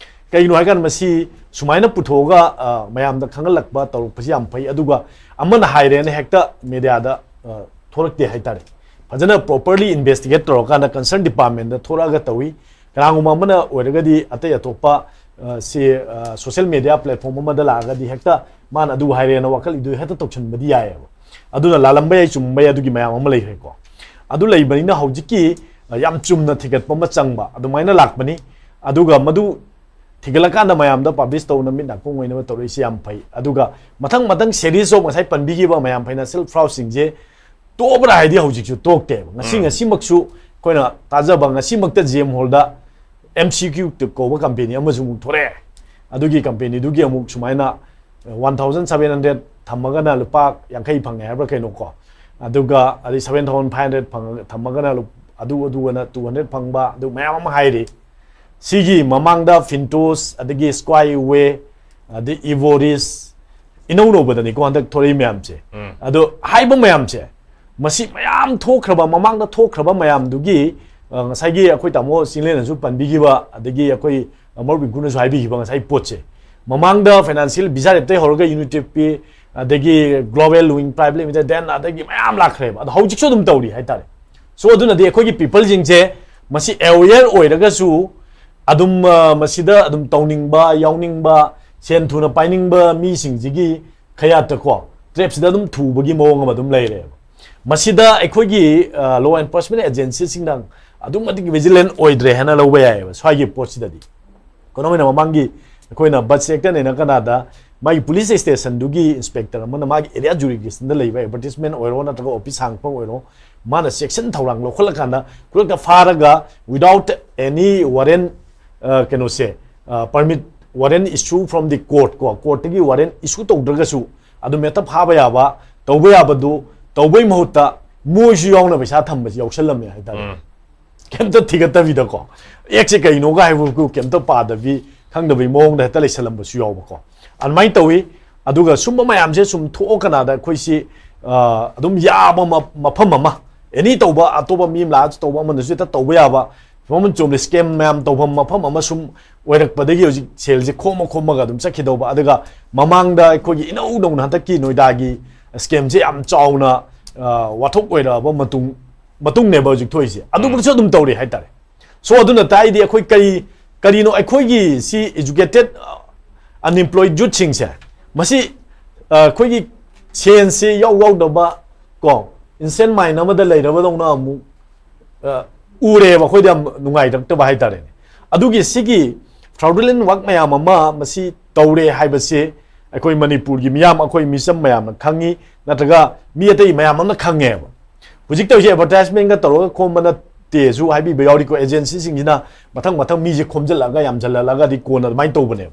ꯀꯩꯒꯤꯅꯣ ꯍꯥꯏꯀꯥꯟꯗ ꯃꯁꯤ ꯁꯨꯃꯥꯏꯅ ꯄꯨꯊꯣꯛꯑꯒ ꯑ, ꯃꯌꯥꯝꯗ ꯈꯪꯍꯜꯂꯛꯄ ꯇꯧꯔꯛꯄꯁꯤ ꯌꯥꯝ ꯐꯩ꯫ ꯑꯗꯨꯒ ꯑꯃꯅ ꯍꯥꯏꯔꯦꯅ ꯍꯦꯛꯇ ꯃꯦꯗꯤꯌꯥꯗ ꯑ, ꯊꯣꯔꯛꯇꯦ ꯍꯥꯏꯇꯥꯔꯦ꯫ ꯐꯖꯅ ꯄ꯭ꯔꯣꯄꯔꯂꯤ ꯏꯟꯚꯦꯁꯇꯤꯒꯦꯠ ꯇꯧꯔꯀꯥꯟꯗ ꯀꯟꯁꯔꯟ ꯗꯤꯄꯥꯔꯠꯃꯦꯟꯗ ꯊꯣꯔꯛꯑꯒ ꯇꯧꯏ꯫ ꯀꯅꯥꯒꯨꯝꯕ ꯑꯃꯅ ꯑꯣꯏꯔꯒꯗꯤ ꯑꯇꯩ ꯑꯇꯣꯞꯄ ꯑ, ꯁꯤ ꯁꯣꯁꯤꯌꯦꯜ ꯃꯦꯗꯤꯌꯥ ꯄ꯭ꯂꯦꯠꯐꯣꯔꯝ ꯑꯃꯗ ꯂꯥꯛꯑꯒꯗꯤ ꯍꯦꯛꯇ ꯃꯥꯅ ꯑꯗꯨ ꯍꯥꯏꯔꯦꯅ ꯋꯥꯀꯠꯂꯤꯗꯨ ꯍꯦꯛꯇ ꯇꯧꯁꯟꯕꯗꯤ ꯌꯥꯏꯑꯕ꯫ ꯑꯗꯨꯅ ꯂꯥꯜꯂꯝꯕ ꯌꯥꯏ, ꯆꯨꯝꯕ ꯌꯥꯏ, ꯑꯗꯨꯒꯤ ꯃꯌꯥꯝ ꯑꯃ ꯂꯩꯈ꯭ꯔꯦꯀꯣ꯫ ꯑꯗꯨ ꯂꯩꯕꯅꯤꯅ ꯍꯧꯖꯤꯛꯀꯤ ꯑ, ꯌꯥꯝ ꯆꯨꯝꯅ ꯊꯤꯒꯠꯄ ꯑꯃ ꯆꯪꯕ ꯑꯗꯨꯃꯥꯏꯅ ꯂꯥꯛꯄꯅꯤ꯫ ꯑꯗꯨꯒ ꯃꯗꯨ ꯊꯤꯒꯠꯂꯀꯥꯟꯗ ꯃꯌꯥꯝꯗ ꯄꯥꯕ꯭ꯂꯤꯁ ꯇꯧꯅ ꯃꯤꯠ ꯅꯥꯀꯣꯡ ꯑꯣꯏꯅꯕ ꯇꯧꯔꯛꯏꯁꯤ ꯌꯥꯝ ꯐꯩ꯫ ꯑꯗꯨꯒ ꯃꯊꯪ ꯃꯊꯪ ꯁꯦꯔꯤꯁ ꯑꯣꯐ ꯉꯁꯥꯏ ꯄꯟꯕꯤꯈꯤꯕ ꯃꯌꯥꯝ ꯐꯥꯏꯅꯥꯟꯁꯤꯌꯦꯜ ꯐ꯭ꯔꯥꯎꯗꯁꯤꯡꯁꯦ ꯇꯣꯛꯑꯕ꯭ꯔꯥ ꯍꯥꯏꯗꯤ ꯍꯧꯖꯤꯛꯁꯨ ꯇꯣꯛꯇꯦꯕ꯫ ꯉꯁꯤ ꯎꯝ. ꯉꯁꯤꯃꯛꯁꯨ ꯑꯩꯈꯣꯏꯅ ꯇꯥꯖꯕ ꯉꯁꯤꯃꯛꯇ ꯖꯤ ꯑꯦꯝ ꯍꯣꯜꯗ ꯑꯦꯝ ꯁꯤ ꯀ꯭ꯌꯨ ꯀꯧꯕ ꯀꯝꯄꯦꯅꯤ ꯑꯃꯁꯨ ꯑꯃꯨꯛ ꯊꯣꯛꯂꯛꯑꯦ꯫ ꯑꯗꯨꯒꯤ ꯀꯝꯄꯦꯅꯤꯗꯨꯒꯤ ꯑꯃꯨꯛ ꯁꯨꯃꯥꯏꯅ ꯋꯥꯟ ꯊꯥꯎꯖꯟ ꯁꯚꯦꯟ ꯍꯟꯗ꯭ꯔꯦꯗ ꯊꯝꯃꯒꯅ ꯂꯨꯄꯥ ꯌꯥꯡꯈꯩ ꯐꯪꯉꯦ ꯍꯥꯏꯕ꯭ꯔꯥ ꯀꯩꯅꯣꯀꯣ꯫ ꯑꯗꯨꯒ ꯑꯗꯩ ꯁꯚꯦꯟ ꯊꯥꯎꯖꯟ ꯐꯥꯏꯚ ꯍꯟꯗ꯭ꯔꯦꯗ ꯐꯪꯉꯒ ꯊꯝꯃꯒꯅ ꯂꯨꯞ-, ꯑꯗꯨ ꯑꯗꯨꯒꯅ ꯇꯨ ꯍꯟꯗ꯭ꯔꯦꯗ ꯐꯪꯕ, ꯑꯗꯨ ꯃꯌꯥꯝ ꯑꯃ ꯍꯥꯏꯔꯤ꯫ ꯁꯤꯒꯤ ꯃꯃꯥꯡꯗ ꯐꯤꯟꯇꯣꯁ, ꯑꯗꯒꯤ ꯁ꯭ꯀ꯭ꯋꯥꯏ ꯋꯦ, ꯑꯗꯩ ꯏꯕꯣꯔꯤꯁ, ꯏꯅꯧ ꯅꯧꯕꯗꯅꯤꯀꯣ ꯍꯟꯗꯛ ꯊꯣꯔꯛꯏ ꯃꯌꯥꯝꯁꯦ꯫ ꯎꯝ. ꯑꯗꯣ ꯍꯥꯏꯕ ꯃꯌꯥꯝꯁꯦ, ꯃꯁꯤ ꯃꯌꯥꯝ ꯊꯣꯛꯈ꯭ꯔꯕ, ꯃꯃꯥꯡꯗ ꯊꯣꯛꯈ꯭ꯔꯕ ꯃꯌꯥꯝꯗꯨꯒꯤ ꯑ, ꯉꯁꯥꯏꯒꯤ ꯑꯩꯈꯣꯏ ꯇꯥꯃꯣ ꯆꯤꯡꯂꯦꯟꯅꯁꯨ ꯄꯟꯕꯤꯈꯤꯕ, ꯑꯗꯒꯤ ꯑꯩꯈꯣꯏ, ꯑ, ꯃꯔꯨꯞ ꯄꯤꯡꯀꯨꯅꯁꯨ ꯍꯥꯏꯕꯤꯈꯤꯕ ꯉꯁꯥꯏ ꯄꯣꯠꯁꯦ, ꯃꯃꯥꯡꯗ financial visa rapꯇꯩ ꯍꯧꯔꯒ UNITAFꯀꯤ, ꯑꯗꯒꯤ Global Wing Private Limited, then ꯑꯗꯒꯤ ꯃꯌꯥꯝ ꯂꯥꯛꯈ꯭ꯔꯦꯕ꯫ ꯑꯗꯣ ꯍꯧꯖꯤꯛꯁꯨ ꯑꯗꯨꯝ ꯇꯧꯔꯤ ꯍꯥꯏꯇꯥꯔꯦ꯫ So ꯑꯗꯨꯅꯗꯤ ꯑꯩꯈꯣꯏꯒꯤ peopleꯁꯤꯡꯁꯦ ꯃꯁꯤ aware ꯑꯣꯏꯔꯒꯁꯨ ꯑꯗꯨꯝ, ꯑ, ꯃꯁꯤꯗ ꯑꯗꯨꯝ ꯇꯧꯅꯤꯡꯕ, ꯌꯥꯎꯅꯤꯡꯕ, ꯁꯦꯟ ꯊꯨꯅ ꯄꯥꯏꯅꯤꯡꯕ ꯃꯤꯁꯤꯡꯁꯤꯒꯤ ꯈꯌꯥꯠꯇꯀꯣ, trapꯁꯤꯗ ꯑꯗꯨꯝ ꯊꯨꯕꯒꯤ ꯃꯑꯣꯡ ꯑꯃ ꯑꯗꯨꯝ ꯂꯩꯔꯦꯕ꯫ ꯃꯁꯤꯗ ꯑꯩꯈꯣꯏꯒꯤ, ꯑ, law enforcement agencyꯁꯤꯡꯅ ꯑꯗꯨꯛ ꯃꯇꯤꯛ vigilant ꯑꯣꯏꯗ꯭ꯔꯦ ꯍꯥꯏꯅ ꯂꯧꯕ ꯌꯥꯏꯑꯕ ꯁ꯭ꯋꯥꯏꯒꯤ ꯄꯣꯠꯁꯤꯗꯗꯤ꯫ ꯈꯨꯗꯝ ꯑꯣꯏꯅ ꯃꯃꯥꯡꯒꯤ ꯑꯩꯈꯣꯏꯅ bus accident ꯅꯩꯅ ꯀꯅꯥꯗ ꯃꯥꯒꯤ police stationꯗꯨꯒꯤ inspector ꯑꯃꯅ ꯃꯥꯒꯤ area jurisdictionꯗ ꯂꯩꯕ advertisement ꯑꯣꯏꯔꯣ ꯅꯠꯇ꯭ꯔꯒ office ꯍꯥꯡꯐꯝ ꯑꯣꯏꯔꯣ, ꯃꯥꯅ section ꯊꯧꯔꯥꯡ ꯂꯧꯈꯠꯂꯀꯥꯟꯗ ꯈꯨꯗꯛꯇ ꯐꯥꯔꯒ without any warrant, ꯑ, ꯀꯩꯅꯣꯁꯦ, ꯑ, permit, warrant issue from the court ꯀꯣ, courtꯇꯒꯤ warrant issue ꯇꯧꯗ꯭ꯔꯒꯁꯨ ꯑꯗꯨꯝ ꯍꯦꯛꯇ ꯐꯥꯕ ꯌꯥꯕ, ꯇꯧꯕ ꯌꯥꯕꯗꯨ ꯇꯧꯕꯩ ꯃꯍꯨꯠꯇ ꯃꯣꯏꯁꯨ ꯌꯥꯎꯅ ꯄꯩꯁꯥ ꯊꯝꯕꯁꯤ ꯌꯥꯎꯁꯜꯂꯝꯃꯦ ꯍꯥꯏꯇꯥꯔꯦ꯫ ꯎꯝ. ꯀꯩꯝꯇ ꯊꯤꯒꯠꯇꯕꯤꯗꯀꯣ, ꯑꯦꯛꯁꯦ ꯀꯩꯅꯣꯒ ꯍꯥꯏꯕ ꯀꯩꯝꯇ ꯄꯥꯗꯕꯤ, ꯈꯪꯗꯕꯩ ꯃꯑꯣꯡꯗ ꯍꯦꯛꯇ ꯂꯩꯁꯜꯂꯝꯕꯁꯨ ꯌꯥꯎꯕꯀꯣ꯫ ꯑꯗꯨꯃꯥꯏꯅ ꯇꯧꯋꯤ꯫ ꯑꯗꯨꯒ ꯁꯨꯝꯕ ꯃꯌꯥꯝꯁꯦ ꯁꯨꯝ ꯊꯣꯛꯑꯀꯥꯟꯗ ꯑꯩꯈꯣꯏꯁꯤ, ꯑ, ꯑꯗꯨꯝ ꯌꯥꯕ ꯃ-, ꯃꯐꯝ ꯑꯃ, any ꯇꯧꯕ, ꯑꯇꯣꯞꯄ ꯃꯤ ꯑꯃ ꯂꯥꯛꯑꯁꯨ ꯇꯧꯕ, ꯑꯃꯅꯁꯨ ꯍꯦꯛꯇ ꯇꯧꯕ ꯌꯥꯕ ꯃꯐꯝ, ꯆꯨꯝꯅ scam ꯃꯌꯥꯝ ꯇꯧꯐꯝ ꯃꯐꯝ ꯑꯃ ꯁꯨꯝ ꯑꯣꯏꯔꯛꯄꯗꯒꯤ ꯍꯧꯖꯤꯛ ꯁꯦꯜꯁꯦ ꯈꯣꯝꯃ ꯈꯣꯝꯃꯒ ꯑꯗꯨꯝ ꯆꯠꯈꯤꯗꯧꯕ꯫ ꯑꯗꯨꯒ ꯃꯃꯥꯡꯗ ꯑꯩꯈꯣꯏꯒꯤ ꯏꯅꯧ ꯅꯧꯅ ꯍꯟꯗꯛꯀꯤ ꯅꯣꯏꯗꯥꯒꯤ scamꯁꯦ ꯌꯥꯝ ꯆꯥꯎꯅ, ꯑ, ꯋꯥꯊꯣꯛ ꯑꯣꯏꯔꯛꯑꯕ ꯃꯇꯨꯡ, ꯃꯇꯨꯡꯅꯦꯕ ꯍꯧꯖꯤꯛ ꯊꯣꯛꯏꯁꯦ꯫ ꯑꯗꯨꯕꯨꯁꯨ ꯑꯗꯨꯝ ꯇꯧꯔꯤ ꯍꯥꯏꯇꯥꯔꯦ꯫ So ꯑꯗꯨꯅ ꯇꯥꯛꯏꯗꯤ ꯑꯩꯈꯣꯏ ꯀꯔꯤ, ꯀꯔꯤꯅꯣ ꯑꯩꯈꯣꯏꯒꯤ ꯁꯤ educated, ꯑ, unemployed youthꯁꯤꯡꯁꯦ, ꯃꯁꯤ, ꯑ, ꯑꯩꯈꯣꯏꯒꯤ ꯁꯦꯟꯁꯦ ꯌꯥꯎ ꯌꯥꯎꯗꯕ ꯀꯣ, innocent mind ꯑꯃꯗ ꯂꯩꯔꯕꯗꯧꯅ ꯑꯃꯨꯛ, ꯑ, ꯎꯔꯦꯕ꯫ ꯑꯩꯈꯣꯏꯗ ꯌꯥꯝ ꯅꯨꯡꯉꯥꯏꯔꯛꯇꯕ ꯍꯥꯏꯇꯥꯔꯦꯅꯦ꯫ ꯑꯗꯨꯒꯤ ꯁꯤꯒꯤ fraudulent work ꯃꯌꯥꯝ ꯑꯃ ꯃꯁꯤ ꯇꯧꯔꯦ ꯍꯥꯏꯕꯁꯦ ꯑꯩꯈꯣꯏ ꯃꯅꯤꯄꯨꯔꯒꯤ ꯃꯤꯌꯥꯝ, ꯑꯩꯈꯣꯏ ꯃꯤꯆꯝ ꯃꯌꯥꯝꯅ ꯈꯪꯉꯤ, ꯅꯠꯇ꯭ꯔꯒ ꯃꯤ ꯑꯇꯩ ꯃꯌꯥꯝ ꯑꯃꯅ ꯈꯪꯉꯦꯕ꯫ ꯍꯧꯖꯤꯛ ꯇꯧꯔꯤꯁꯦ advertisementꯒ ꯇꯧꯔꯒ ꯈꯣꯝꯕ ꯅꯠꯇꯦꯁꯨ ꯍꯥꯏꯕꯤꯕ ꯌꯥꯎꯔꯤꯀꯣ꯫ Agencyꯁꯤꯡꯁꯤꯅ ꯃꯊꯪ ꯃꯊꯪ ꯃꯤꯁꯦ ꯈꯣꯝꯖꯤꯜꯂꯛꯑꯒ ꯌꯥꯝꯁꯤꯜꯍꯜꯂꯒꯗꯤ ꯀꯣꯟꯅ ꯑꯗꯨꯃꯥꯏꯅ ꯇꯧꯕꯅꯦꯕ꯫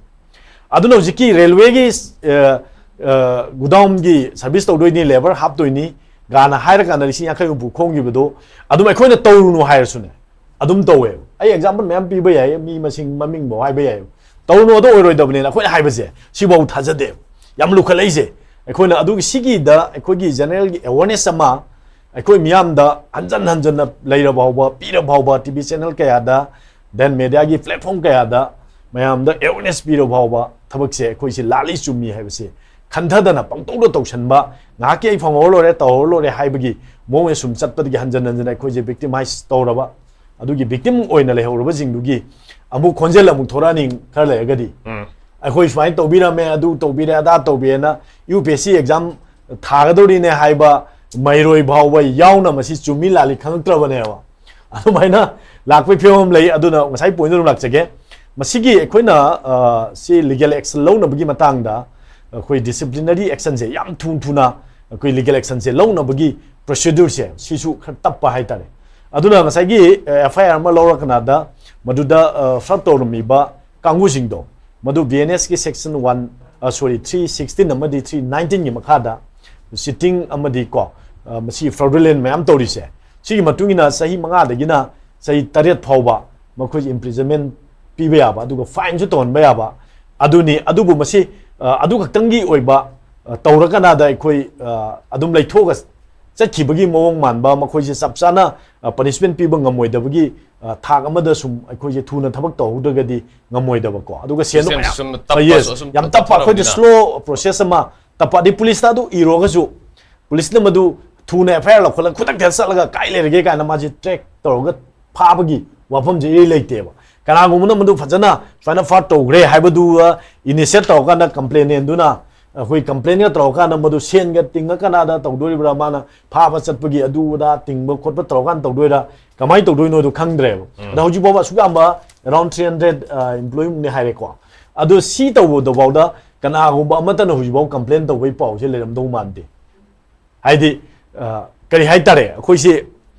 ꯑꯗꯨꯅ ꯍꯧꯖꯤꯛꯀꯤ railwayꯒꯤ, ꯑ, ꯑ, godownꯒꯤ service ꯇꯧꯗꯣꯏꯅꯤ, labour ꯍꯥꯞꯇꯣꯏꯅꯤ ꯒꯥꯅ ꯍꯥꯏꯔꯀꯥꯟꯗ ꯂꯤꯁꯤꯡ ꯌꯥꯡꯈꯩ ꯍꯨꯝꯐꯨ ꯈꯣꯝꯈꯤꯕꯗꯣ, ꯑꯗꯨꯝ ꯑꯩꯈꯣꯏꯅ ꯇꯧꯔꯨꯅꯨ ꯍꯥꯏꯔꯁꯨꯅꯦ, ꯑꯗꯨꯝ ꯇꯧꯋꯦꯕ꯫ ꯑꯩ example ꯃꯌꯥꯝ ꯄꯤꯕ ꯌꯥꯏ, ꯃꯤ ꯃꯁꯤꯡ ꯃꯃꯤꯡꯐꯥꯎ ꯍꯥꯏꯕ ꯌꯥꯏ꯫ ꯇꯧꯔꯨꯅꯨ, ꯑꯗꯨ ꯑꯣꯏꯔꯣꯏꯗꯕꯅꯦꯅ ꯑꯩꯈꯣꯏꯅ ꯍꯥꯏꯕꯁꯦ ꯁꯤꯐꯥꯎ ꯊꯥꯖꯗꯦꯕ꯫ ꯌꯥꯝ ꯂꯨꯈꯠꯂꯛꯏꯁꯦ ꯑꯩꯈꯣꯏꯅ꯫ ꯑꯗꯨꯒꯤ ꯁꯤꯒꯤꯗ ꯑꯩꯈꯣꯏꯒꯤ generalꯒꯤ awareness ꯑꯃ ꯑꯩꯈꯣꯏ ꯃꯤꯌꯥꯝꯗ ꯍꯟꯖꯟ ꯍꯟꯖꯟꯅ ꯂꯩꯔ ꯐꯥꯎꯕ, ꯄꯤꯔ ꯐꯥꯎꯕ, ꯇꯤ ꯚꯤ ꯆꯦꯅꯦꯜ ꯀꯌꯥꯗ, then ꯃꯦꯗꯤꯌꯥꯒꯤ ꯄ꯭ꯂꯦꯠꯐꯣꯝ ꯀꯌꯥꯗ ꯃꯌꯥꯝꯗ ꯑꯦꯋꯦꯔꯅꯦꯁ ꯄꯤꯔ ꯐꯥꯎꯕ ꯊꯕꯛꯁꯦ ꯑꯩꯈꯣꯏꯁꯦ ꯂꯥꯜꯂꯤ ꯆꯨꯝꯃꯤ ꯍꯥꯏꯕꯁꯦ ꯈꯟꯊꯗꯅ ꯄꯪꯇꯧꯗ ꯇꯧꯁꯟꯕ, ꯉꯥꯏꯍꯥꯛꯀꯤ ꯑꯩ ꯐꯪꯍꯧꯔ ꯂꯣꯏꯔꯦ, ꯇꯧꯍꯧꯔ ꯂꯣꯏꯔꯦ ꯍꯥꯏꯕꯒꯤ ꯃꯑꯣꯡꯗ ꯁꯨꯝ ꯆꯠꯄꯗꯒꯤ ꯍꯟꯖꯟ ꯍꯟꯖꯟ ꯑꯩꯈꯣꯏꯁꯦ ꯚꯤꯛꯇꯤꯃꯥꯏꯁ ꯇꯧꯔꯕ, ꯑꯗꯨꯒꯤ ꯚꯤꯛꯇꯤꯝ ꯑꯣꯏꯅ ꯂꯩꯍꯧꯔꯕꯁꯤꯡꯗꯨꯒꯤ ꯑꯃꯨꯛ ꯈꯣꯟꯖꯦꯜ ꯑꯃꯨꯛ ꯊꯣꯔꯛꯑꯅꯤ ꯈꯔ ꯂꯩꯔꯒꯗꯤ꯫ ꯑꯩꯈꯣꯏ ꯁꯨꯃꯥꯏꯅ ꯇꯧꯕꯤꯔꯝꯃꯦ, ꯑꯗꯨ ꯇꯧꯕꯤꯔꯦ, ꯑꯗꯥ ꯇꯧꯕꯤꯔꯦꯅ U P S C exam ꯊꯥꯒꯗꯧꯔꯤꯅꯦ ꯍꯥꯏꯕ ꯃꯩꯔꯣꯏ ꯐꯥꯎꯕ ꯌꯥꯎꯅ ꯃꯁꯤ ꯆꯨꯝꯃꯤ ꯂꯥꯜꯂꯤ ꯈꯪꯉꯛꯇ꯭ꯔꯕꯅꯦꯕ꯫ ꯑꯗꯨꯃꯥꯏꯅ ꯂꯥꯛꯄꯒꯤ ꯐꯤꯕꯝ ꯑꯃ ꯂꯩ꯫ ꯑꯗꯨꯅ ꯉꯁꯥꯏ ꯄꯣꯏꯟꯗ ꯑꯗꯨꯝ ꯂꯥꯛꯆꯒꯦ꯫ ꯃꯁꯤꯒꯤ ꯑꯩꯈꯣꯏꯅ, ꯑ, ꯁꯤ ꯂꯤꯒꯦꯜ ꯑꯦꯛꯁꯟ ꯂꯧꯅꯕꯒꯤ ꯃꯇꯥꯡꯗ ꯑꯩꯈꯣꯏ ꯗꯤꯁꯤꯄ꯭ꯂꯤꯅꯔꯤ ꯑꯦꯛꯁꯟꯁꯦ ꯌꯥꯝ ꯊꯨ ꯊꯨꯅ ꯑꯩꯈꯣꯏ ꯂꯤꯒꯦꯜ ꯑꯦꯛꯁꯟꯁꯦ ꯂꯧꯅꯕꯒꯤ ꯄ꯭ꯔꯣꯁꯤꯗ꯭ꯌꯨꯔꯁꯦ ꯁꯤꯁꯨ ꯈꯔ ꯇꯞꯄ ꯍꯥꯏꯇꯥꯔꯦ꯫ ꯑꯗꯨꯅ ꯉꯁꯥꯏꯒꯤ, ꯑ, ꯑꯦꯐ ꯑꯥꯏ ꯑꯥꯔ ꯑꯃ ꯂꯧꯔꯀꯥꯟꯗ ꯃꯗꯨꯗ, ꯑ, ꯐ꯭ꯔꯣꯗ ꯇꯧꯔꯝꯃꯤꯕ ꯀꯥꯡꯕꯨꯁꯤꯡꯗꯣ, ꯃꯗꯨ ꯕꯤ ꯑꯦꯟ ꯑꯦꯁꯀꯤ ꯁꯦꯛꯁꯟ ꯋꯥꯟ, ꯑ, ꯁꯣꯔꯤ, ꯊ꯭ꯔꯤ ꯁꯤꯛꯁꯇꯤꯟ ꯑꯃꯗꯤ ꯊ꯭ꯔꯤ ꯅꯥꯏꯟꯇꯤꯟꯒꯤ ꯃꯈꯥꯗ ꯆꯤꯇꯤꯡ ꯑꯃꯗꯤ ꯀꯣ, ꯑ, ꯃꯁꯤ ꯐ꯭ꯔꯣꯗꯨꯂꯦꯟ ꯃꯌꯥꯝ ꯇꯧꯔꯤꯁꯦ, ꯁꯤꯒꯤ ꯃꯇꯨꯡ ꯏꯟꯅ ꯆꯍꯤ ꯃꯉꯥꯗꯒꯤꯅ ꯆꯍꯤ ꯇꯔꯦꯠ ꯐꯥꯎꯕ ꯃꯈꯣꯏꯁꯦ ꯏꯝꯄ꯭ꯔꯤꯖꯟꯃꯦꯟ ꯄꯤꯕ ꯌꯥꯕ, ꯑꯗꯨꯒ ꯐꯥꯏꯟꯁꯨ ꯇꯧꯍꯟꯕ ꯌꯥꯕ꯫ ꯑꯗꯨꯅꯤ꯫ ꯑꯗꯨꯕꯨ ꯃꯁꯤ, ꯑ, ꯑꯗꯨ ꯈꯛꯇꯪꯒꯤ ꯑꯣꯏꯕ, ꯑ, ꯇꯧꯔꯀꯥꯟꯗ ꯑꯩꯈꯣꯏ, ꯑ, ꯑꯗꯨꯝ ꯂꯩꯊꯣꯛꯑꯒ ꯆꯠꯈꯤꯕꯒꯤ ꯃꯑꯣꯡ ꯃꯥꯟꯕ, ꯃꯈꯣꯏꯁꯦ ꯆꯞ ꯆꯥꯅ, ꯑ, ꯄꯅꯤꯁꯃꯦꯟ ꯄꯤꯕ ꯉꯝꯃꯣꯏꯗꯕꯒꯤ, ꯑ, ꯊꯥꯛ ꯑꯃꯗ ꯁꯨꯝ ꯑꯩꯈꯣꯏꯁꯦ ꯊꯨꯅ ꯊꯕꯛ ꯇꯧꯍꯧꯗ꯭ꯔꯒꯗꯤ ꯉꯝꯃꯣꯏꯗꯕꯀꯣ꯫ ꯑꯗꯨꯒ ꯁꯦꯟꯗꯣ ꯁꯤꯁꯇꯦꯝꯁꯤ ꯃꯌꯥꯝ, ꯁꯨꯝ ꯑ, ꯇꯞꯄꯁꯨ ꯌꯦꯁ, ꯑꯁꯨꯝ ꯌꯥꯝ ꯇꯞꯄ, ꯑꯩꯈꯣꯏꯗꯤ ꯇꯞꯊꯔꯕꯅꯤꯅ꯫ ꯁ꯭ꯂꯣ ꯄ꯭ꯔꯣꯁꯦꯁ ꯑꯃ ꯇꯞꯄ, ꯑꯗꯩ ꯄꯨꯂꯤꯁꯇ ꯑꯗꯨ ꯏꯔꯨꯔꯒꯁꯨ ꯄꯨꯂꯤꯁꯅ ꯃꯗꯨ ꯊꯨꯅ ꯑꯦꯐ ꯑꯥꯏ ꯑꯥꯔ ꯂꯧꯈꯠꯂꯒ ꯈꯨꯗꯛꯇ ꯆꯠꯂꯒ ꯀꯥꯏ ꯂꯩꯔꯒꯦ ꯀꯥꯏꯅ ꯃꯥꯁꯦ ꯇ꯭ꯔꯦꯛ ꯇꯧꯔꯒ ꯐꯥꯕꯒꯤ ꯋꯥꯐꯝꯁꯦ ꯏꯔꯩ ꯂꯩꯇꯦꯕ꯫ ꯀꯅꯥꯒꯨꯝꯕꯅ ꯃꯗꯨ ꯐꯖꯅ ꯁꯨꯃꯥꯏꯅ ꯐ꯭ꯔꯣꯗ ꯇꯧꯈ꯭ꯔꯦ ꯍꯥꯏꯕꯗꯨ ꯏꯅꯤꯁꯤꯌꯦꯠ ꯇꯧꯔꯀꯥꯟꯗ ꯀꯝꯄ꯭ꯂꯦꯟ ꯌꯦꯟꯗꯨꯅ ꯑꯩꯈꯣꯏ ꯀꯝꯄ꯭ꯂꯦꯟꯒ ꯇꯧꯔꯀꯥꯟꯗ ꯃꯗꯨ ꯁꯦꯟꯒ ꯇꯤꯡꯉ ꯀꯅꯥꯗ ꯇꯧꯗꯣꯔꯤꯕ꯭ꯔꯥ, ꯃꯥꯅ ꯐꯥꯕ ꯆꯠꯄꯒꯤ ꯑꯗꯨ ꯑꯗꯥ ꯇꯤꯡꯕ ꯈꯣꯠꯄ ꯇꯧꯔꯀꯥꯟꯗ ꯇꯧꯗꯣꯏꯔꯥ, ꯀꯃꯥꯏꯅ ꯇꯧꯗꯣꯏꯅꯣꯗꯨ ꯈꯪꯗ꯭ꯔꯦꯕ꯫ ꯎꯝ꯫ ꯑꯗ ꯍꯧꯖꯤꯛ ꯐꯥꯎꯕ ꯑꯁꯨꯛ ꯌꯥꯝꯕ ꯑꯦꯔꯥꯎꯟ ꯊ꯭ꯔꯤ ꯍꯟꯗ꯭ꯔꯦꯠ ꯏꯝꯄ꯭ꯂꯣꯌꯤꯃꯨꯛꯅꯤ ꯍꯥꯏꯔꯦꯀꯣ꯫ ꯑꯗꯣ ꯁꯤ ꯇꯧꯕꯗꯐꯥꯎꯗ ꯀꯅꯥꯒꯨꯝꯕ ꯑꯃꯠꯇꯅ ꯍꯧꯖꯤꯛꯐꯥꯎ ꯀꯝꯄ꯭ꯂꯦꯟ ꯇꯧꯕꯒꯤ ꯄꯥꯎꯁꯦ ꯂꯩꯔꯝꯗꯧ ꯃꯥꯟꯗꯦ꯫ ꯍꯥꯏꯗꯤ, ꯑ, ꯀꯔꯤ ꯍꯥꯏꯇꯥꯔꯦ, ꯑꯩꯈꯣꯏꯁꯤ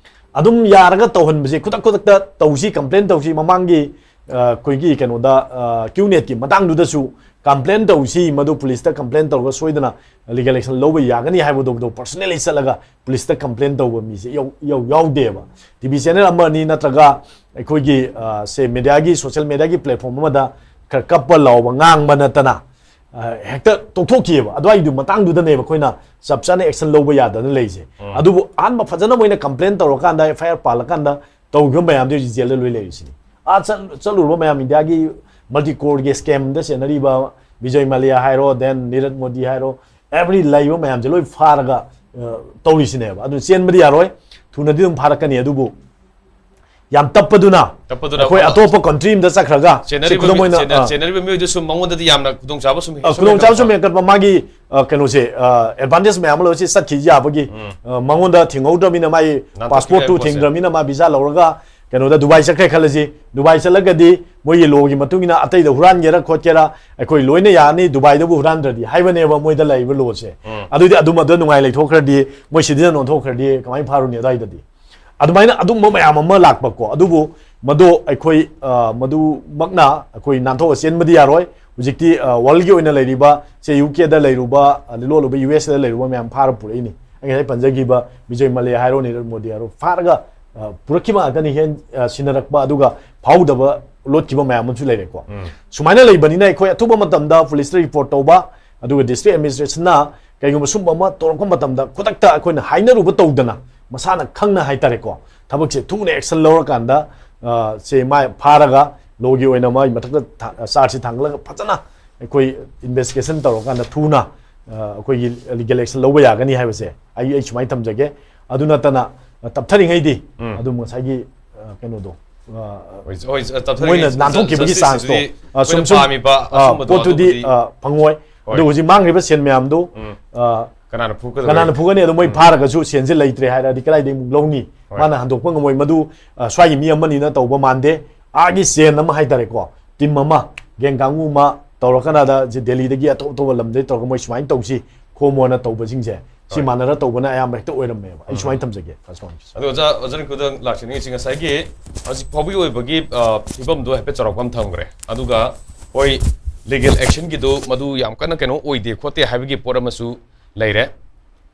ꯑꯗꯨꯝ ꯌꯥꯔꯒ ꯇꯧꯍꯟꯕꯁꯦ, ꯈꯨꯗꯛ ꯈꯨꯗꯛꯇ ꯇꯧꯁꯤ, ꯀꯝꯄ꯭ꯂꯦꯟ ꯇꯧꯁꯤ꯫ ꯃꯃꯥꯡꯒꯤ, ꯑ, ꯑꯩꯈꯣꯏꯒꯤ ꯀꯩꯅꯣꯗ, ꯑ, ꯀ꯭ꯌꯨ ꯅꯦꯠꯀꯤ ꯃꯇꯥꯡꯗꯨꯗꯁꯨ ꯀꯝꯄ꯭ꯂꯦꯟ ꯇꯧꯁꯤ, ꯃꯗꯨ ꯄꯨꯂꯤꯁꯇ ꯀꯝꯄ꯭ꯂꯦꯟ ꯇꯧꯔꯒ ꯁꯣꯏꯗꯅ ꯂꯤꯒꯦꯜ ꯑꯦꯛꯁꯟ ꯂꯧꯕ ꯌꯥꯒꯅꯤ ꯍꯥꯏꯕꯗꯣ ꯄꯔꯁꯅꯦꯂꯤ ꯆꯠꯂꯒ ꯄꯨꯂꯤꯁꯇ ꯀꯝꯄ꯭ꯂꯦꯟ ꯇꯧꯕ ꯃꯤꯁꯦ ꯌꯥꯎ-, ꯌꯥꯎ-, ꯌꯥꯎꯗꯦꯕ꯫ ꯇꯤ ꯚꯤ ꯆꯦꯅꯦꯜ ꯑꯃ ꯑꯅꯤ ꯅꯠꯇ꯭ꯔꯒ ꯑꯩꯈꯣꯏꯒꯤ, ꯑ, ꯁꯦ ꯃꯦꯗꯤꯌꯥꯒꯤ, ꯁꯣꯁꯦꯜ ꯃꯦꯗꯤꯌꯥꯒꯤ ꯄ꯭ꯂꯦꯠꯐꯣꯝ ꯑꯃꯗ ꯈꯔ ꯀꯞꯄ ꯂꯥꯎꯕ ꯉꯥꯡꯕ ꯅꯠꯇꯅ, ꯑ, ꯍꯦꯛꯇ ꯇꯣꯛꯊꯣꯛꯈꯤꯑꯕ꯫ ꯑꯗꯨꯋꯥꯏꯗꯨ ꯃꯇꯥꯡꯗꯨꯗꯅꯦꯕ ꯑꯩꯈꯣꯏꯅ ꯆꯞ ꯆꯥꯅ action ꯂꯧꯕ ꯌꯥꯗꯅ ꯂꯩꯔꯤꯁꯦ꯫ ꯑꯗꯨꯕꯨ ꯑꯍꯥꯟꯕ ꯐꯖꯅ ꯃꯣꯏꯅ complain ꯇꯧꯔꯀꯥꯟꯗ, F I R ꯄꯥꯜꯂꯀꯥꯟꯗ ꯇꯧꯈꯤꯕ ꯃꯌꯥꯝꯗꯤ ꯍꯧꯖꯤꯛ ꯖꯦꯜꯗ ꯂꯣꯏ ꯂꯩꯔꯤꯁꯤꯅꯤ꯫ ꯑꯥ ꯆꯠ-, ꯆꯠꯂꯨꯔꯕ ꯃꯌꯥꯝ, ꯏꯟꯗꯤꯌꯥꯒꯤ multi crore ꯒꯤ scam ꯗ ꯆꯦꯟꯅꯔꯤꯕ ꯕꯤꯖꯣꯏ ꯃꯥꯂꯤꯌꯥ ꯍꯥꯏꯔꯣ, then ꯅꯤꯔꯠ ꯃꯣꯗꯤ ꯍꯥꯏꯔꯣ, every ꯂꯩꯕ ꯃꯌꯥꯝꯁꯦ ꯂꯣꯏ ꯐꯥꯔꯒ, ꯑ, ꯇꯧꯔꯤꯁꯤꯅꯦꯕ꯫ ꯑꯗꯨ ꯆꯦꯟꯕꯗꯤ ꯌꯥꯔꯣꯏ, ꯊꯨꯅꯗꯤ ꯑꯗꯨꯝ ꯐꯥꯔꯛꯀꯅꯤ꯫ ꯑꯗꯨꯕꯨ ꯌꯥꯝ ꯇꯞꯄꯗꯨꯅ ꯇꯞꯄꯗꯨꯅ ꯑꯩꯈꯣꯏ ꯑꯃ ꯑꯇꯣꯞꯄ country ꯑꯃꯗ ꯆꯠꯈ꯭ꯔꯒ ꯁꯦꯟꯅꯔꯤꯕ ꯁꯤ ꯈꯨꯗꯝ ꯃꯤ-, ꯑꯣꯏꯅ, ꯁꯦꯟꯅ-, ꯑ, ꯁꯦꯟꯅꯔꯤꯕ ꯃꯤꯑꯣꯏꯗꯨꯁꯨ ꯃꯉꯣꯟꯗꯗꯤ ꯌꯥꯝꯅ ꯈꯨꯗꯣꯡꯆꯥꯕ ꯁꯨꯝ ꯑ, ꯈꯨꯗꯣꯡꯆꯥꯕ ꯁꯨꯝ ꯍꯦꯟꯒꯠꯄ꯫ ꯃꯥꯒꯤ, ꯑ, ꯀꯩꯅꯣꯁꯦ, ꯑ, advantage ꯃꯌꯥꯝ ꯑꯃ ꯂꯧꯔ ꯁꯤ ꯆꯠꯈꯤꯁꯤ ꯌꯥꯕꯒꯤ, ꯑ, ꯃꯉꯣꯟꯗ ꯊꯤꯡꯍꯧꯗ꯭ꯔꯕꯅꯤꯅ, ꯃꯥꯒꯤ ꯅꯥꯟꯊꯣꯛꯈꯤꯕ passport ꯇꯨ ꯌꯥꯏ ꯄꯣꯠꯁꯦ꯫ ꯊꯤꯡꯗ꯭ꯔꯕꯅꯤꯅ, ꯃꯥ visa ꯂꯧꯔꯒ ꯀꯩꯅꯣꯗ ꯗꯨꯕꯥꯏ ꯆꯠꯈ꯭ꯔꯦ ꯈꯜꯂꯁꯤ꯫ ꯗꯨꯕꯥꯏ ꯆꯠꯂꯒꯗꯤ ꯃꯣꯏꯒꯤ law ꯒꯤ ꯃꯇꯨꯡ ꯏꯟꯅ ꯑꯇꯩꯗ ꯍꯨꯔꯥꯟꯒꯦꯔꯥ ꯈꯣꯠꯀꯦꯔꯥ ꯑꯩꯈꯣꯏ ꯂꯣꯏꯅ ꯌꯥꯅꯤ, ꯗꯨꯕꯥꯏꯗꯕꯨ ꯍꯨꯔꯥꯟꯗ꯭ꯔꯗꯤ ꯍꯥꯏꯕꯅꯦꯕ ꯃꯣꯏꯗ ꯂꯩꯔꯤꯕ law ꯁꯦ꯫ ꯑꯗꯨꯗꯤ ꯑꯗꯨꯝ ꯑꯗꯨꯗ ꯅꯨꯡꯉꯥꯏ ꯂꯩꯊꯣꯛꯈ꯭ꯔꯗꯤ, ꯃꯣꯏ citizen ꯑꯣꯟꯊꯣꯛꯈ꯭ꯔꯗꯤ ꯀꯃꯥꯏꯅ ꯐꯥꯔꯨꯅꯤ ꯑꯗꯨꯋꯥꯏꯗꯗꯤ? ꯑꯗꯨꯃꯥꯏꯅ ꯑꯗꯨꯝꯕ ꯃꯌꯥꯝ ꯑꯃ ꯂꯥꯛꯄꯀꯣ꯫ ꯑꯗꯨꯕꯨ ꯃꯗꯣ ꯑꯩꯈꯣꯏ, ꯑ, ꯃꯗꯨꯃꯛꯅ ꯑꯩꯈꯣꯏ ꯅꯥꯟꯊꯣꯛꯑ ꯆꯦꯟꯕꯗꯤ ꯌꯥꯔꯣꯏ꯫ ꯍꯧꯖꯤꯛꯇꯤ, ꯑ, world ꯒꯤ ꯑꯣꯏꯅ ꯂꯩꯔꯤꯕ, ꯁꯦ, U K ꯗ ꯂꯩꯔꯨꯕ, ꯑ, ꯂꯤꯂꯣꯜꯂꯨꯕ U S A ꯗ ꯂꯩꯔꯨꯕ ꯃꯌꯥꯝ ꯐꯥꯔ ꯄꯨꯔꯛꯏꯅꯤ꯫ ꯑꯩ ꯉꯁꯥꯏ ꯄꯟꯖꯈꯤꯕ ꯕꯤꯖꯣꯏ ꯃꯥꯂꯤꯌꯥ ꯍꯥꯏꯔꯣ, ꯅꯤꯔꯕ ꯃꯣꯗꯤ ꯍꯥꯏꯔꯣ, ꯐꯥꯔꯒ, ꯑ, ꯄꯨꯔꯛꯈꯤꯕ ꯉꯥꯛꯇꯅꯤ꯫ ꯍꯦꯟ-, ꯑ, ꯁꯤꯟꯅꯔꯛꯄ ꯑꯗꯨꯒ ꯐꯥꯍꯧꯗꯕ ꯂꯣꯠꯈꯤꯕ ꯃꯌꯥꯝ ꯑꯃꯁꯨ ꯂꯩꯔꯦꯀꯣ꯫ ꯁꯨꯃꯥꯏꯅ ꯂꯩꯕꯅꯤꯅ ꯑꯩꯈꯣꯏ ꯑꯊꯨꯕ ꯃꯇꯝꯗ police ꯇ report ꯇꯧꯕ, ꯑꯗꯨꯒ district administration ꯅ ꯀꯩꯒꯨꯝꯕ ꯁꯨꯝꯕ ꯑꯃ ꯇꯧꯔꯛꯄ ꯃꯇꯝꯗ ꯈꯨꯗꯛꯇ ꯑꯩꯈꯣꯏꯅ ꯍꯥꯏꯅꯔꯨꯕ ꯇꯧꯗꯅ, ꯃꯁꯥꯅ ꯈꯪꯅ ꯍꯥꯏꯇꯥꯔꯦꯀꯣ, ꯊꯕꯛꯁꯦ ꯊꯨꯅ action ꯂꯧꯔꯀꯥꯟꯗ, ꯑ, ꯁꯦ ꯃꯥ ꯐꯥꯔꯒ law ꯒꯤ ꯑꯣꯏꯅ ꯃꯥꯒꯤ ꯃꯊꯛꯇ ꯊꯥ-, charge ꯁꯦ ꯊꯥꯡꯒꯠꯂꯒ ꯐꯖꯅ ꯑꯩꯈꯣꯏ investigation ꯇꯧꯔꯀꯥꯟꯗ ꯊꯨꯅ, ꯑ, ꯑꯩꯈꯣꯏꯒꯤ legal action ꯂꯧꯕ ꯌꯥꯒꯅꯤ ꯍꯥꯏꯕꯁꯦ ꯑꯩ, ꯑꯩ ꯁꯨꯃꯥꯏꯅ ꯊꯝꯖꯒꯦ꯫ ꯑꯗꯨ ꯅꯠꯇꯅ, ꯑ, ꯇꯞꯊꯔꯤꯉꯩꯗꯤ ꯑꯗꯨꯝ ꯉꯁꯥꯏꯒꯤ, ꯑ, ꯀꯩꯅꯣꯗꯣ, ꯑ, ꯍꯣꯏ, ꯍꯣꯏ, ꯇꯞꯊꯔꯤꯉꯩ ꯃꯣꯏꯅ ꯖ-, ꯅꯥꯟꯊꯣꯛꯈꯤꯕꯒꯤ justice ꯆꯥꯟꯁꯇꯣ, ꯁꯤꯗꯤ ꯑ, ꯁꯨꯝ, ꯑꯩꯈꯣꯏꯅ ꯁꯨꯝ, ꯄꯥꯝꯃꯤꯕ ꯑ, ꯑꯆꯨꯝꯕꯗꯣ ꯄꯣꯠꯇꯨꯗꯤ, ꯑꯗꯨꯕꯨꯗꯤ ꯑ, ꯐꯪꯉꯣꯏ꯫ ꯍꯣꯏ꯫ ꯑꯗꯨ ꯍꯧꯖꯤꯛ ꯃꯥꯡꯈ꯭ꯔꯤꯕ ꯁꯦꯟ ꯃꯌꯥꯝꯗꯨ, ꯎꯝ꯫ ꯑ, ꯀꯅꯥꯅ ꯐꯨꯒꯗꯕ? ꯀꯅꯥꯅ ꯐꯨꯒꯅꯤ? ꯑꯗꯣ ꯃꯣꯏ ꯎꯝ꯫ ꯐꯥꯔꯒꯁꯨ ꯁꯦꯟꯁꯦ ꯂꯩꯇ꯭ꯔꯦ ꯍꯥꯏꯔꯗꯤ ꯀꯗꯥꯏꯗꯒꯤ ꯑꯃꯨꯛ ꯂꯧꯅꯤ? ꯍꯣꯏ꯫ ꯃꯥꯅ ꯍꯟꯗꯣꯛꯄ ꯉꯝꯃꯣꯏ꯫ ꯃꯗꯨ, ꯑ, ꯁ꯭ꯋꯥꯏꯒꯤ ꯃꯤ ꯑꯃꯅꯤꯅ ꯇꯧꯕ ꯃꯥꯟꯗꯦ꯫ ꯑꯥꯒꯤ ꯆꯦꯟ ꯑꯃ ꯍꯥꯏꯇꯥꯔꯦꯀꯣ, team ꯑꯃ, gang ꯀꯥꯡꯕꯨ ꯑꯃ ꯇꯧꯔꯀꯥꯟꯗ ꯁꯤ ꯗꯦꯜꯂꯤꯗꯒꯤ ꯑꯇꯣꯞ ꯑꯇꯣꯞꯄ ꯂꯝꯗꯒꯤ ꯇꯧꯔꯒ ꯃꯣꯏ ꯁꯨꯃꯥꯏꯅ ꯇꯧꯁꯤ, ꯈꯣꯝꯃꯣꯅ ꯇꯧꯕꯁꯤꯡꯁꯦ, ꯁꯤ ꯍꯣꯏ꯫ ꯃꯥꯟꯅꯔ ꯇꯧꯕꯅ ꯑꯌꯥꯝꯕ ꯍꯦꯛꯇ ꯑꯣꯏꯔꯝꯃꯦꯕ꯫ ꯑꯩ ꯎꯝ꯫ ꯁꯨꯃꯥꯏꯅ ꯊꯝꯖꯒꯦ, first one꯫ ꯑꯗꯣ ꯑꯣꯖꯥ, ꯑꯣꯖꯥ ꯔꯤꯡꯀꯨꯗ ꯂꯥꯛꯆꯅꯤꯡꯉꯤꯁꯤ ꯉꯁꯥꯏꯒꯤ ꯍꯧꯖꯤꯛ ꯐꯥꯎꯕꯒꯤ ꯑꯣꯏꯕꯒꯤ, ꯑ, ꯐꯤꯕꯝꯗꯣ ꯍꯥꯏꯐꯦꯠ ꯆꯥꯎꯔꯥꯛꯄ ꯑꯃ ꯊꯝꯈ꯭ꯔꯦ꯫ ꯑꯗꯨꯒ ꯍꯣꯏ, legal action ꯒꯤꯗꯨ ꯃꯗꯨ ꯌꯥꯝ ꯀꯟꯅ ꯀꯩꯅꯣ ꯑꯣꯏꯗꯦ ꯈꯣꯠꯇꯦ ꯍꯥꯏꯕꯒꯤ ꯄꯣꯠ ꯑꯃꯁꯨ ꯂꯩꯔꯦ꯫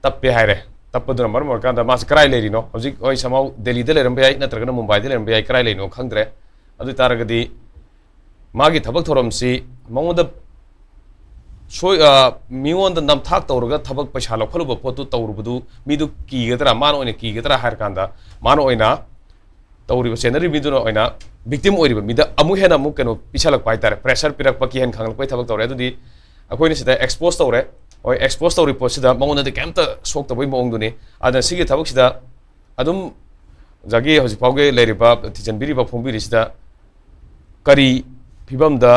ꯇꯞꯄꯦ ꯍꯥꯏꯔꯦ꯫ ꯇꯞꯄꯗꯨꯅ ꯃꯔꯝ ꯑꯣꯏꯔꯀꯥꯟꯗ ꯃꯥꯁꯤ ꯀꯔꯥꯏ ꯂꯩꯔꯤꯅꯣ? ꯍꯧꯖꯤꯛ ꯍꯣꯏ, somehow ꯗꯦꯜꯂꯤꯗ ꯂꯩꯔꯝꯕ ꯌꯥꯏ, ꯅꯠꯇ꯭ꯔꯒꯅ ꯃꯨꯝꯕꯥꯏꯗ ꯂꯩꯔꯝꯕ ꯌꯥꯏ, ꯀꯔꯥꯏ ꯂꯩꯔꯤꯅꯣ ꯈꯪꯗ꯭ꯔꯦ꯫ ꯑꯗꯨ ꯑꯣꯏ ꯇꯥꯔꯒꯗꯤ ꯃꯥꯒꯤ ꯊꯕꯛ ꯊꯧꯔꯝꯁꯤ ꯃꯉꯣꯟꯗ ꯁꯣꯏ ꯑ, ꯃꯤꯉꯣꯟꯗ ꯅꯝꯊꯥꯛ ꯇꯧꯔꯒ ꯊꯕꯛ ꯄꯩꯁꯥ ꯂꯧꯈꯠꯂꯨꯕ ꯄꯣꯠꯇꯨ ꯇꯧꯔꯨꯕꯗꯨ ꯃꯤꯗꯨ ꯀꯤꯒꯗ꯭ꯔꯥ, ꯃꯥꯅ ꯑꯣꯏꯅ ꯀꯤꯒꯗ꯭ꯔꯥ ꯍꯥꯏꯔ ꯀꯥꯟꯗ, ꯃꯥꯅ ꯑꯣꯏꯅ, ꯇꯧꯔꯤꯕ, ꯆꯦꯟꯅꯔꯤꯕ ꯃꯤꯗꯨꯅ ꯑꯣꯏꯅ ꯚꯤꯛꯇꯤꯝ ꯑꯣꯏꯔꯤꯕ ꯃꯤꯗ ꯑꯃꯨꯛ ꯍꯦꯟꯅ ꯑꯃꯨꯛ ꯀꯩꯅꯣ ꯄꯤꯁꯜꯂꯛꯄ ꯍꯥꯏꯇꯥꯔꯦ, ꯄ꯭ꯔꯦꯁꯔ ꯄꯤꯔꯛꯄ, ꯀꯤꯍꯟ ꯈꯪꯍꯜꯂꯛꯄꯒꯤ ꯊꯕꯛ ꯇꯧꯔꯦ꯫ ꯑꯗꯨꯗꯤ ꯑꯩꯈꯣꯏꯅ ꯁꯤꯗ ꯑꯦꯛꯁꯄꯣꯖ ꯇꯧꯔꯦ꯫ ꯍꯣꯏ, ꯑꯦꯛꯁꯄꯣꯖ ꯇꯧꯔꯤ ꯄꯣꯠꯁꯤꯗ ꯃꯉꯣꯟꯗꯗꯤ ꯀꯩꯝꯇ ꯁꯣꯛꯇꯕꯒꯤ ꯃꯑꯣꯡꯗꯨꯅꯤ꯫ ꯑꯗꯨꯅ ꯁꯤꯒꯤ ꯊꯕꯛꯁꯤꯗ ꯑꯗꯨꯝ ꯉꯁꯥꯏꯒꯤ ꯍꯧꯖꯤꯛ ꯐꯥꯎꯒꯤ ꯂꯩꯔꯤꯕ, ꯊꯤꯖꯤꯟꯕꯤꯔꯤꯕ, ꯐꯣꯡꯕꯤꯔꯤꯁꯤꯗ ꯀꯔꯤ ꯐꯤꯕꯝꯗ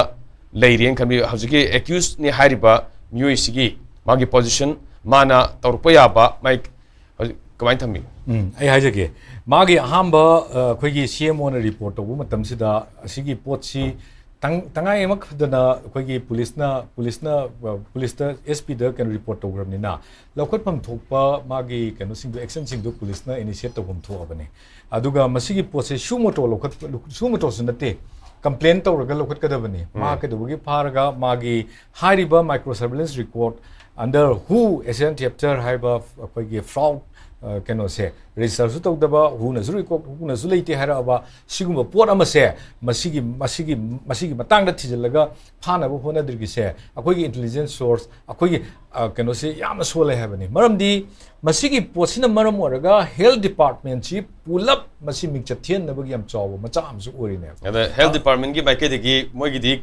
ꯂꯩꯔꯤꯅ ꯈꯟꯕꯤ? ꯍꯧꯖꯤꯛꯀꯤ ꯑꯦꯀ꯭ꯌꯨꯁꯅꯤ ꯍꯥꯏꯔꯤꯕ ꯃꯤꯑꯣꯏꯁꯤꯒꯤ ꯃꯥꯒꯤ ꯄꯣꯖꯤꯁꯟ, ꯃꯥꯅ ꯇꯧꯔꯛꯄ ꯌꯥꯕ, ꯃꯥꯒꯤ ꯍꯧꯖꯤꯛ ꯀꯃꯥꯏꯅ ꯊꯝꯕꯤ? ꯎꯝ, ꯑꯩ ꯍꯥꯏꯖꯒꯦ꯫ ꯃꯥꯒꯤ ꯑꯍꯥꯟꯕ, ꯑ, ꯑꯩꯈꯣꯏꯒꯤ ꯁꯤ ꯑꯦꯝ ꯑꯣꯅ ꯔꯤꯄꯣꯔꯠ ꯇꯧꯕ ꯃꯇꯝꯁꯤꯗ ꯑꯁꯤꯒꯤ ꯄꯣꯠꯁꯤ ꯇꯪ-, ꯇꯉꯥꯏ ꯑꯃꯈꯛꯇꯅ ꯑꯩꯈꯣꯏꯒꯤ ꯄꯨꯂꯤꯁꯅ, ꯄꯨꯂꯤꯁꯅ, ꯑ, ꯄꯨꯂꯤꯁꯇ, ꯑꯦꯁ ꯄꯤꯗ ꯀꯩꯅꯣ ꯔꯤꯄꯣꯔꯠ ꯇꯧꯈ꯭ꯔꯕꯅꯤꯅ, ꯂꯧꯈꯠꯐꯝ ꯊꯣꯛꯄ ꯃꯥꯒꯤ ꯀꯩꯅꯣꯁꯤꯡꯗꯣ, ꯑꯦꯛꯁꯟꯁꯤꯡꯗꯣ ꯄꯨꯂꯤꯁꯅ ꯏꯅꯤꯁꯤꯌꯦꯠ ꯇꯧꯐꯝ ꯊꯣꯛꯑꯕꯅꯤ꯫ ꯑꯗꯨꯒ ꯃꯁꯤꯒꯤ ꯄꯣꯠꯁꯦ ꯁꯨ ꯃꯣꯇꯣ ꯂꯧꯈꯠ-, ꯁꯨ ꯃꯣꯇꯣꯁꯨ ꯅꯠꯇꯦ, ꯀꯝꯄ꯭ꯂꯦꯟ ꯇꯧꯔꯒ ꯂꯧꯈꯠꯀꯗꯕꯅꯤ꯫ ꯃꯥ ꯀꯩꯗꯧꯕꯒꯤ ꯐꯥꯔꯒ ꯃꯥꯒꯤ ꯍꯥꯏꯔꯤꯕ micro surveillance record under who Asian Theatre ꯍꯥꯏꯕ ꯑꯩꯈꯣꯏꯒꯤ ꯐ꯭ꯔꯥꯎꯗ, ꯑ, ꯀꯩꯅꯣꯁꯦ ꯔꯦꯖꯤꯁꯇꯔꯁꯨ ꯇꯧꯗꯕ, ꯍꯨꯅꯁꯨ ꯔꯤꯀꯣꯔꯠ, ꯍꯨꯅꯁꯨ ꯂꯩꯇꯦ ꯍꯥꯏꯔꯛꯑꯕ ꯁꯤꯒꯨꯝꯕ ꯄꯣꯠ ꯑꯃꯁꯦ ꯃꯁꯤꯒꯤ, ꯃꯁꯤꯒꯤ, ꯃꯁꯤꯒꯤ ꯃꯇꯥꯡꯗ ꯊꯤꯖꯤꯜꯂꯒ ꯐꯥꯅꯕ ꯍꯣꯠꯅꯗ꯭ꯔꯤꯒꯤꯁꯦ ꯑꯩꯈꯣꯏꯒꯤ ꯏꯟꯇꯦꯂꯤꯖꯦꯟꯁ ꯁꯣꯔꯁ, ꯑꯩꯈꯣꯏꯒꯤ, ꯑ, ꯀꯩꯅꯣꯁꯦ ꯌꯥꯝꯅ ꯁꯣꯜꯂꯦ ꯍꯥꯏꯕꯅꯤ꯫ ꯃꯔꯝꯗꯤ ꯃꯁꯤꯒꯤ ꯄꯣꯠꯁꯤꯅ ꯃꯔꯝ ꯑꯣꯏꯔꯒ ꯍꯦꯜꯊ ꯗꯤꯄꯥꯔꯠꯃꯦꯟꯁꯤ ꯄꯨꯂꯞ ꯃꯁꯤ ꯃꯤꯡꯆꯠ ꯊꯤꯍꯟꯅꯕꯒꯤ ꯌꯥꯝ ꯆꯥꯎꯕ ꯃꯆꯥꯛ ꯑꯃꯁꯨ ꯑꯣꯏꯔꯤꯅꯦꯕ꯫ ꯑꯗ ꯍꯦꯜꯊ ꯗꯤꯄꯥꯔꯠꯃꯦꯟꯒꯤ ꯃꯥꯏꯀꯩꯗꯒꯤ ꯃꯣꯏꯒꯤꯗꯤ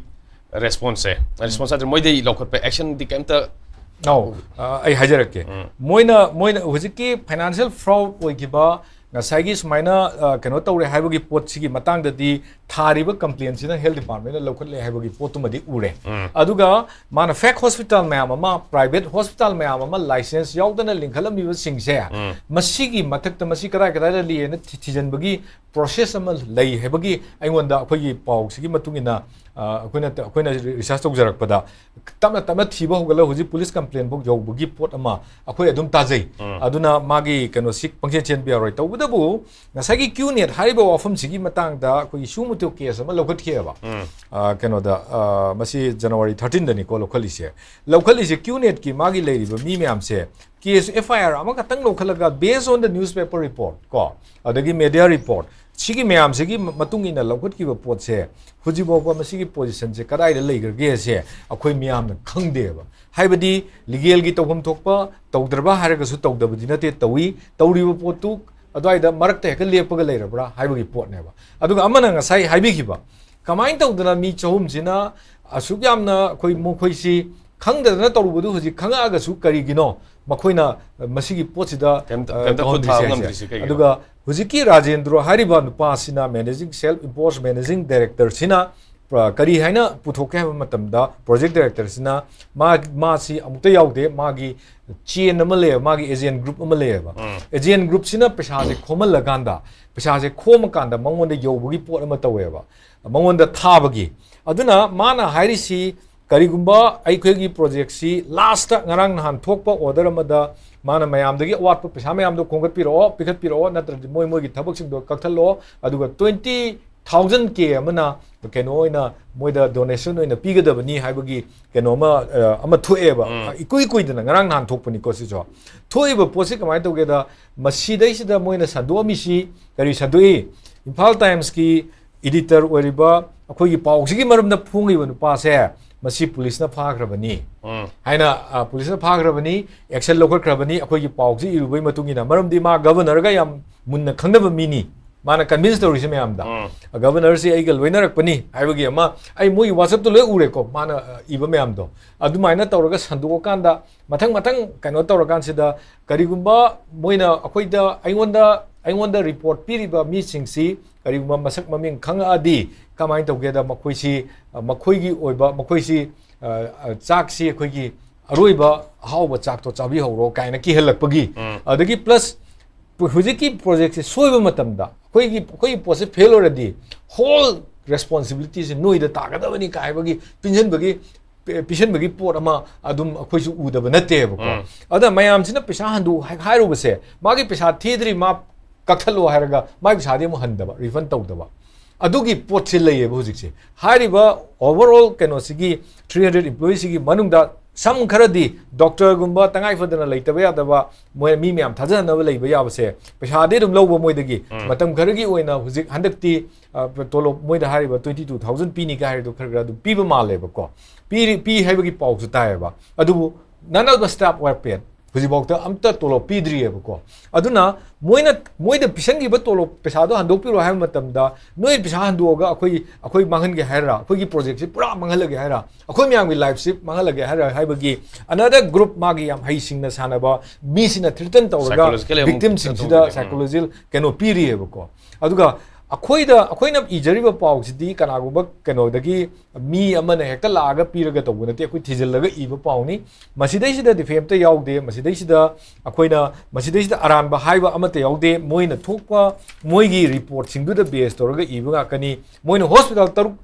ꯔꯦꯁꯄꯣꯟꯁꯁꯦ, ꯔꯦꯁꯄꯣꯟꯁ ꯍꯥꯏꯗꯤ ꯃꯣꯏꯗꯒꯤ ꯂꯧꯈꯠꯄ ꯑꯦꯛꯁꯟꯗꯤ ꯀꯩꯝꯇ ꯑꯧ, ꯑ, ꯑꯩ ꯍꯥꯏꯖꯔꯛꯀꯦ꯫ ꯃꯣꯏꯅ, ꯃꯣꯏꯅ ꯍꯧꯖꯤꯛꯀꯤ ꯐꯥꯏꯅꯥꯟꯁꯤꯌꯦꯜ ꯐ꯭ꯔꯥꯎꯗ ꯑꯣꯏꯈꯤꯕ, ꯉꯁꯥꯏꯒꯤ ꯁꯨꯃꯥꯏꯅ, ꯑ, ꯀꯩꯅꯣ ꯇꯧꯔꯦ ꯍꯥꯏꯕꯒꯤ ꯄꯣꯠꯁꯤꯒꯤ ꯃꯇꯥꯡꯗꯗꯤ ꯊꯥꯔꯤꯕ ꯀꯝꯄ꯭ꯂꯦꯟꯁꯤꯅ ꯍꯦꯜꯊ ꯗꯤꯄꯥꯔꯠꯃꯦꯟꯅ ꯂꯧꯈꯠꯂꯦ ꯍꯥꯏꯕꯒꯤ ꯄꯣꯠꯇꯨꯃꯗꯤ ꯎꯔꯦ꯫ ꯑꯗꯨꯒ ꯃꯥꯅ ꯐꯦꯛ ꯍꯣꯁꯄꯤꯇꯥꯜ ꯃꯌꯥꯝ ꯑꯃ, ꯄ꯭ꯔꯥꯏꯚꯦꯠ ꯍꯣꯁꯄꯤꯇꯥꯜ ꯃꯌꯥꯝ ꯑꯃ ꯂꯥꯏꯁꯦꯟꯁ ꯌꯥꯎꯗꯅ ꯂꯤꯡꯈꯠꯂꯝꯃꯤꯕꯁꯤꯡꯁꯦ ꯃꯁꯤꯒꯤ ꯃꯊꯛꯇ ꯃꯁꯤ ꯀꯗꯥꯏ ꯀꯗꯥꯏꯗ ꯂꯩꯌꯦꯅ ꯊꯤ-, ꯊꯤꯖꯤꯟꯕꯒꯤ ꯄ꯭ꯔꯣꯁꯦꯁ ꯑꯃ ꯂꯩ ꯍꯥꯏꯕꯒꯤ ꯑꯩꯉꯣꯟꯗ ꯑꯩꯈꯣꯏꯒꯤ ꯄꯥꯎꯁꯤꯒꯤ ꯃꯇꯨꯡ ꯏꯟꯅ, ꯑ, ꯑꯩꯈꯣꯏꯅ, ꯑꯩꯈꯣꯏꯅ ꯔꯤꯁꯔꯁ ꯇꯧꯖꯔꯛꯄꯗ ꯇꯞꯅ ꯇꯞꯅ ꯊꯤꯕ ꯍꯧꯒꯠꯂꯒ ꯍꯧꯖꯤꯛ ꯄꯨꯂꯤꯁ ꯀꯝꯄ꯭ꯂꯦꯟ ꯐꯥꯎ ꯌꯧꯕꯒꯤ ꯄꯣꯠ ꯑꯃ ꯑꯩꯈꯣꯏ ꯑꯗꯨꯝ ꯇꯥꯖꯩ꯫ ꯑꯗꯨꯅ ꯃꯥꯒꯤ ꯀꯩꯅꯣꯁꯤ ꯄꯪꯆꯦꯟ ꯆꯦꯟꯕ ꯌꯥꯔꯣꯏ꯫ ꯇꯧꯕꯇꯕꯨ ꯉꯁꯥꯏꯒꯤ ꯀ꯭ꯌꯨ ꯅꯦꯠ ꯍꯥꯏꯔꯤꯕ ꯋꯥꯐꯝꯁꯤꯒꯤ ꯃꯇꯥꯡꯗ ꯑꯩꯈꯣꯏꯒꯤ ꯁꯨ ꯃꯣꯇꯣ ꯀꯦꯁ ꯑꯃ ꯂꯧꯈꯠꯈꯤꯑꯕ꯫ ꯑ, ꯀꯩꯅꯣꯗ, ꯑ, ꯃꯁꯤ ꯖꯅꯋꯥꯔꯤ ꯊꯥꯔꯇꯤꯟꯗꯅꯤꯀꯣ ꯂꯧꯈꯠꯂꯤꯁꯦ꯫ ꯂꯧꯈꯠꯂꯤꯁꯦ ꯀ꯭ꯌꯨ ꯅꯦꯠꯀꯤ ꯃꯥꯒꯤ ꯂꯩꯔꯤꯕ ꯃꯤ ꯃꯌꯥꯝꯁꯦ ꯀꯦꯁ, ꯑꯦꯐ ꯑꯥꯏ ꯑꯥꯔ ꯑꯃꯈꯛꯇꯪ ꯂꯧꯈꯠꯂꯒ, based on the newspaper report ꯀꯣ, ꯑꯗꯒꯤ media report, ꯁꯤꯒꯤ ꯃꯌꯥꯝꯁꯤꯒꯤ ꯃꯇꯨꯡ ꯏꯟꯅ ꯂꯧꯈꯠꯈꯤꯕ ꯄꯣꯠꯁꯦ, ꯍꯧꯖꯤꯛ ꯐꯥꯎꯕ ꯃꯁꯤꯒꯤ positionꯁꯦ ꯀꯗꯥꯏꯗ ꯂꯩꯈ꯭ꯔꯒꯦꯁꯦ ꯑꯩꯈꯣꯏ ꯃꯤꯌꯥꯝꯅ ꯈꯪꯗꯦꯕ꯫ ꯍꯥꯏꯕꯗꯤ legalꯒꯤ ꯇꯧꯐꯝ ꯊꯣꯛꯄ ꯇꯧꯗ꯭ꯔꯕ ꯍꯥꯏꯔꯒꯁꯨ ꯇꯧꯗꯕꯗꯤ ꯅꯠꯇꯦ, ꯇꯧꯏ꯫ ꯇꯧꯔꯤꯕ ꯄꯣꯠꯇꯨ ꯑꯗꯨꯋꯥꯏꯗ ꯃꯔꯛꯇ ꯍꯦꯛꯇ ꯂꯦꯞꯄꯒ ꯂꯩꯔꯕ꯭ꯔꯥ ꯍꯥꯏꯕꯒꯤ ꯄꯣꯠꯅꯦꯕ꯫ ꯑꯗꯨꯒ ꯑꯃꯅ ꯉꯁꯥꯏ ꯍꯥꯏꯕꯤꯈꯤꯕ, ꯀꯃꯥꯏꯅ ꯇꯧꯗꯅ ꯃꯤ ꯆꯍꯨꯝꯁꯤꯅ ꯑꯁꯨꯛ ꯌꯥꯝꯅ ꯑꯩꯈꯣꯏ, ꯃꯈꯣꯏꯁꯤ ꯈꯪꯗꯗꯅ ꯇꯧꯔꯨꯕꯗꯨ ꯍꯧꯖꯤꯛ ꯈꯪꯉꯛꯑꯒꯁꯨ ꯀꯔꯤꯒꯤꯅꯣ ꯃꯈꯣꯏꯅ ꯃꯁꯤꯒꯤ ꯄꯣꯠꯁꯤꯗ, ꯀꯩꯝꯇ, ꯑ, ꯀꯩꯝꯇ ꯈꯨꯠ ꯇꯧꯍꯟꯗ꯭ꯔꯤꯁꯦ ꯊꯥꯕ ꯍꯥꯏꯁꯦ? ꯉꯝꯗ꯭ꯔꯤꯁꯦ ꯀꯩꯒꯤꯅꯣ? ꯑꯗꯨꯒ ꯍꯧꯖꯤꯛꯀꯤ ꯔꯥꯖꯦꯟꯗ꯭ꯔꯣ ꯍꯥꯏꯔꯤꯕ ꯅꯨꯄꯥꯁꯤꯅ, managing, self imposed managing directorꯁꯤꯅ, ꯑ, ꯀꯔꯤ ꯍꯥꯏꯅ ꯄꯨꯊꯣꯛꯀꯦ ꯍꯥꯏꯕ ꯃꯇꯝꯗ, project directorꯁꯤꯅ ꯃꯥ, ꯃꯥꯁꯤ ꯑꯃꯨꯛꯇ ꯌꯥꯎꯗꯦ, ꯃꯥꯒꯤ chain ꯑꯃ ꯂꯩꯌꯦꯕ, ꯃꯥꯒꯤ agent group ꯑꯃ ꯂꯩꯌꯦꯕ꯫ ꯎꯝ꯫ Agent groupꯁꯤꯅ ꯄꯩꯁꯥꯁꯦ ꯈꯣꯝꯍꯜꯂꯀꯥꯟꯗ, ꯄꯩꯁꯥꯁꯦ ꯈꯣꯝꯃꯀꯥꯟꯗ ꯃꯉꯣꯟꯗ ꯌꯧꯕꯒꯤ ꯄꯣꯠ ꯑꯃ ꯇꯧꯋꯦꯕ, ꯃꯉꯣꯟꯗ ꯊꯥꯕꯒꯤ꯫ ꯑꯗꯨꯅ ꯃꯥꯅ ꯍꯥꯏꯔꯤꯁꯤ, ꯀꯔꯤꯒꯨꯝꯕ ꯑꯩꯈꯣꯏꯒꯤ projectꯁꯤ lastꯇ ꯉꯔꯥꯡ ꯅꯍꯥꯟ ꯊꯣꯛꯄ order ꯑꯃꯗ ꯃꯥꯅ ꯃꯌꯥꯝꯗꯒꯤ ꯑꯋꯥꯠꯄ ꯄꯩꯁꯥ ꯃꯌꯥꯝꯗꯣ ꯈꯣꯝꯒꯠꯄꯤꯔꯛꯑꯣ, ꯄꯤꯈꯠꯄꯤꯔꯛꯑꯣ, ꯅꯠꯇ꯭ꯔꯗꯤ ꯃꯣꯏ ꯃꯣꯏꯒꯤ ꯊꯕꯛꯁꯤꯡꯗꯣ ꯀꯛꯊꯠꯂꯛꯑꯣ, ꯑꯗꯨꯒ twenty thousand K ꯑꯃꯅ ꯀꯩꯅꯣ ꯑꯣꯏꯅ ꯃꯣꯏꯗ donation ꯑꯣꯏꯅ ꯄꯤꯒꯗꯕꯅꯤ ꯍꯥꯏꯕꯒꯤ ꯀꯩꯅꯣ ꯑꯃ, ꯑ, ꯑꯃ ꯊꯣꯛꯑꯦꯕ꯫ ꯎꯝ꯫ ꯏꯀꯨꯏ ꯀꯨꯏꯗꯅ, ꯉꯔꯥꯡ ꯅꯍꯥꯟ ꯊꯣꯛꯄꯅꯤꯀꯣ ꯁꯤꯁꯨ꯫ ꯊꯣꯛꯏꯕ ꯄꯣꯠꯁꯤ ꯀꯃꯥꯏꯅ ꯇꯧꯒꯦꯗ, ꯃꯁꯤꯗꯩꯁꯤꯗ ꯃꯣꯏꯅ ꯁꯟꯗꯣꯛꯑꯝꯃꯤꯁꯤ ꯀꯔꯤ ꯁꯟꯗꯣꯛꯏ? ꯏꯝꯐꯥꯜ Timesꯀꯤ editor ꯑꯣꯏꯔꯤꯕ, ꯑꯩꯈꯣꯏꯒꯤ ꯄꯥꯎꯁꯤꯒꯤ ꯃꯔꯝꯗ ꯐꯣꯡꯉꯤꯕ ꯅꯨꯄꯥꯁꯦ, ꯃꯁꯤ policeꯅ ꯐꯥꯈ꯭ꯔꯕꯅꯤ ꯎꯝ꯫ ꯍꯥꯏꯅ, ꯑ, policeꯅ ꯐꯥꯈ꯭ꯔꯕꯅꯤ, action ꯂꯧꯈꯠꯈ꯭ꯔꯕꯅꯤ, ꯑꯩꯈꯣꯏꯒꯤ ꯄꯥꯎꯁꯤ ꯏꯔꯨꯕꯒꯤ ꯃꯇꯨꯡ ꯏꯟꯅ꯫ ꯃꯔꯝꯗꯤ ꯃꯥ governorꯒ ꯌꯥꯝ ꯃꯨꯟꯅ ꯈꯪꯅꯕ ꯃꯤꯅꯤ, ꯃꯥꯅ convince ꯇꯧꯔꯤꯁꯦ ꯃꯌꯥꯝꯗ꯫ ꯎꯝ꯫ Governorꯁꯤ ꯑꯩꯒ ꯂꯣꯏꯅꯔꯛꯄꯅꯤ ꯍꯥꯏꯕꯒꯤ ꯑꯃ, ꯑꯩ ꯃꯣꯏꯒꯤ WhatsAppꯇ ꯂꯣꯏ ꯎꯔꯦꯀꯣ, ꯃꯥꯅ, ꯑ, ꯏꯕ ꯃꯌꯥꯝꯗꯣ꯫ ꯑꯗꯨꯃꯥꯏꯅ ꯇꯧꯔꯒ ꯁꯟꯗꯣꯛꯑꯀꯥꯟꯗ, ꯃꯊꯪ ꯃꯊꯪ ꯀꯩꯅꯣ ꯇꯧꯔꯀꯥꯟꯁꯤꯗ, ꯀꯔꯤꯒꯨꯝꯕ ꯃꯣꯏꯅ ꯑꯩꯈꯣꯏꯗ, ꯑꯩꯉꯣꯟꯗ, ꯑꯩꯉꯣꯟꯗ report ꯄꯤꯔꯤꯕ ꯃꯤꯁꯤꯡꯁꯤ ꯀꯔꯤꯒꯨꯝꯕ ꯃꯁꯛ ꯃꯃꯤꯡ ꯈꯪꯉꯛꯑꯗꯤ, ꯀꯃꯥꯏꯅ ꯇꯧꯒꯦꯗ, ꯃꯈꯣꯏꯁꯤ, ꯑ, ꯃꯈꯣꯏꯒꯤ ꯑꯣꯏꯕ, ꯃꯈꯣꯏꯁꯤ, ꯑ, ꯑ, ꯆꯥꯛꯁꯤ ꯑꯩꯈꯣꯏꯒꯤ ꯑꯔꯣꯏꯕ ꯑꯍꯥꯎꯕ ꯆꯥꯛꯇꯣ ꯆꯥꯕꯤꯍꯧꯔꯣ ꯀꯥꯏꯅ ꯀꯤꯍꯜꯂꯛꯄꯒꯤ꯫ ꯎꯝ꯫ ꯑꯗꯒꯤ plus ꯍꯧꯖꯤꯛꯀꯤ projectꯁꯦ ꯁꯣꯏꯕ ꯃꯇꯝꯗ, ꯑꯩꯈꯣꯏꯒꯤ, ꯑꯩꯈꯣꯏꯒꯤ ꯄꯣꯠꯁꯦ fail ꯑꯣꯏꯔꯗꯤ whole responsibilityꯁꯦ ꯅꯣꯏꯗ ꯇꯥꯒꯗꯕꯅꯤ ꯀꯥꯏ ꯍꯥꯏꯕꯒꯤ ꯄꯤꯟꯁꯤꯟꯕꯒꯤ, ꯄꯤ-, ꯄꯤꯁꯤꯟꯕꯒꯤ ꯄꯣꯠ ꯑꯃ ꯑꯗꯨꯝ ꯑꯩꯈꯣꯏꯁꯨ ꯎꯗꯕ ꯅꯠꯇꯦꯕꯀꯣ꯫ ꯎꯝ꯫ ꯑꯗ ꯃꯌꯥꯝꯁꯤꯅ ꯄꯩꯁꯥ ꯍꯟꯗꯣꯛ ꯍꯥꯏ-, ꯍꯥꯏꯔꯨꯕꯁꯦ, ꯃꯥꯒꯤ ꯄꯩꯁꯥ ꯊꯤꯗ꯭ꯔꯤ, ꯃꯥ ꯀꯛꯊꯠꯂꯣ ꯍꯥꯏꯔꯒ ꯃꯥꯒꯤ ꯄꯩꯁꯥꯗꯤ ꯑꯃꯨꯛ ꯍꯟꯗꯕ, refund ꯇꯧꯗꯕ꯫ ꯑꯗꯨꯒꯤ ꯄꯣꯠꯁꯦ ꯂꯩꯌꯦꯕ ꯍꯧꯖꯤꯛꯁꯦ꯫ ꯍꯥꯏꯔꯤꯕ overall ꯀꯩꯅꯣꯁꯤꯒꯤ three hundred employeeꯁꯤꯒꯤ ꯃꯅꯨꯡꯗ ꯁꯝ ꯈꯔꯗꯤ ꯗꯣꯛꯇꯔꯒꯨꯝꯕ ꯇꯉꯥꯏ ꯐꯗꯅ ꯂꯩꯇꯕ ꯌꯥꯗꯕ, ꯃꯣꯏ ꯃꯤ ꯃꯌꯥꯝ ꯊꯥꯖꯅꯕ ꯂꯩꯕ ꯌꯥꯕꯁꯦ, ꯄꯩꯁꯥꯗꯤ ꯑꯗꯨꯝ ꯂꯧꯕ ꯃꯣꯏꯗꯒꯤ꯫ ꯎꯝ꯫ ꯃꯇꯝ ꯈꯔꯒꯤ ꯑꯣꯏꯅ ꯍꯧꯖꯤꯛ ꯍꯟꯗꯛꯇꯤ, ꯑ, ꯇꯣꯂꯣꯞ ꯃꯣꯏꯗ ꯍꯥꯏꯔꯤꯕ twenty two thousand ꯄꯤꯅꯤ ꯀꯥꯏ ꯍꯥꯏꯔꯤꯗꯣ ꯈꯔ ꯈꯔ ꯑꯗꯨꯝ ꯄꯤꯕ ꯃꯥꯜꯂꯦꯕꯀꯣ꯫ ꯄꯤꯔꯤ, ꯄꯤ ꯍꯥꯏꯕꯒꯤ ꯄꯥꯎꯁꯨ ꯇꯥꯏꯌꯦꯕ꯫ ꯑꯗꯨꯕꯨ none of the staff were paid꯫ ꯍꯧꯖꯤꯛꯐꯥꯎꯗ ꯑꯝꯇ ꯇꯣꯂꯣꯞ ꯄꯤꯗ꯭ꯔꯤꯑꯕꯀꯣ꯫ ꯑꯗꯨꯅ ꯃꯣꯏꯅ, ꯃꯣꯏꯗ ꯄꯤꯁꯟꯈꯤꯕ ꯇꯣꯂꯣꯞ ꯄꯩꯁꯥꯗꯣ ꯍꯟꯗꯣꯛꯄꯤꯔꯣ ꯍꯥꯏꯕ ꯃꯇꯝꯗ, ꯅꯣꯏ ꯄꯩꯁꯥ ꯍꯟꯗꯣꯛꯑꯒ ꯑꯩꯈꯣꯏ, ꯑꯩꯈꯣꯏ ꯃꯥꯡꯍꯟꯒꯦ ꯍꯥꯏꯔ, ꯑꯩꯈꯣꯏꯒꯤ ꯄ꯭ꯔꯣꯖꯦꯛꯁꯤ ꯄꯨꯔꯥ ꯃꯥꯡꯍꯜꯂꯒꯦ ꯍꯥꯏꯔ, ꯑꯩꯈꯣꯏ ꯃꯌꯥꯝꯒꯤ ꯂꯥꯏꯐꯁꯤ ꯃꯥꯡꯍꯜꯂꯒꯦ ꯍꯥꯏꯔ ꯍꯥꯏꯕꯒꯤ another group, ꯃꯥꯒꯤ ꯌꯥꯝ ꯍꯩꯁꯤꯡꯅ ꯁꯥꯟꯅꯕ ꯃꯤꯁꯤꯅ threaten ꯇꯧꯔꯒ Psychologically ꯑꯃꯨꯛ victimꯁꯤꯡꯁꯤꯗ ꯇꯧꯕꯤꯕ꯫ Psychological ꯀꯩꯅꯣ ꯄꯤꯔꯤꯑꯕꯀꯣ꯫ ꯑꯗꯨꯒ ꯑꯩꯈꯣꯏꯗ, ꯑꯩꯈꯣꯏꯅ ꯏꯖꯔꯤꯕ ꯄꯥꯎꯁꯤꯗꯤ ꯀꯅꯥꯒꯨꯝꯕ ꯀꯩꯅꯣꯗꯒꯤ ꯃꯤ ꯑꯃꯅ ꯍꯦꯛꯇ ꯂꯥꯛꯑꯒ ꯄꯤꯔꯒ ꯇꯧꯕ ꯅꯠꯇꯦ, ꯑꯩꯈꯣꯏ ꯊꯤꯖꯤꯜꯂꯒ ꯏꯕ ꯄꯥꯎꯅꯤ꯫ ꯃꯁꯤꯗꯩꯁꯤꯗ defame ꯑꯝꯇ ꯌꯥꯎꯗꯦ꯫ ꯃꯁꯤꯗꯩꯁꯤꯗ ꯑꯩꯈꯣꯏꯅ, ꯃꯁꯤꯗꯩꯁꯤꯗ ꯑꯔꯥꯟꯕ ꯍꯥꯏꯕ ꯑꯃꯠꯇ ꯌꯥꯎꯗꯦ꯫ ꯃꯣꯏꯅ ꯊꯣꯛꯄ ꯃꯣꯏꯒꯤ ꯔꯤꯄꯣꯔꯠꯁꯤꯡꯗꯨꯗ base ꯇꯧꯔꯒ ꯏꯕ ꯉꯥꯛꯇꯅꯤ꯫ ꯃꯣꯏꯅ ꯍꯣꯁꯄꯤꯇꯥꯜ ꯇꯔꯨꯛ,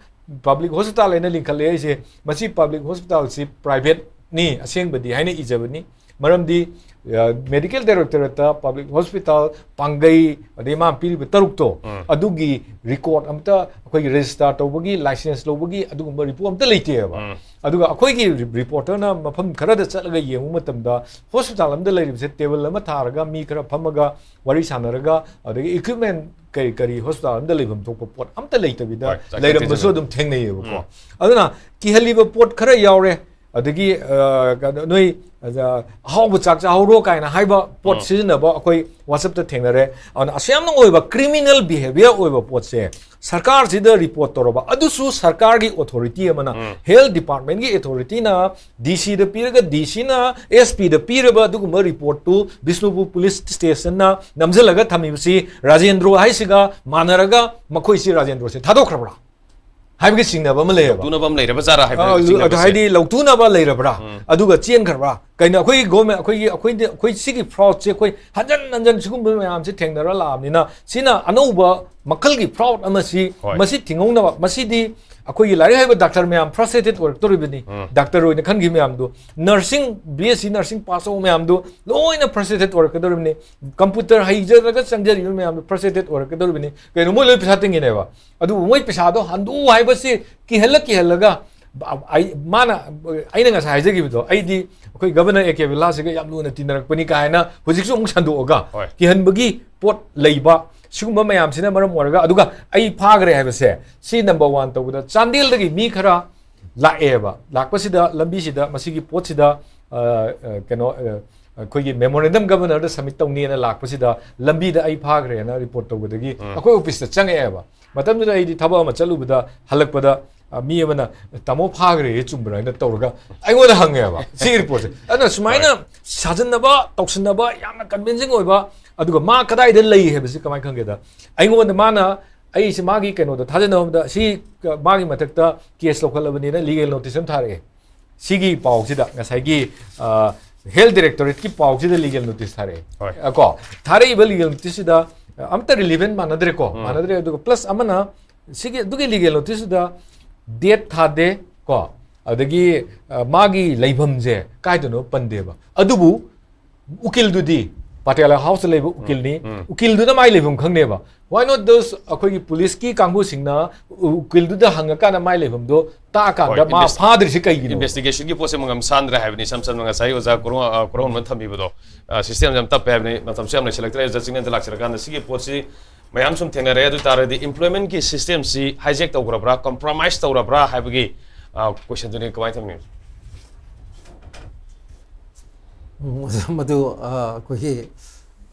ꯄꯕ꯭ꯂꯤꯛ ꯍꯣꯁꯄꯤꯇꯥꯜ ꯍꯥꯏꯅ ꯂꯤꯡꯈꯠꯂꯦ ꯍꯥꯏꯁꯦ, ꯃꯁꯤ ꯄꯕ꯭ꯂꯤꯛ ꯍꯣꯁꯄꯤꯇꯥꯜꯁꯤ ꯄ꯭ꯔꯥꯏꯚꯦꯠꯅꯤ ꯑꯁꯦꯡꯕꯗꯤ ꯍꯥꯏꯅ ꯏꯖꯕꯅꯤ꯫ ꯃꯔꯝꯗꯤ, ꯑ, ꯃꯦꯗꯤꯀꯦꯜ ꯗꯥꯏꯔꯦꯛꯇꯣꯔꯦꯠꯇ ꯄꯕ꯭ꯂꯤꯛ ꯍꯣꯁꯄꯤꯇꯥꯜ ꯄꯥꯡꯒꯩ, ꯑꯗꯩ ꯃꯥꯅ ꯄꯤꯔꯤꯕ ꯇꯔꯨꯛꯇꯣ, ꯎꯝ꯫ ꯑꯗꯨꯒꯤ ꯔꯤꯀꯣꯔꯠ ꯑꯝꯇ ꯑꯩꯈꯣꯏꯒꯤ ꯔꯦꯖꯤꯁꯇꯥꯔ ꯇꯧꯕꯒꯤ, ꯂꯥꯏꯁꯦꯟꯁ ꯂꯧꯕꯒꯤ ꯑꯗꯨꯒꯨꯝꯕ ꯔꯤꯄꯣꯔꯠ ꯑꯝꯇ ꯂꯩꯇꯦꯕ꯫ ꯎꯝ꯫ ꯑꯗꯨꯒ ꯑꯩꯈꯣꯏꯒꯤ ꯔꯤ-, ꯔꯤꯄꯣꯔꯇꯔꯅ ꯃꯐꯝ ꯈꯔꯗ ꯆꯠꯂꯒ ꯌꯦꯡꯕ ꯃꯇꯝꯗ, ꯍꯣꯁꯄꯤꯇꯥꯜ ꯑꯝꯗ ꯂꯩꯔꯤꯕꯁꯦ ꯇꯦꯕꯜ ꯑꯃ ꯊꯥꯔꯒ ꯃꯤ ꯈꯔ ꯐꯝꯃꯒ ꯋꯥꯔꯤ ꯁꯥꯟꯅꯔꯒ, ꯑꯗꯒꯤ ꯏꯀ꯭ꯋꯤꯞꯃꯦꯟ ꯀꯔꯤ ꯀꯔꯤ ꯍꯣꯁꯄꯤꯇꯥꯜ ꯑꯝꯗ ꯂꯩꯐꯝ ꯊꯣꯛꯄ ꯄꯣꯠ ꯑꯝꯇ ꯂꯩꯇꯕꯤꯗ ꯍꯣꯏ, ꯆꯥꯛ ꯂꯩꯔꯝꯕꯁꯨ ꯆꯥꯛ ꯑꯗꯨꯝ ꯊꯦꯡꯅꯩꯌꯦꯕꯀꯣ꯫ ꯎꯝ꯫ ꯑꯗꯨꯅ ꯀꯤꯍꯜꯂꯤꯕ ꯄꯣꯠ ꯈꯔ ꯌꯥꯎꯔꯦ꯫ ꯑꯗꯒꯤ, ꯑ, ꯀꯩꯅꯣ, ꯅꯣꯏ, ꯑ, ꯑꯍꯥꯎꯕ ꯆꯥꯛ ꯆꯥꯍꯧꯔꯣ ꯀꯥꯏꯅ ꯍꯥꯏꯕ ꯄꯣꯠ ꯎꯝ꯫ ꯁꯤꯖꯤꯟꯅꯕ ꯑꯩꯈꯣꯏ WhatsAppꯇ ꯊꯦꯡꯅꯔꯦ꯫ ꯑꯗꯨꯅ ꯑꯁꯨ ꯌꯥꯝꯅ ꯑꯣꯏꯕ criminal behaviour ꯑꯣꯏꯕ ꯄꯣꯠꯁꯦ ꯁꯔꯀꯥꯔꯁꯤꯗ ꯔꯤꯄꯣꯔꯠ ꯇꯧꯔꯕ, ꯑꯗꯨꯁꯨ ꯁꯔꯀꯥꯔꯒꯤ ꯑꯣꯊꯣꯔꯤꯇꯤ ꯑꯃꯅ, ꯎꯝ꯫ ꯍꯦꯜꯊ ꯗꯤꯄꯥꯔꯠꯃꯦꯟꯒꯤ ꯑꯣꯊꯣꯔꯤꯇꯤꯅ ꯗꯤ ꯁꯤꯗ ꯄꯤꯔꯒ, ꯗꯤ ꯁꯤꯅ ꯑꯦꯁ ꯄꯤꯗ ꯄꯤꯔꯕ ꯑꯗꯨꯒꯨꯝꯕ ꯔꯤꯄꯣꯔꯠꯇꯨ ꯕꯤꯁꯅꯨꯄꯨꯔ ꯄꯨꯂꯤꯁ ꯁ꯭ꯇꯦꯁꯟꯅ ꯅꯝꯁꯤꯜꯂꯒ ꯊꯝꯃꯤꯕꯁꯤ ꯔꯥꯖꯦꯟꯗ꯭ꯔꯣ ꯍꯥꯏꯁꯤꯒ ꯃꯥꯟꯅꯔꯒ ꯃꯈꯣꯏꯁꯤ ꯔꯥꯖꯦꯟꯗ꯭ꯔꯣꯁꯦ ꯊꯥꯗꯣꯛꯈ꯭ꯔꯕ꯭ꯔꯥ ꯍꯥꯏꯕꯒꯤ ꯆꯤꯡꯅꯕ ꯑꯃ ꯂꯩꯌꯦꯕ꯫ ꯂꯧꯊꯣꯛꯅꯕ ꯑꯃ ꯂꯩꯔꯕ ꯖꯥꯠꯔꯥ ꯍꯥꯏꯕ ꯑ, ꯑꯗꯨ ꯆꯤꯡꯅꯕꯁꯦ꯫ ꯍꯥꯏꯗꯤ ꯂꯧꯊꯣꯛꯅꯕ ꯂꯩꯔꯕ꯭ꯔꯥ? ꯎꯝ꯫ ꯑꯗꯨꯒ ꯆꯦꯟꯈ꯭ꯔꯕ꯭ꯔꯥ? ꯀꯩꯅꯣ, ꯑꯩꯈꯣꯏꯒꯤ ꯒꯣꯔꯃꯦꯟ, ꯑꯩꯈꯣꯏꯒꯤ, ꯑꯩꯈꯣꯏꯗꯤ, ꯑꯩꯈꯣꯏ ꯁꯤꯒꯤ ꯐ꯭ꯔꯣꯗꯁꯦ ꯑꯩꯈꯣꯏ ꯍꯟꯖꯟ ꯍꯟꯖꯟ ꯁꯤꯒꯨꯝꯕ ꯃꯌꯥꯝꯁꯦ ꯊꯦꯡꯅꯔ ꯂꯥꯛꯑꯕꯅꯤꯅ, ꯁꯤꯅ ꯑꯅꯧꯕ ꯃꯈꯜꯒꯤ ꯐ꯭ꯔꯣꯗ ꯑꯃꯁꯤ, ꯍꯣꯏ꯫ ꯃꯁꯤ ꯊꯤꯡꯍꯧꯅꯕ, ꯃꯁꯤꯗꯤ ꯑꯩꯈꯣꯏꯒꯤ ꯂꯥꯏꯔꯤꯛ ꯍꯩꯕ ꯗꯥꯛꯇꯔ ꯃꯌꯥꯝ ꯐ꯭ꯔꯁꯇ꯭ꯔꯦꯇꯦꯠ ꯑꯣꯏꯔꯛꯇꯣꯔꯤꯕꯅꯤ꯫ ꯎꯝ꯫ ꯗꯥꯛꯇꯔ ꯑꯣꯏꯅ ꯈꯟꯈꯤꯕ ꯃꯌꯥꯝꯗꯨ, ꯅꯔꯁꯤꯡ, ꯕꯤ ꯑꯦꯁ ꯁꯤ ꯅꯔꯁꯤꯡ ꯄꯥꯁ ꯇꯧꯕ ꯃꯌꯥꯝꯗꯨ ꯂꯣꯏꯅ ꯐ꯭ꯔꯁꯇ꯭ꯔꯦꯇꯦꯠ ꯑꯣꯏꯔꯛꯀꯗꯧꯔꯤꯕꯅꯤ꯫ ꯀꯝꯄ꯭ꯌꯨꯇꯔ ꯍꯩꯖꯔꯒ ꯆꯪꯖꯔꯤꯕ ꯃꯌꯥꯝꯗꯨ ꯐ꯭ꯔꯁꯇ꯭ꯔꯦꯇꯦꯠ ꯑꯣꯏꯔꯛꯀꯗꯧꯔꯤꯕꯅꯤ꯫ ꯀꯩꯅꯣ, ꯃꯣꯏ ꯂꯣꯏ ꯄꯩꯁꯥ ꯇꯤꯡꯉꯤꯅꯦꯕ꯫ ꯑꯗꯨꯕꯨ ꯃꯣꯏ ꯄꯩꯁꯥꯗꯣ ꯍꯟꯗꯣꯛꯎ ꯍꯥꯏꯕꯁꯤ ꯀꯤꯍꯜꯂ ꯀꯤꯍꯜꯂꯒ ꯑꯩ ꯃꯥꯅ ꯑꯩꯅ ꯉꯁꯥꯏ ꯍꯥꯏꯖꯈꯤꯕꯗꯣ, ꯑꯩꯗꯤ ꯑꯩꯈꯣꯏ ꯒꯕꯔꯅꯔ ꯑꯦ ꯀꯦ ꯕꯤꯔꯂꯥꯁꯤꯒ ꯌꯥꯝ ꯂꯨꯅ ꯇꯤꯟꯅꯔꯛꯄꯅꯤ ꯀꯥꯏꯅ ꯍꯧꯖꯤꯛꯁꯨ ꯑꯃꯨꯛ ꯁꯟꯗꯣꯛꯑꯒ ꯍꯣꯏ. ꯀꯤꯍꯟꯕꯒꯤ ꯄꯣꯠ ꯂꯩꯕ, ꯁꯤꯒꯨꯝꯕ ꯃꯌꯥꯝꯁꯤꯅ ꯃꯔꯝ ꯑꯣꯏꯔꯒ, ꯑꯗꯨꯒ ꯑꯩ ꯐꯥꯈ꯭ꯔꯦ ꯍꯥꯏꯕꯁꯦ, ꯁꯤ ꯅꯝꯕꯔ ꯋꯥꯟ ꯇꯧꯕꯗ ꯆꯥꯟꯗꯦꯜꯗꯒꯤ ꯃꯤ ꯈꯔ ꯂꯥꯛꯑꯦꯕ, ꯂꯥꯛꯄꯁꯤꯗ ꯂꯝꯕꯤꯁꯤꯗ ꯃꯁꯤꯒꯤ ꯄꯣꯠꯁꯤꯗ ꯑ, ꯑ, ꯀꯩꯅꯣ ꯑ, ꯑꯩꯈꯣꯏꯒꯤ ꯃꯦꯃꯣꯔꯦꯟꯗꯝ ꯒꯕꯔꯅꯔꯗ ꯁꯕꯃꯤꯠ ꯇꯧꯅꯤꯅ ꯂꯥꯛꯄꯁꯤꯗ ꯂꯝꯕꯤꯗ ꯑꯩ ꯐꯥꯈ꯭ꯔꯦꯅ ꯔꯤꯄꯣꯔꯠ ꯇꯧꯕꯗꯒꯤ ꯑꯩꯈꯣꯏ ꯑꯣꯐꯤꯁꯇ ꯆꯪꯉꯛꯑꯦꯕ꯫ ꯃꯇꯝꯗꯨꯗ ꯑꯩꯗꯤ ꯊꯕꯛ ꯑꯃ ꯆꯠꯂꯨꯕꯗ ꯍꯜꯂꯛꯄꯗ, ꯑ, ꯃꯤ ꯑꯃꯅ, "ꯇꯥꯃꯣ ꯐꯥꯈ꯭ꯔꯦ, ꯆꯨꯝꯕ꯭ꯔꯥ?" ꯍꯥꯏꯅ ꯇꯧꯔꯒ ꯑꯩꯉꯣꯟꯗ ꯍꯪꯉꯦꯕ ꯁꯤꯒꯤ ꯔꯤꯄꯣꯔꯠꯁꯦ꯫ ꯑꯗꯨꯅ ꯁꯨꯃꯥꯏꯅ ꯁꯥꯖꯟꯅꯕ, ꯇꯧꯁꯤꯟꯅꯕ, ꯌꯥꯝꯅ ꯀꯟꯚꯤꯟꯁꯤꯡ ꯑꯣꯏꯕ, ꯑꯗꯨꯒ ꯃꯥ ꯀꯗꯥꯏꯗ ꯂꯩ ꯍꯥꯏꯕꯁꯤ ꯀꯃꯥꯏꯅ ꯈꯪꯒꯦꯗ, ꯑꯩꯉꯣꯟꯗ ꯃꯥꯅ, ꯑꯩꯁꯦ ꯃꯥꯒꯤ ꯀꯩꯅꯣꯗ ꯊꯥꯖꯅꯕꯗ ꯁꯤ ꯃꯥꯒꯤ ꯃꯊꯛꯇ ꯀꯦꯁ ꯂꯧꯈꯠꯂꯕꯅꯤꯅ ꯂꯤꯒꯦꯜ ꯅꯣꯇꯤꯁ ꯑꯃ ꯊꯥꯔꯛꯑꯦ꯫ ꯁꯤꯒꯤ ꯄꯥꯎꯁꯤꯗ, ꯉꯁꯥꯏꯒꯤ ꯍꯦꯜꯊ ꯗꯤꯔꯦꯛꯇꯣꯔꯦꯠꯀꯤ ꯄꯥꯎꯁꯤꯗ ꯂꯤꯒꯦꯜ ꯅꯣꯇꯤꯁ ꯊꯥꯔꯛꯑꯦ꯫ ꯍꯣꯏ. ꯑ, ꯀꯣ, ꯊꯥꯔꯛꯏꯕ ꯂꯤꯒꯦꯜ ꯅꯣꯇꯤꯁꯁꯤꯗ, ꯑ, ꯑꯝꯇ ꯔꯤꯂꯤꯚꯦꯟ ꯃꯥꯟꯅꯗ꯭ꯔꯦꯀꯣ, ꯃꯥꯟꯅꯗ꯭ꯔꯦ꯫ ꯑꯗꯨꯒ ꯄ꯭ꯂꯁ ꯑꯃꯅ, ꯁꯤꯒꯤ, ꯑꯗꯨꯒꯤ ꯂꯤꯒꯦꯜ ꯅꯣꯇꯤꯁꯁꯤꯗ ꯗꯦꯠ ꯊꯥꯗꯦ ꯀꯣ, ꯑꯗꯒꯤ, ꯑ, ꯃꯥꯒꯤ ꯂꯩꯐꯝꯁꯦ ꯀꯥꯏꯗꯅꯣ ꯄꯟꯗꯦꯕ꯫ ꯑꯗꯨꯕꯨ ꯎꯀꯤꯜꯗꯨꯗꯤ, ꯄꯇꯦꯂꯥ ꯍꯥꯎꯁꯇ ꯂꯩꯕ ꯎꯀꯤꯜꯅꯤ, ꯎꯀꯤꯜꯗꯨꯅ ꯃꯥꯏ ꯂꯩꯐꯝ ꯈꯪꯅꯦꯕ꯫ Why not those ꯑꯩꯈꯣꯏꯒꯤ ꯄꯨꯂꯤꯁꯀꯤ ꯀꯥꯡꯕꯨꯁꯤꯡꯅ ꯎꯀꯤꯜꯗꯨꯗ ꯍꯪꯉꯀꯥꯟꯗ ꯃꯥꯏ ꯂꯩꯐꯝꯗꯣ ꯇꯥꯛꯑꯀꯥꯟꯗ ꯍꯣꯏ, ꯃꯥ invest- ꯐꯥꯗ꯭ꯔꯤꯁꯤ ꯀꯩꯒꯤꯅꯣ? ꯏꯟꯚꯦꯁꯇꯤꯒꯦꯁꯟꯒꯤ ꯄꯣꯠꯁꯦ ꯃꯉꯝ ꯁꯥꯟꯗ꯭ꯔꯦ ꯍꯥꯏꯕꯅꯤ, ꯏꯁꯝ ꯁꯝꯅ ꯉꯁꯥꯏ ꯑꯣꯖꯥ ꯀꯣꯔꯣ-, ꯑ, ꯀꯣꯔꯣꯟꯕ ꯊꯝꯕꯤꯕꯗꯣ, ꯑ, ꯁꯤꯁꯇꯦꯝꯁꯦ ꯌꯥꯝ ꯇꯞꯄꯦ ꯍꯥꯏꯕꯅꯤ꯫ ꯃꯇꯝꯁꯨ ꯌꯥꯝ ꯂꯩꯁꯤꯜꯂꯛꯇ꯭ꯔꯦ꯫ ꯑꯣꯖꯥ ꯆꯤꯡꯂꯦꯟꯗ ꯂꯥꯛꯆꯔꯀꯥꯟꯗ ꯁꯤꯒꯤ ꯄꯣꯠꯁꯤ ꯃꯌꯥꯝ ꯁꯨꯝ ꯊꯦꯡꯅꯔꯦ꯫ ꯑꯗꯨ ꯇꯥꯔꯗꯤ ꯏꯝꯄ꯭ꯂꯣꯏꯃꯦꯟꯒꯤ ꯁꯤꯁꯇꯦꯝꯁꯤ ꯍꯥꯏꯖꯦꯛ ꯇꯧꯈ꯭ꯔꯕ꯭ꯔꯥ, ꯀꯝꯄ꯭ꯔꯣꯃꯥꯏꯁ ꯇꯧꯔꯕ꯭ꯔꯥ ꯍꯥꯏꯕꯒꯤ, ꯑ, ꯀꯣꯏꯁꯟꯗꯨꯅꯤ꯫ ꯀꯃꯥꯏꯅ ꯊꯝꯕꯤꯕ? ꯎꯝ, ꯃꯗꯨ, ꯑ, ꯑꯩꯈꯣꯏꯒꯤ,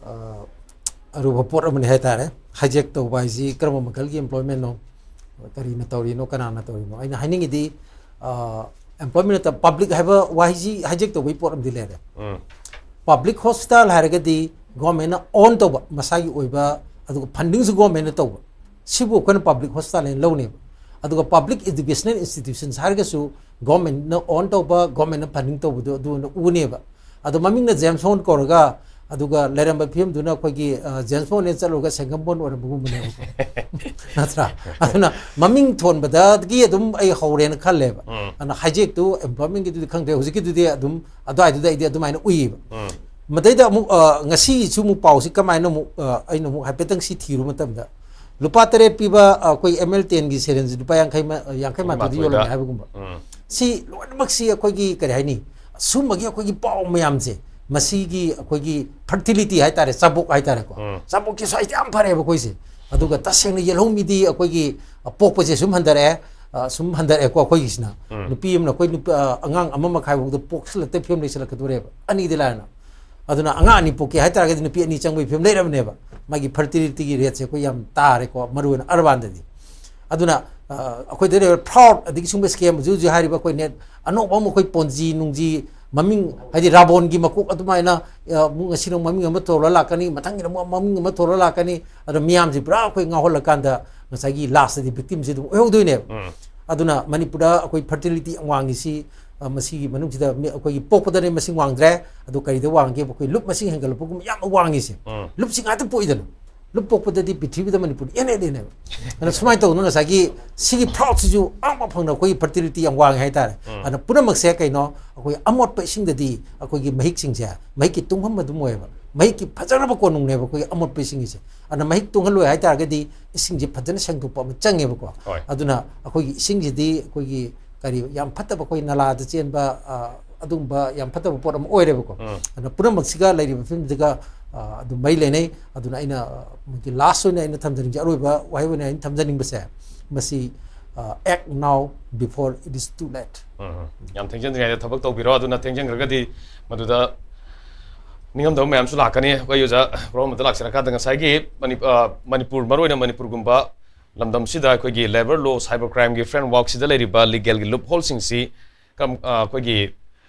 ꯑ, ꯑꯔꯨꯕ ꯄꯣꯠ ꯑꯃꯅꯤ ꯍꯥꯏꯇꯥꯔꯦ꯫ ꯍꯥꯏꯖꯦꯛ ꯇꯧꯕ ꯍꯥꯏꯁꯤ ꯀꯔꯝꯕ ꯃꯈꯜꯒꯤ ꯏꯝꯄ꯭ꯂꯣꯏꯃꯦꯟꯅꯣ, ꯀꯔꯤꯅ ꯇꯧꯔꯤꯅꯣ, ꯀꯅꯥꯅ ꯇꯧꯔꯤꯅꯣ? ꯑꯩꯅ ꯍꯥꯏꯅꯤꯡꯉꯤꯗꯤ, ꯑ, ꯏꯝꯄ꯭ꯂꯣꯏꯃꯦꯟ ꯅꯠꯇꯕ, ꯄꯕ꯭ꯂꯤꯛ ꯍꯥꯏꯕ ꯋꯥꯍꯩꯁꯤ ꯍꯥꯏꯖꯦꯛ ꯇꯧꯕꯒꯤ ꯄꯣꯠ ꯑꯃꯗꯤ ꯂꯩꯔꯦ꯫ ꯎꯝ. ꯄꯕ꯭ꯂꯤꯛ ꯍꯣꯁꯄꯤꯇꯥꯜ ꯍꯥꯏꯔꯒꯗꯤ ꯒꯣꯔꯃꯦꯟꯅ ꯑꯣꯟ ꯇꯧꯕ, ꯃꯁꯥꯒꯤ ꯑꯣꯏꯕ, ꯑꯗꯨꯒ ꯐꯟꯗꯤꯡꯁꯨ ꯒꯣꯔꯃꯦꯟꯅ ꯇꯧꯕ, ꯁꯤꯕꯨ ꯑꯩꯈꯣꯏꯅ ꯄꯕ꯭ꯂꯤꯛ ꯍꯣꯁꯄꯤꯇꯥꯜ ꯍꯥꯏꯅ ꯂꯧꯅꯦꯕ꯫ ꯑꯗꯨꯒ ꯄꯕ꯭ꯂꯤꯛ ꯏꯗꯨꯀꯦꯁꯅꯦꯜ ꯏꯟꯁꯇꯤꯇ꯭ꯌꯨꯁꯟꯁ ꯍꯥꯏꯔꯒꯁꯨ ꯒꯣꯔꯃꯦꯟꯅ ꯑꯣꯟ ꯇꯧꯕ, ꯒꯣꯔꯃꯦꯟꯅ ꯐꯟꯗꯤꯡ ꯇꯧꯕꯗꯣ ꯑꯗꯨꯅ ꯎꯅꯦꯕ꯫ ꯑꯗꯣ ꯃꯃꯤꯡꯅ ꯖꯦꯝꯁ ꯕꯣꯟ ꯀꯧꯔꯒ, ꯑꯗꯨꯒ ꯂꯩꯔꯝꯕ ꯐꯤꯕꯝꯗꯨꯅ ꯑꯩꯈꯣꯏꯒꯤ, ꯑ, ꯖꯦꯝꯁ ꯕꯣꯟ ꯍꯦꯛ ꯆꯠꯂꯨꯔꯒ ꯁꯦꯡꯒꯝ ꯕꯣꯟ ꯑꯣꯏꯔꯝꯕꯒꯨꯝꯕꯅꯦꯕꯀꯣ꯫ ꯅꯠꯇ꯭ꯔꯥ? ꯑꯗꯨꯅ ꯃꯃꯤꯡ ꯊꯣꯟꯕꯗꯒꯤ ꯑꯗꯨꯝ ꯑꯩ ꯍꯧꯔꯦꯅ ꯈꯜꯂꯦꯕ꯫ ꯑꯗꯨꯅ ꯍꯥꯏꯖꯦꯛꯇꯨ ꯏꯝꯄ꯭ꯂꯣꯏꯃꯦꯟꯒꯤꯗꯨꯗꯤ ꯈꯪꯗꯦ, ꯍꯧꯖꯤꯛꯀꯤꯗꯨꯗꯤ ꯑꯗꯨꯝ ꯑꯗꯨꯋꯥꯏꯗꯨꯗ ꯑꯩꯗꯤ ꯑꯗꯨꯃꯥꯏꯅ ꯎꯏꯌꯦꯕ꯫ ꯃꯗꯩꯗ ꯑꯃꯨꯛ, ꯑ, ꯉꯁꯤꯁꯨ ꯑꯃꯨꯛ ꯄꯥꯎꯁꯤ ꯀꯃꯥꯏꯅ ꯑꯃꯨꯛ, ꯑ, ꯑꯩꯅ ꯑꯃꯨꯛ ꯍꯥꯏꯐꯦꯠꯇꯪ ꯁꯤ ꯊꯤꯔꯨ ꯃꯇꯝꯗ, ꯂꯨꯄꯥ ꯇꯔꯦꯠ ꯄꯤꯕ ꯑꯩꯈꯣꯏ ꯑꯦꯝ ꯑꯦꯜ ꯇꯦꯟꯒꯤ ꯁꯦꯔꯦꯟꯁꯤ ꯂꯨꯄꯥ ꯌꯥꯡꯈꯩ ꯃ- ꯌꯥꯡꯈꯩ ꯃꯥꯊꯣꯏꯗ ꯌꯥꯡꯈꯩ ꯃꯥꯊꯣꯏꯗ꯫ ꯌꯣꯜꯂꯝꯃꯦ ꯍꯥꯏꯕꯒꯨꯝꯕ꯫ ꯎꯝ꯫ ꯁꯤ ꯂꯣꯏꯅꯃꯛꯁꯤ ꯑꯩꯈꯣꯏꯒꯤ ꯀꯔꯤ ꯍꯥꯏꯅꯤ, ꯁꯨꯝꯕꯒꯤ ꯑꯩꯈꯣꯏꯒꯤ ꯄꯥꯎ ꯃꯌꯥꯝꯁꯦ, ꯃꯁꯤꯒꯤ ꯑꯩꯈꯣꯏꯒꯤ ꯐꯔꯇꯤꯂꯤꯇꯤ ꯍꯥꯏꯇꯥꯔꯦ, ꯆꯥꯕꯣꯛ ꯍꯥꯏꯇꯥꯔꯦꯀꯣ, ꯎꯝ꯫ ꯆꯥꯕꯣꯛꯀꯤ ꯁ꯭ꯋꯥꯏꯁꯦ ꯌꯥꯝ ꯐꯔꯦꯕ ꯑꯩꯈꯣꯏꯁꯦ꯫ ꯑꯗꯨꯒ ꯇꯁꯦꯡꯅ ꯌꯦꯜꯍꯧꯃꯤꯗꯤ ꯑꯩꯈꯣꯏꯒꯤ ꯄꯣꯛꯄꯁꯦ ꯁꯨꯝ ꯍꯟꯊꯔꯛꯑꯦ, ꯑ, ꯁꯨꯝ ꯍꯟꯊꯔꯛꯑꯦꯀꯣ ꯑꯩꯈꯣꯏꯒꯤꯁꯤꯅ꯫ ꯎꯝ꯫ ꯅꯨꯄꯤ ꯑꯃꯅ ꯑꯩꯈꯣꯏ ꯅꯨꯄꯤ, ꯑ, ꯑꯉꯥꯡ ꯑꯃ ꯃꯈꯥꯏꯐꯥꯎꯗ ꯄꯣꯛꯁꯤꯜꯂꯛꯇꯕ ꯐꯤꯕꯝ ꯂꯩꯁꯤꯜꯂꯛꯀꯗꯣꯔꯦꯕ, ꯑꯅꯤꯗꯤ ꯂꯥꯏꯔꯅ꯫ ꯑꯗꯨꯅ ꯑꯉꯥꯡ ꯑꯅꯤ ꯄꯣꯛꯀꯦ ꯍꯥꯏꯇꯥꯔꯒꯗꯤ ꯅꯨꯄꯤ ꯑꯅꯤ ꯆꯪꯕꯒꯤ ꯐꯤꯕꯝ ꯂꯩꯔꯕꯅꯦꯕ꯫ ꯃꯥꯒꯤ ꯐꯔꯇꯤꯂꯤꯇꯤꯒꯤ ꯔꯦꯠꯁꯦ ꯑꯩꯈꯣꯏ ꯌꯥꯝ ꯇꯥꯔꯦꯀꯣ, ꯃꯔꯨꯑꯣꯏꯅ ꯑꯔꯕꯥꯟꯗꯗꯤ꯫ ꯑꯗꯨꯅ, ꯑ, ꯑꯩꯈꯣꯏꯗ ꯂꯩꯔꯤꯕ ꯐ꯭ꯔꯣꯗ, ꯑꯗꯒꯤ ꯁꯨꯝꯕ ꯁ꯭ꯀꯦꯝ ꯍꯧꯖꯤꯛ ꯍꯧꯖꯤꯛ ꯍꯥꯏꯔꯤꯕ ꯑꯩꯈꯣꯏ ꯅꯦꯠ ꯑꯅꯧꯕ ꯑꯃ, ꯑꯩꯈꯣꯏ ꯄꯣꯟꯖꯤ ꯅꯨꯡꯖꯤ ꯃꯃꯤꯡ, ꯍꯥꯏꯗꯤ ꯔꯥꯕꯣꯟꯒꯤ ꯃꯀꯣꯛ ꯑꯗꯨꯃꯥꯏꯅ, ꯑ, ꯑꯃꯨꯛ ꯉꯁꯤ ꯅꯣꯡ ꯃꯃꯤꯡ ꯑꯃ ꯊꯣꯜꯂ ꯂꯥꯛꯀꯅꯤ, ꯃꯊꯪꯒꯤꯗ ꯑꯃꯨꯛ ꯃꯃꯤꯡ ꯑꯃ ꯊꯣꯜꯂ ꯂꯥꯛꯀꯅꯤ꯫ ꯑꯗꯣ ꯃꯤꯌꯥꯝꯁꯤ ꯄꯨꯔꯥ ꯑꯩꯈꯣꯏ ꯉꯥꯎꯍꯜꯂꯀꯥꯟꯗ ꯉꯁꯥꯏꯒꯤ ꯂꯥꯁꯇꯗꯤ ꯚꯤꯛꯇꯤꯝꯁꯤ ꯑꯗꯨꯝ ꯑꯣꯏꯍꯧꯗꯣꯏꯅꯦꯕ꯫ ꯎꯝ꯫ ꯑꯗꯨꯅ ꯃꯅꯤꯄꯨꯔꯗ ꯑꯩꯈꯣꯏ ꯐꯔꯇꯤꯂꯤꯇꯤ ꯌꯥꯝ ꯋꯥꯡꯉꯤꯁꯤ, ꯑ, ꯃꯁꯤꯒꯤ ꯃꯅꯨꯡꯁꯤꯗ ꯃꯤ-, ꯑꯩꯈꯣꯏꯒꯤ ꯄꯣꯛꯄꯗꯅꯦ ꯃꯁꯤꯡ ꯋꯥꯡꯗ꯭ꯔꯦ꯫ ꯑꯗꯨ ꯀꯔꯤꯗ ꯋꯥꯡꯒꯦ? ꯑꯩꯈꯣꯏ ꯂꯨꯞ ꯃꯁꯤꯡ ꯍꯦꯟꯒꯠꯂꯛꯄꯒꯨꯝꯕ ꯌꯥꯝ ꯋꯥꯡꯉꯤꯁꯦ꯫ ꯎꯝ꯫ ꯂꯨꯞꯁꯤ ꯉꯥꯛꯇ ꯄꯣꯛꯏꯗꯅ꯫ ꯂꯨꯞ ꯄꯣꯛꯄꯗꯗꯤ ꯄ꯭ꯔꯤꯊꯤꯕꯤꯗ ꯃꯅꯤꯄꯨꯔ ꯏꯍꯦꯟ ꯍꯦꯟꯅꯦꯕ꯫ ꯑꯗꯨꯅ ꯁꯨꯃꯥꯏꯅ ꯇꯧꯗꯅ ꯉꯁꯥꯏꯒꯤ ꯁꯤꯒꯤ ꯐ꯭ꯔꯣꯗꯁꯤꯁꯨ ꯑꯃꯐꯥꯎ ꯐꯪꯗ ꯑꯩꯈꯣꯏꯒꯤ ꯐꯔꯇꯤꯂꯤꯇꯤ ꯌꯥꯝ ꯋꯥꯡꯉꯦ ꯍꯥꯏꯇꯥꯔꯦ꯫ ꯎꯝ꯫ ꯑꯗꯨꯅ ꯄꯨꯝꯅꯃꯛꯁꯦ ꯀꯩꯅꯣ? ꯑꯩꯈꯣꯏ ꯑꯃꯣꯠꯄ ꯏꯁꯤꯡꯗꯗꯤ ꯑꯩꯈꯣꯏꯒꯤ ꯃꯍꯤꯛꯁꯤꯡꯁꯦ, ꯃꯍꯤꯛꯀꯤ ꯇꯨꯡꯐꯝ ꯑꯗꯨꯝ ꯑꯣꯏꯌꯦꯕ꯫ ꯃꯍꯤꯛꯀꯤ ꯐꯖꯔꯕ ꯀꯣꯅꯨꯡꯅꯦꯕ ꯑꯩꯈꯣꯏꯒꯤ ꯑꯃꯣꯠꯄ ꯏꯁꯤꯡꯁꯦ꯫ ꯑꯗꯨꯅ ꯃꯍꯤꯛ ꯇꯨꯡꯍꯜꯂꯣꯏ ꯍꯥꯏꯇꯥꯔꯒꯗꯤ ꯏꯁꯤꯡꯁꯦ ꯐꯖꯅ ꯁꯦꯡꯗꯣꯛꯄ ꯑꯃ ꯆꯪꯉꯦꯕꯀꯣ꯫ ꯍꯣꯏ꯫ ꯑꯗꯨꯅ ꯑꯩꯈꯣꯏꯒꯤ ꯏꯁꯤꯡꯁꯤꯗꯤ ꯑꯩꯈꯣꯏꯒꯤ ꯀꯔꯤ, ꯌꯥꯝ ꯐꯠꯇꯕ, ꯑꯩꯈꯣꯏ ꯅꯂꯥꯗ ꯆꯦꯟꯕ, ꯑ, ꯑꯗꯨꯒꯨꯝꯕ ꯌꯥꯝ ꯐꯠꯇꯕ ꯄꯣꯠ ꯑꯃ ꯑꯣꯏꯔꯦꯕꯀꯣ꯫ ꯎꯝ꯫ ꯑꯗꯨꯅ ꯄꯨꯝꯅꯃꯛꯁꯤꯒ ꯂꯩꯔꯤꯕ ꯐꯤꯕꯝꯁꯤꯒ, ꯑ, ꯑꯗꯨꯝ ꯃꯔꯤ ꯂꯩꯅꯩ꯫ ꯑꯗꯨꯅ ꯑꯩꯅ, ꯑ, ꯃꯣꯏꯒꯤ ꯂꯥꯁ ꯑꯣꯏꯅ ꯑꯩꯅ ꯊꯝꯖꯅꯤꯡꯕꯁꯦ, ꯑꯔꯣꯏꯕ ꯋꯥꯍꯩ ꯑꯣꯏꯅ ꯑꯩꯅ ꯊꯝꯖꯅꯤꯡꯕꯁꯦ, ꯃꯁꯤ, ꯑ, act now before it is too late꯫ ꯎꯝ, ꯎꯝ꯫ ꯌꯥꯝ ꯊꯦꯡꯖꯤꯟꯗ꯭ꯔꯤꯉꯩꯗ ꯊꯕꯛ ꯇꯧꯕꯤꯔꯣ꯫ ꯑꯗꯨꯅ ꯊꯦꯡꯖꯤꯟꯈ꯭ꯔꯒꯗꯤ ꯃꯗꯨꯗ ꯅꯤꯡꯉꯝꯗꯕ ꯃꯌꯥꯝꯁꯨ ꯂꯥꯛꯀꯅꯤ꯫ ꯑꯩꯈꯣꯏ ꯑꯣꯖꯥ ꯄ꯭ꯔꯣ ꯑꯃꯗ ꯂꯥꯛꯆꯔꯀꯥꯟꯗ ꯉꯁꯥꯏꯒꯤ ꯃꯅꯤ-, ꯑ, ꯃꯅꯤꯄꯨꯔ, ꯃꯔꯨꯑꯣꯏꯅ ꯃꯅꯤꯄꯨꯔꯒꯨꯝꯕ ꯂꯝꯗꯝꯁꯤꯗ ꯑꯩꯈꯣꯏꯒꯤ ꯂꯦꯕꯔ ꯂꯣ, ꯁꯥꯏꯕꯔ ꯀ꯭ꯔꯥꯏꯝꯒꯤ ꯐ꯭ꯔꯦꯝꯋꯥꯔꯛꯁꯤꯗ ꯂꯩꯔꯤꯕ ꯂꯤꯒꯦꯜꯒꯤ ꯂꯨꯞ ꯍꯣꯜꯁꯤꯡꯁꯤ ꯀꯔꯝ-, ꯑ, ꯑꯩꯈꯣꯏꯒꯤ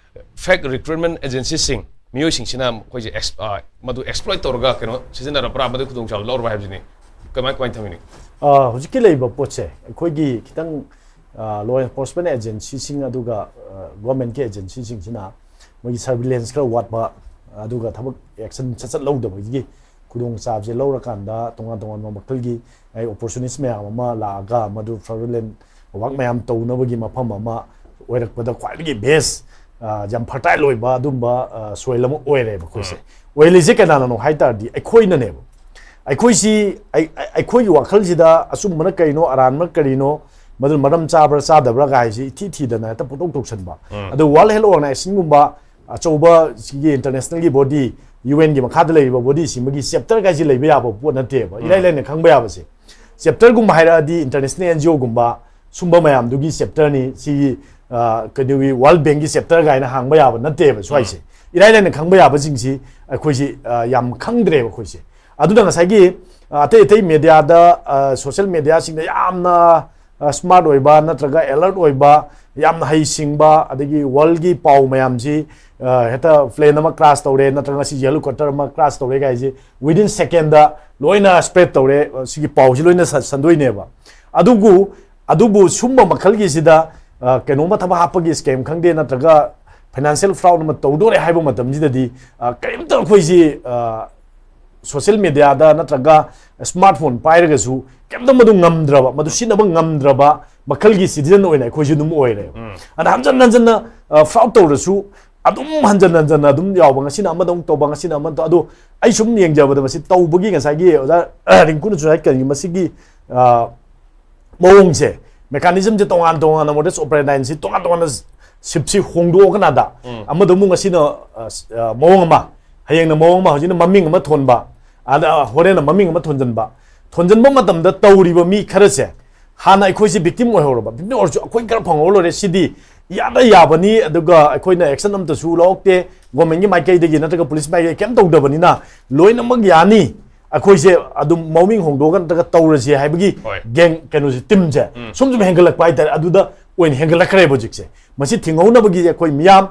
ꯐꯦꯛ ꯔꯤꯀ꯭ꯔꯨꯠꯃꯦꯟ ꯑꯦꯖꯦꯟꯁꯤꯁꯤꯡ, ꯃꯤꯑꯣꯏꯁꯤꯡꯁꯤꯅ ꯑꯩꯈꯣꯏꯁꯦ ꯑꯦꯛꯁ-, ꯑ, ꯃꯗꯨ ꯑꯦꯛꯁꯄ꯭ꯂꯣꯏꯠ ꯇꯧꯔꯒ ꯀꯩꯅꯣ ꯁꯤꯖꯤꯟꯅꯔꯕ꯭ꯔꯥ, ꯃꯗꯨ ꯈꯨꯗꯣꯡꯆꯥꯕ ꯂꯧꯔꯕ꯭ꯔꯥ ꯍꯥꯏꯕꯁꯤꯅꯤ꯫ ꯀꯃꯥꯏ, ꯀꯃꯥꯏꯅ ꯊꯝꯃꯤꯅꯤ? ꯑ, ꯍꯧꯖꯤꯛꯀꯤ ꯂꯩꯔꯤꯕ ꯄꯣꯠꯁꯦ ꯑꯩꯈꯣꯏꯒꯤ ꯈꯤꯇꯪ, ꯑ, law enforcement agencyꯁꯤꯡ ꯑꯗꯨꯒ, ꯑ, governmentꯀꯤ agencyꯁꯤꯡꯁꯤꯅ ꯃꯣꯏꯒꯤ surveillance ꯈꯔ ꯋꯥꯠꯄ, ꯑꯗꯨꯒ ꯊꯕꯛ action ꯁꯠ ꯁꯠ ꯂꯧꯗꯕꯒꯤ ꯈꯨꯗꯣꯡꯆꯥꯕꯁꯦ ꯂꯧꯔꯀꯥꯟꯗ ꯇꯣꯉꯥꯟ ꯇꯣꯉꯥꯟꯕ ꯃꯈꯜꯒꯤ, ꯑꯩ, opportunist ꯃꯌꯥꯝ ꯑꯃ ꯂꯥꯛꯑꯒ ꯃꯗꯨ fraudulent work ꯃꯌꯥꯝ ꯇꯧꯅꯕꯒꯤ ꯃꯐꯝ ꯑꯃ ꯑꯣꯏꯔꯛꯄꯗ ꯈ꯭ꯋꯥꯏꯗꯒꯤ best, ꯑ, ꯌꯥꯝ fertile ꯑꯣꯏꯕ ꯑꯗꯨꯝꯕ, ꯑ, soil ꯑꯃ ꯑꯣꯏꯔꯦꯕ ꯑꯩꯈꯣꯏꯁꯦ꯫ ꯑꯣꯏꯍꯜꯂꯤꯁꯦ ꯀꯅꯥꯅꯅꯣ ꯍꯥꯏ ꯇꯥꯔꯗꯤ ꯑꯩꯈꯣꯏꯅꯅꯦꯕ꯫ ꯑꯩꯈꯣꯏꯁꯤ ꯑꯩ- ꯑꯩ- ꯑꯩꯈꯣꯏꯒꯤ ꯋꯥꯈꯜꯁꯤꯗ ꯑꯆꯨꯝꯕꯅ ꯀꯔꯤꯅꯣ, ꯑꯔꯥꯟꯕꯅ ꯀꯔꯤꯅꯣ, ꯃꯗꯨ ꯃꯔꯝ ꯆꯥꯕ꯭ꯔꯥ ꯆꯥꯗꯕ꯭ꯔꯥ ꯀꯥꯏꯁꯤ ꯏꯊꯤ ꯊꯤꯗꯅ ꯍꯦꯛꯇ ꯄꯨꯊꯣꯛ ꯇꯧꯁꯟꯕ꯫ ꯑꯗꯨ World Health Organizationꯒꯨꯝꯕ ꯑꯆꯧꯕ ꯁꯤꯒꯤ internationalꯒꯤ body, UNꯒꯤ ꯃꯈꯥꯗ ꯂꯩꯔꯤꯕ body ꯁꯤꯃꯒꯤ chapter ꯀꯥꯏꯁꯤ ꯂꯩꯕ ꯌꯥꯕ ꯄꯣꯠ ꯅꯠꯇꯦꯕ꯫ ꯏꯔꯥꯏ ꯂꯥꯏꯅ ꯈꯪꯕ ꯌꯥꯕꯁꯦ, chapterꯒꯨꯝꯕ ꯍꯥꯏꯔꯛꯑꯗꯤ international NGOꯒꯨꯝꯕ ꯁꯨꯝꯕ ꯃꯌꯥꯝꯗꯨꯒꯤ chapterꯅꯤ꯫ ꯁꯤꯒꯤ ꯑ, ꯀꯩꯅꯣꯒꯤ World Bankꯀꯤ chapter ꯀꯥꯏꯅ ꯍꯥꯡꯕ ꯌꯥꯕ ꯅꯠꯇꯦꯕ ꯁ꯭ꯋꯥꯏꯁꯦ꯫ ꯏꯔꯥꯏ ꯂꯥꯏꯅ ꯈꯪꯕ ꯌꯥꯕꯁꯤꯡꯁꯤ ꯑꯩꯈꯣꯏꯁꯤ ꯑ, ꯌꯥꯝ ꯈꯪꯗ꯭ꯔꯦꯕ ꯑꯩꯈꯣꯏꯁꯦ꯫ ꯑꯗꯨꯅ ꯉꯁꯥꯏꯒꯤ ꯑ, ꯑꯇꯩ ꯑꯇꯩ mediaꯗ, ꯑ, social mediaꯁꯤꯡꯗ ꯌꯥꯝꯅ ꯑ, smart ꯑꯣꯏꯕ ꯅꯠꯇ꯭ꯔꯒ alert ꯑꯣꯏꯕ, ꯌꯥꯝꯅ ꯍꯩꯁꯤꯡꯕ, ꯑꯗꯒꯤ worldꯀꯤ ꯄꯥꯎ ꯃꯌꯥꯝꯁꯤ ꯑ, ꯍꯦꯛꯇ plane ꯑꯃ crash ꯇꯧꯔꯦ ꯅꯠꯇ꯭ꯔꯒ ꯉꯁꯤ helicopter ꯑꯃ crash ꯇꯧꯔꯦ ꯀꯥꯏꯁꯦ within secondꯗ ꯂꯣꯏꯅ spread ꯇꯧꯔꯦ꯫ ꯑ, ꯁꯤꯒꯤ ꯄꯥꯎꯁꯤ ꯂꯣꯏꯅ ꯁ- ꯁꯟꯗꯣꯏꯅꯦꯕ꯫ ꯑꯗꯨꯕꯨ ꯑꯗꯨꯕꯨ ꯁꯨꯝꯕ ꯃꯈꯜꯒꯤꯁꯤꯗ ꯑ, ꯀꯩꯅꯣꯝꯃ ꯊꯕꯛ ꯍꯥꯞꯄꯒꯤ scam ꯈꯪꯗꯦ ꯅꯠꯇ꯭ꯔꯒ financial fraud ꯑꯃ ꯇꯧꯗꯣꯔꯦ ꯍꯥꯏꯕ ꯃꯇꯝꯁꯤꯗꯗꯤ ꯑ, ꯀꯔꯤꯝꯇ ꯑꯩꯈꯣꯏꯁꯤ ꯑ, social mediaꯗ ꯅꯠꯇ꯭ꯔꯒ smartphone ꯄꯥꯏꯔꯒꯁꯨ ꯀꯩꯝꯇ ꯃꯗꯨ ꯉꯝꯗ꯭ꯔꯕ, ꯃꯗꯨ ꯁꯤꯖꯤꯟꯅꯕ ꯉꯝꯗ꯭ꯔꯕ ꯃꯈꯜꯒꯤ citizen ꯑꯣꯏꯅ ꯑꯩꯈꯣꯏꯁꯨ ꯑꯗꯨꯝ ꯑꯣꯏꯔꯦꯕ꯫ ꯑꯗ ꯍꯟꯖꯟ ꯍꯟꯖꯟꯅ ꯑ, fraud ꯇꯧꯔꯁꯨ ꯑꯗꯨꯝ ꯍꯟꯖꯟ ꯍꯟꯖꯟꯅ ꯑꯗꯨꯝ ꯌꯥꯎꯕ, ꯉꯁꯤꯅ ꯑꯃꯗ ꯑꯃꯨꯛ ꯇꯧꯕ, ꯉꯁꯤꯅ ꯑꯃꯗ ꯇꯧꯕ꯫ ꯑꯗꯣ ꯑꯩ ꯁꯨꯝ ꯌꯦꯡꯖꯕꯗ ꯃꯁꯤ ꯇꯧꯕꯒꯤ ꯉꯁꯥꯏꯒꯤ ꯑꯣꯖꯥ ꯑ, ꯔꯤꯡꯀꯨꯅꯁꯨ ꯍꯥꯏ ꯀꯔꯤꯒꯤ ꯃꯁꯤꯒꯤ ꯑ, ꯃꯑꯣꯡꯁꯦ, mechanismꯁꯦ ꯇꯣꯉꯥꯟ ꯇꯣꯉꯥꯟꯅ modus operandiꯁꯤ ꯇꯣꯉꯥꯟ ꯇꯣꯉꯥꯟꯅ ꯁꯤꯞꯁꯤ ꯍꯣꯡꯗꯣꯛꯑꯀꯥꯟꯗ ꯑꯃꯗ ꯑꯃꯨꯛ ꯉꯁꯤꯅ ꯑ, ꯑ, ꯃꯑꯣꯡ ꯑꯃ, ꯍꯌꯦꯡꯅ ꯃꯑꯣꯡ ꯑꯃ, ꯍꯧꯖꯤꯛꯅ ꯃꯃꯤꯡ ꯑꯃ ꯊꯣꯟꯕ, ꯑꯗ ꯍꯣꯔꯦꯟꯅ ꯃꯃꯤꯡ ꯑꯃ ꯊꯣꯟꯖꯟꯕ꯫ ꯊꯣꯟꯖꯟꯕ ꯃꯇꯝꯗ ꯇꯧꯔꯤꯕ ꯃꯤ ꯈꯔꯁꯦ ꯍꯥꯟꯅ ꯑꯩꯈꯣꯏꯁꯦ victim ꯑꯣꯏꯍꯧꯔꯕ, victim ꯑꯣꯏꯔꯁꯨ ꯑꯩꯈꯣꯏ ꯈꯔ ꯐꯪꯍꯧꯔ ꯂꯣꯏꯔꯦ, ꯁꯤꯗꯤ ꯌꯥꯗ ꯌꯥꯕꯅꯤ, ꯑꯗꯨꯒ ꯑꯩꯈꯣꯏꯅ action ꯑꯝꯇꯁꯨ ꯂꯧꯔꯛꯇꯦ governmentꯀꯤ ꯃꯥꯏꯀꯩꯗꯒꯤ ꯅꯠꯇ꯭ꯔꯒ police ꯃꯥꯏꯀꯩ ꯀꯩꯝ ꯇꯧꯗꯕꯅꯤꯅ ꯂꯣꯏꯅꯃꯛ ꯌꯥꯅꯤ, ꯑꯩꯈꯣꯏꯁꯦ ꯑꯗꯨꯝ ꯃꯑꯣꯡ ꯍꯣꯡꯗꯣꯛꯑꯒ ꯅꯠꯇ꯭ꯔꯒ ꯇꯧꯔꯁꯦ ꯍꯥꯏꯕꯒꯤ ꯍꯣꯏ꯫ gang ꯀꯩꯅꯣꯁꯦ, teamꯁꯦ ꯁꯨꯝ ꯁꯨꯝ ꯍꯦꯟꯒꯠꯂꯛꯄ ꯍꯥꯏꯇꯥꯔꯦ꯫ ꯑꯗꯨꯗ ꯑꯣꯏꯅ ꯍꯦꯟꯒꯠꯂꯛꯈ꯭ꯔꯦꯕ ꯍꯧꯖꯤꯛꯁꯦ꯫ ꯃꯁꯤ ꯊꯤꯡꯍꯧꯅꯕꯒꯤ ꯑꯩꯈꯣꯏ ꯃꯤꯌꯥꯝ,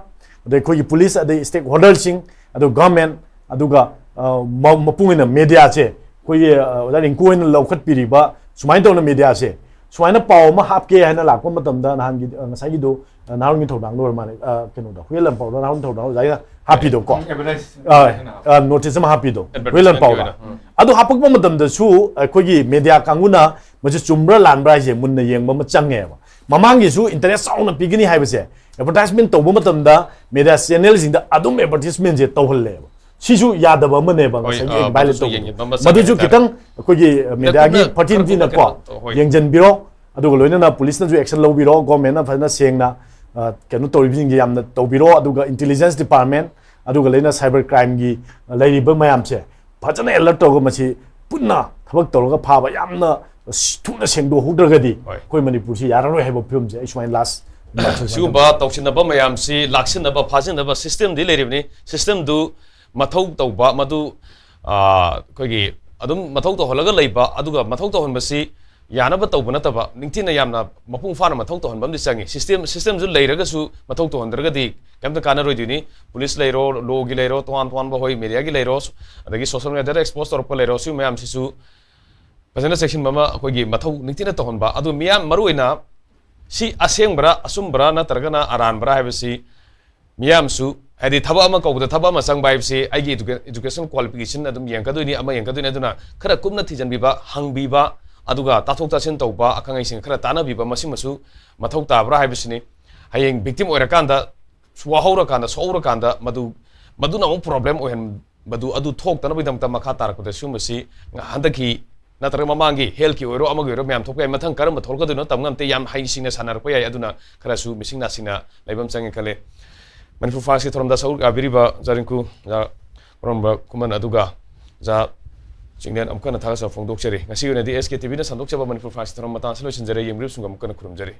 ꯑꯗꯩ ꯑꯩꯈꯣꯏꯒꯤ police, ꯑꯗꯩ stakeholderꯁꯤꯡ, ꯑꯗꯨ government, ꯑꯗꯨꯒ ꯑ, ꯃ- ꯃꯄꯨꯡ ꯑꯣꯏꯅ mediaꯁꯦ ꯑꯩꯈꯣꯏꯒꯤ ꯑ, ꯑꯣꯖꯥ ꯔꯤꯡꯀꯨ ꯍꯣꯏꯅ ꯂꯧꯈꯠꯄꯤꯔꯤꯕ ꯁꯨꯃꯥꯏꯅ ꯇꯧꯅ mediaꯁꯦ ꯁꯨꯃꯥꯏꯅ ꯄꯥꯎ ꯑꯃ ꯍꯥꯞꯀꯦ ꯍꯥꯏꯅ ꯂꯥꯛꯄ ꯃꯇꯝꯗ ꯅꯍꯥꯟꯒꯤ ꯑ, ꯉꯁꯥꯏꯒꯤꯗꯣ ꯑ, ꯅꯍꯥꯔꯣꯜꯒꯤ ꯊꯧꯗꯥꯡꯗ ꯑꯣꯏꯔ ꯃꯥꯜꯂꯦ, ꯑ, ꯀꯩꯅꯣꯗ ꯍꯨꯏꯌꯦꯟ ꯂꯥꯟꯄꯥꯎꯗ ꯅꯍꯥꯔꯣꯜꯒꯤ ꯊꯧꯗꯥꯡ ꯑꯣꯖꯥꯒꯤꯅ ꯍꯥꯞꯄꯤꯗꯣ ꯀꯣ꯫ Advertise ꯑ, ꯑ, notice ꯑꯃ ꯍꯥꯞꯄꯤꯗꯣ ꯍꯨꯏꯌꯦꯟ Advertisementꯀꯤ ꯂꯥꯟꯄꯥꯎꯗ꯫ ꯑꯣꯏꯅ꯫ ꯎꯝ꯫ ꯑꯗꯨ ꯍꯥꯞꯄꯛꯄ ꯃꯇꯝꯗꯁꯨ ꯑꯩꯈꯣꯏꯒꯤ media ꯀꯥꯡꯕꯨꯅ ꯃꯁꯤ ꯆꯨꯝꯕ꯭ꯔꯥ ꯂꯥꯟꯕ꯭ꯔꯥ ꯍꯥꯏꯁꯦ ꯃꯨꯟꯅ ꯌꯦꯡꯕ ꯑꯃ ꯆꯪꯉꯦꯕ꯫ ꯃꯃꯥꯡꯒꯤꯁꯨ interest ꯆꯥꯎꯅ ꯄꯤꯒꯅꯤ ꯍꯥꯏꯕꯁꯦ advertisement ꯇꯧꯕ ꯃꯇꯝꯗ media channelꯁꯤꯡꯗ ꯑꯗꯨꯝ advertisementꯁꯦ ꯇꯧꯍꯜꯂꯦꯕ꯫ ꯁꯤꯁꯨ ꯌꯥꯗꯕ ꯑꯃꯅꯦꯕ, ꯍꯣꯏ, ꯉꯁꯥꯏꯒꯤ ꯑ, ꯚꯥꯏꯂꯦꯠ ꯃꯗꯨꯁꯨ ꯇꯧꯕ꯫ ꯌꯦꯡꯁꯤꯟꯕ ꯑꯃ ꯃꯗꯨꯁꯨ ꯆꯪꯉꯦ ꯈꯤꯇꯪ ꯑꯩꯈꯣꯏꯒꯤ ꯃꯤꯗꯤꯌꯥꯒꯤ ꯀꯨꯞꯅ, ꯄꯥꯔꯇꯤꯁꯤꯡꯅꯀꯣ ꯈꯔ ꯀꯨꯞꯅ, ꯍꯣꯏ꯫ ꯌꯦꯡꯁꯤꯟꯕꯤꯔꯣ, ꯑꯗꯨꯒ ꯂꯣꯏꯅꯅ ꯄꯨꯂꯤꯁꯅꯁꯨ ꯑꯦꯛꯁꯟ ꯂꯧꯕꯤꯔꯣ, ꯒꯣꯔꯃꯦꯟꯅ ꯐꯖꯅ ꯁꯦꯡꯅ ꯑ, ꯀꯩꯅꯣ ꯇꯧꯔꯤꯕꯁꯤꯡꯁꯦ ꯌꯥꯝꯅ ꯇꯧꯕꯤꯔꯣ, ꯑꯗꯨꯒ ꯏꯟꯇꯦꯂꯤꯖꯦꯟꯁ ꯗꯤꯄꯥꯔꯠꯃꯦꯟ, ꯑꯗꯨꯒ ꯂꯣꯏꯅ ꯁꯥꯏꯕꯔ ꯀ꯭ꯔꯥꯏꯝꯒꯤ ꯂꯩꯔꯤꯕ ꯃꯌꯥꯝꯁꯦ ꯐꯖꯅ ꯑꯦꯂꯔꯠ ꯇꯧꯔꯒ ꯃꯁꯤ ꯄꯨꯟꯅ ꯊꯕꯛ ꯇꯧꯔꯒ ꯐꯥꯕ, ꯌꯥꯝꯅ ꯊꯨꯅ ꯁꯦꯡꯗꯣꯛꯍꯧꯗ꯭ꯔꯒꯗꯤ ꯍꯣꯏ꯫ ꯑꯩꯈꯣꯏ ꯃꯅꯤꯄꯨꯔꯁꯤ ꯌꯥꯔꯔꯣꯏ ꯍꯥꯏꯕ ꯐꯤꯕꯝꯁꯦ ꯑꯩ ꯁꯨꯃꯥꯏꯅ ꯂꯥꯁ ꯁꯤꯒꯨꯝꯕ ꯇꯧꯁꯤꯟꯅꯕ ꯃꯌꯥꯝꯁꯤ ꯂꯥꯛꯁꯤꯟꯅꯕ, ꯐꯥꯖꯤꯟꯅꯕ ꯁꯤꯁꯇꯦꯝꯗꯤ ꯂꯩꯔꯤꯕꯅꯤ꯫ ꯁꯤꯁꯇꯦꯝꯗꯨ ꯃꯊꯧ ꯇꯧꯕ, ꯃꯗꯨ, ꯑ, ꯑꯩꯈꯣꯏꯒꯤ ꯑꯗꯨꯝ ꯃꯊꯧ ꯇꯧꯍꯜꯂꯒ ꯂꯩꯕ, ꯑꯗꯨꯒ ꯃꯊꯧ ꯇꯧꯍꯟꯕꯁꯤ ꯌꯥꯅꯕ ꯇꯧꯕ ꯅꯠꯇꯕ, ꯅꯤꯡꯊꯤꯅ ꯌꯥꯝꯅ ꯃꯄꯨꯡ ꯐꯥꯅ ꯃꯊꯧ ꯇꯧꯍꯟꯕ ꯑꯃꯗꯤ ꯆꯪꯉꯤ꯫ ꯁꯤꯁꯇꯦꯝ, ꯁꯤꯁꯇꯦꯝꯁꯨ ꯂꯩꯔꯒꯁꯨ ꯃꯊꯧ ꯇꯧꯍꯟꯗ꯭ꯔꯒꯗꯤ ꯀꯩꯝꯇ ꯀꯥꯟꯅꯔꯣꯏꯗꯣꯏꯅꯤ꯫ ꯄꯨꯂꯤꯁ ꯂꯩꯔꯣ, ꯂꯣꯒꯤ ꯂꯩꯔꯣ, ꯇꯣꯉꯥꯟ ꯇꯣꯉꯥꯟꯕ, ꯍꯣꯏ, ꯃꯦꯗꯤꯌꯥꯒꯤ ꯂꯩꯔꯣ, ꯑꯗꯒꯤ ꯁꯣꯁꯤꯌꯦꯜ ꯃꯦꯗꯤꯌꯥꯗ ꯑꯦꯛꯁꯄꯣꯖ ꯇꯧꯔꯛꯄ ꯂꯩꯔꯣ, ꯁꯤ ꯃꯌꯥꯝꯁꯤꯁꯨ ꯐꯖꯅ ꯆꯦꯛꯁꯤꯟꯕ ꯑꯃ ꯑꯩꯈꯣꯏꯒꯤ ꯃꯊꯧ ꯅꯤꯡꯊꯤꯅ ꯇꯧꯍꯟꯕ꯫ ꯑꯗꯨ ꯃꯤꯌꯥꯝ ꯃꯔꯨꯑꯣꯏꯅ ꯁꯤ ꯑꯁꯦꯡꯕ꯭ꯔꯥ, ꯑꯆꯨꯝꯕ꯭ꯔꯥ ꯅꯠꯇ꯭ꯔꯒꯅ ꯑꯔꯥꯟꯕ꯭ꯔꯥ ꯍꯥꯏꯕꯁꯤ ꯃꯤꯌꯥꯝꯁꯨ, ꯍꯥꯏꯗꯤ ꯊꯕꯛ ꯑꯃ ꯀꯧꯕꯗ ꯊꯕꯛ ꯑꯃ ꯆꯪꯕ ꯍꯥꯏꯕꯁꯤ ꯑꯩꯒꯤ educa-, educational qualification ꯑꯗꯨꯝ ꯌꯦꯡꯒꯗꯣꯏꯅꯤ, ꯑꯃ ꯌꯦꯡꯒꯗꯣꯏꯅꯤ꯫ ꯑꯗꯨꯅ ꯈꯔ ꯀꯨꯞꯅ ꯊꯤꯖꯤꯟꯕꯤꯕ, ꯍꯪꯕꯤꯕ, ꯑꯗꯨꯒ ꯇꯥꯊꯣꯛ ꯇꯥꯁꯤꯟ ꯇꯧꯕ, ꯑꯈꯪ ꯑꯍꯩꯁꯤꯡ ꯈꯔ ꯇꯥꯟꯅꯕꯤꯕ, ꯃꯁꯤꯃꯁꯨ ꯃꯊꯧ ꯇꯥꯕ꯭ꯔꯥ ꯍꯥꯏꯕꯁꯤꯅꯤ꯫ ꯍꯌꯦꯡ victim ꯑꯣꯏꯔꯀꯥꯟꯗ, ꯋꯥꯍꯧꯔꯀꯥꯟꯗ, ꯁꯣꯛꯍꯧꯔꯀꯥꯟꯗ ꯃꯗꯨ, ꯃꯗꯨꯅ ꯑꯃꯨꯛ problem ꯑꯣꯏꯍꯟꯕꯗꯨ, ꯑꯗꯨ ꯊꯣꯛꯇꯅꯕꯒꯤꯗꯃꯛꯇ ꯃꯈꯥ ꯇꯥꯔꯛꯄꯗ ꯁꯤꯒꯨꯝꯕꯁꯤ ꯍꯟꯗꯛꯀꯤ ꯅꯠꯇ꯭ꯔꯒ ꯃꯃꯥꯡꯒꯤ healthꯀꯤ ꯑꯣꯏꯔꯣ, ꯑꯃꯒꯤ ꯑꯣꯏꯔꯣ, ꯃꯌꯥꯝ ꯊꯣꯛꯄ ꯌꯥꯏ꯫ ꯃꯊꯪ ꯀꯔꯝꯕ ꯊꯣꯛꯂꯛꯀꯗꯣꯏꯅꯣ ꯇꯝ ꯉꯝꯗꯦ꯫ ꯌꯥꯝ ꯍꯩꯁꯤꯡꯅ ꯁꯥꯟꯅꯔꯛꯄ ꯌꯥꯏ꯫ ꯑꯗꯨꯅ ꯈꯔꯁꯨ ꯃꯤꯁꯤꯡ ꯅꯥꯁꯤꯡꯅ ꯂꯩꯐꯝ ꯆꯪꯉꯦ ꯈꯜꯂꯦ꯫ ꯃꯅꯤꯄꯨꯔ ꯐꯥꯁꯀꯤ ꯊꯧꯔꯝꯗ ꯁꯔꯨꯛ ꯌꯥꯕꯤꯔꯤꯕ ꯖꯥ ꯔꯤꯡꯀꯨ, ꯖꯥ ꯄꯣꯔꯣꯝꯕ ꯈꯨꯃꯟ, ꯑꯗꯨꯒ ꯖꯥ ꯆꯤꯡꯂꯦꯟ ꯑꯃꯨꯛ ꯍꯟꯅ ꯊꯥꯒꯠꯆꯕ ꯐꯣꯡꯗꯣꯛꯆꯔꯤ꯫ ꯉꯁꯤꯒꯤ ꯑꯣꯏꯅꯗꯤ SKTVꯅ ꯁꯟꯗꯣꯛꯆꯕ ꯃꯅꯤꯄꯨꯔ ꯐꯥꯁꯀꯤ ꯊꯧꯔꯝ ꯃꯇꯥꯡ ꯑꯁꯤꯗ ꯂꯣꯏꯁꯤꯟꯖꯔꯦ꯫ ꯌꯦꯡꯕꯤꯔꯤꯕꯁꯤꯡꯕꯨ ꯑꯃꯨꯛ ꯍꯟꯅ ꯈꯨꯔꯨꯝꯖꯔꯤ꯫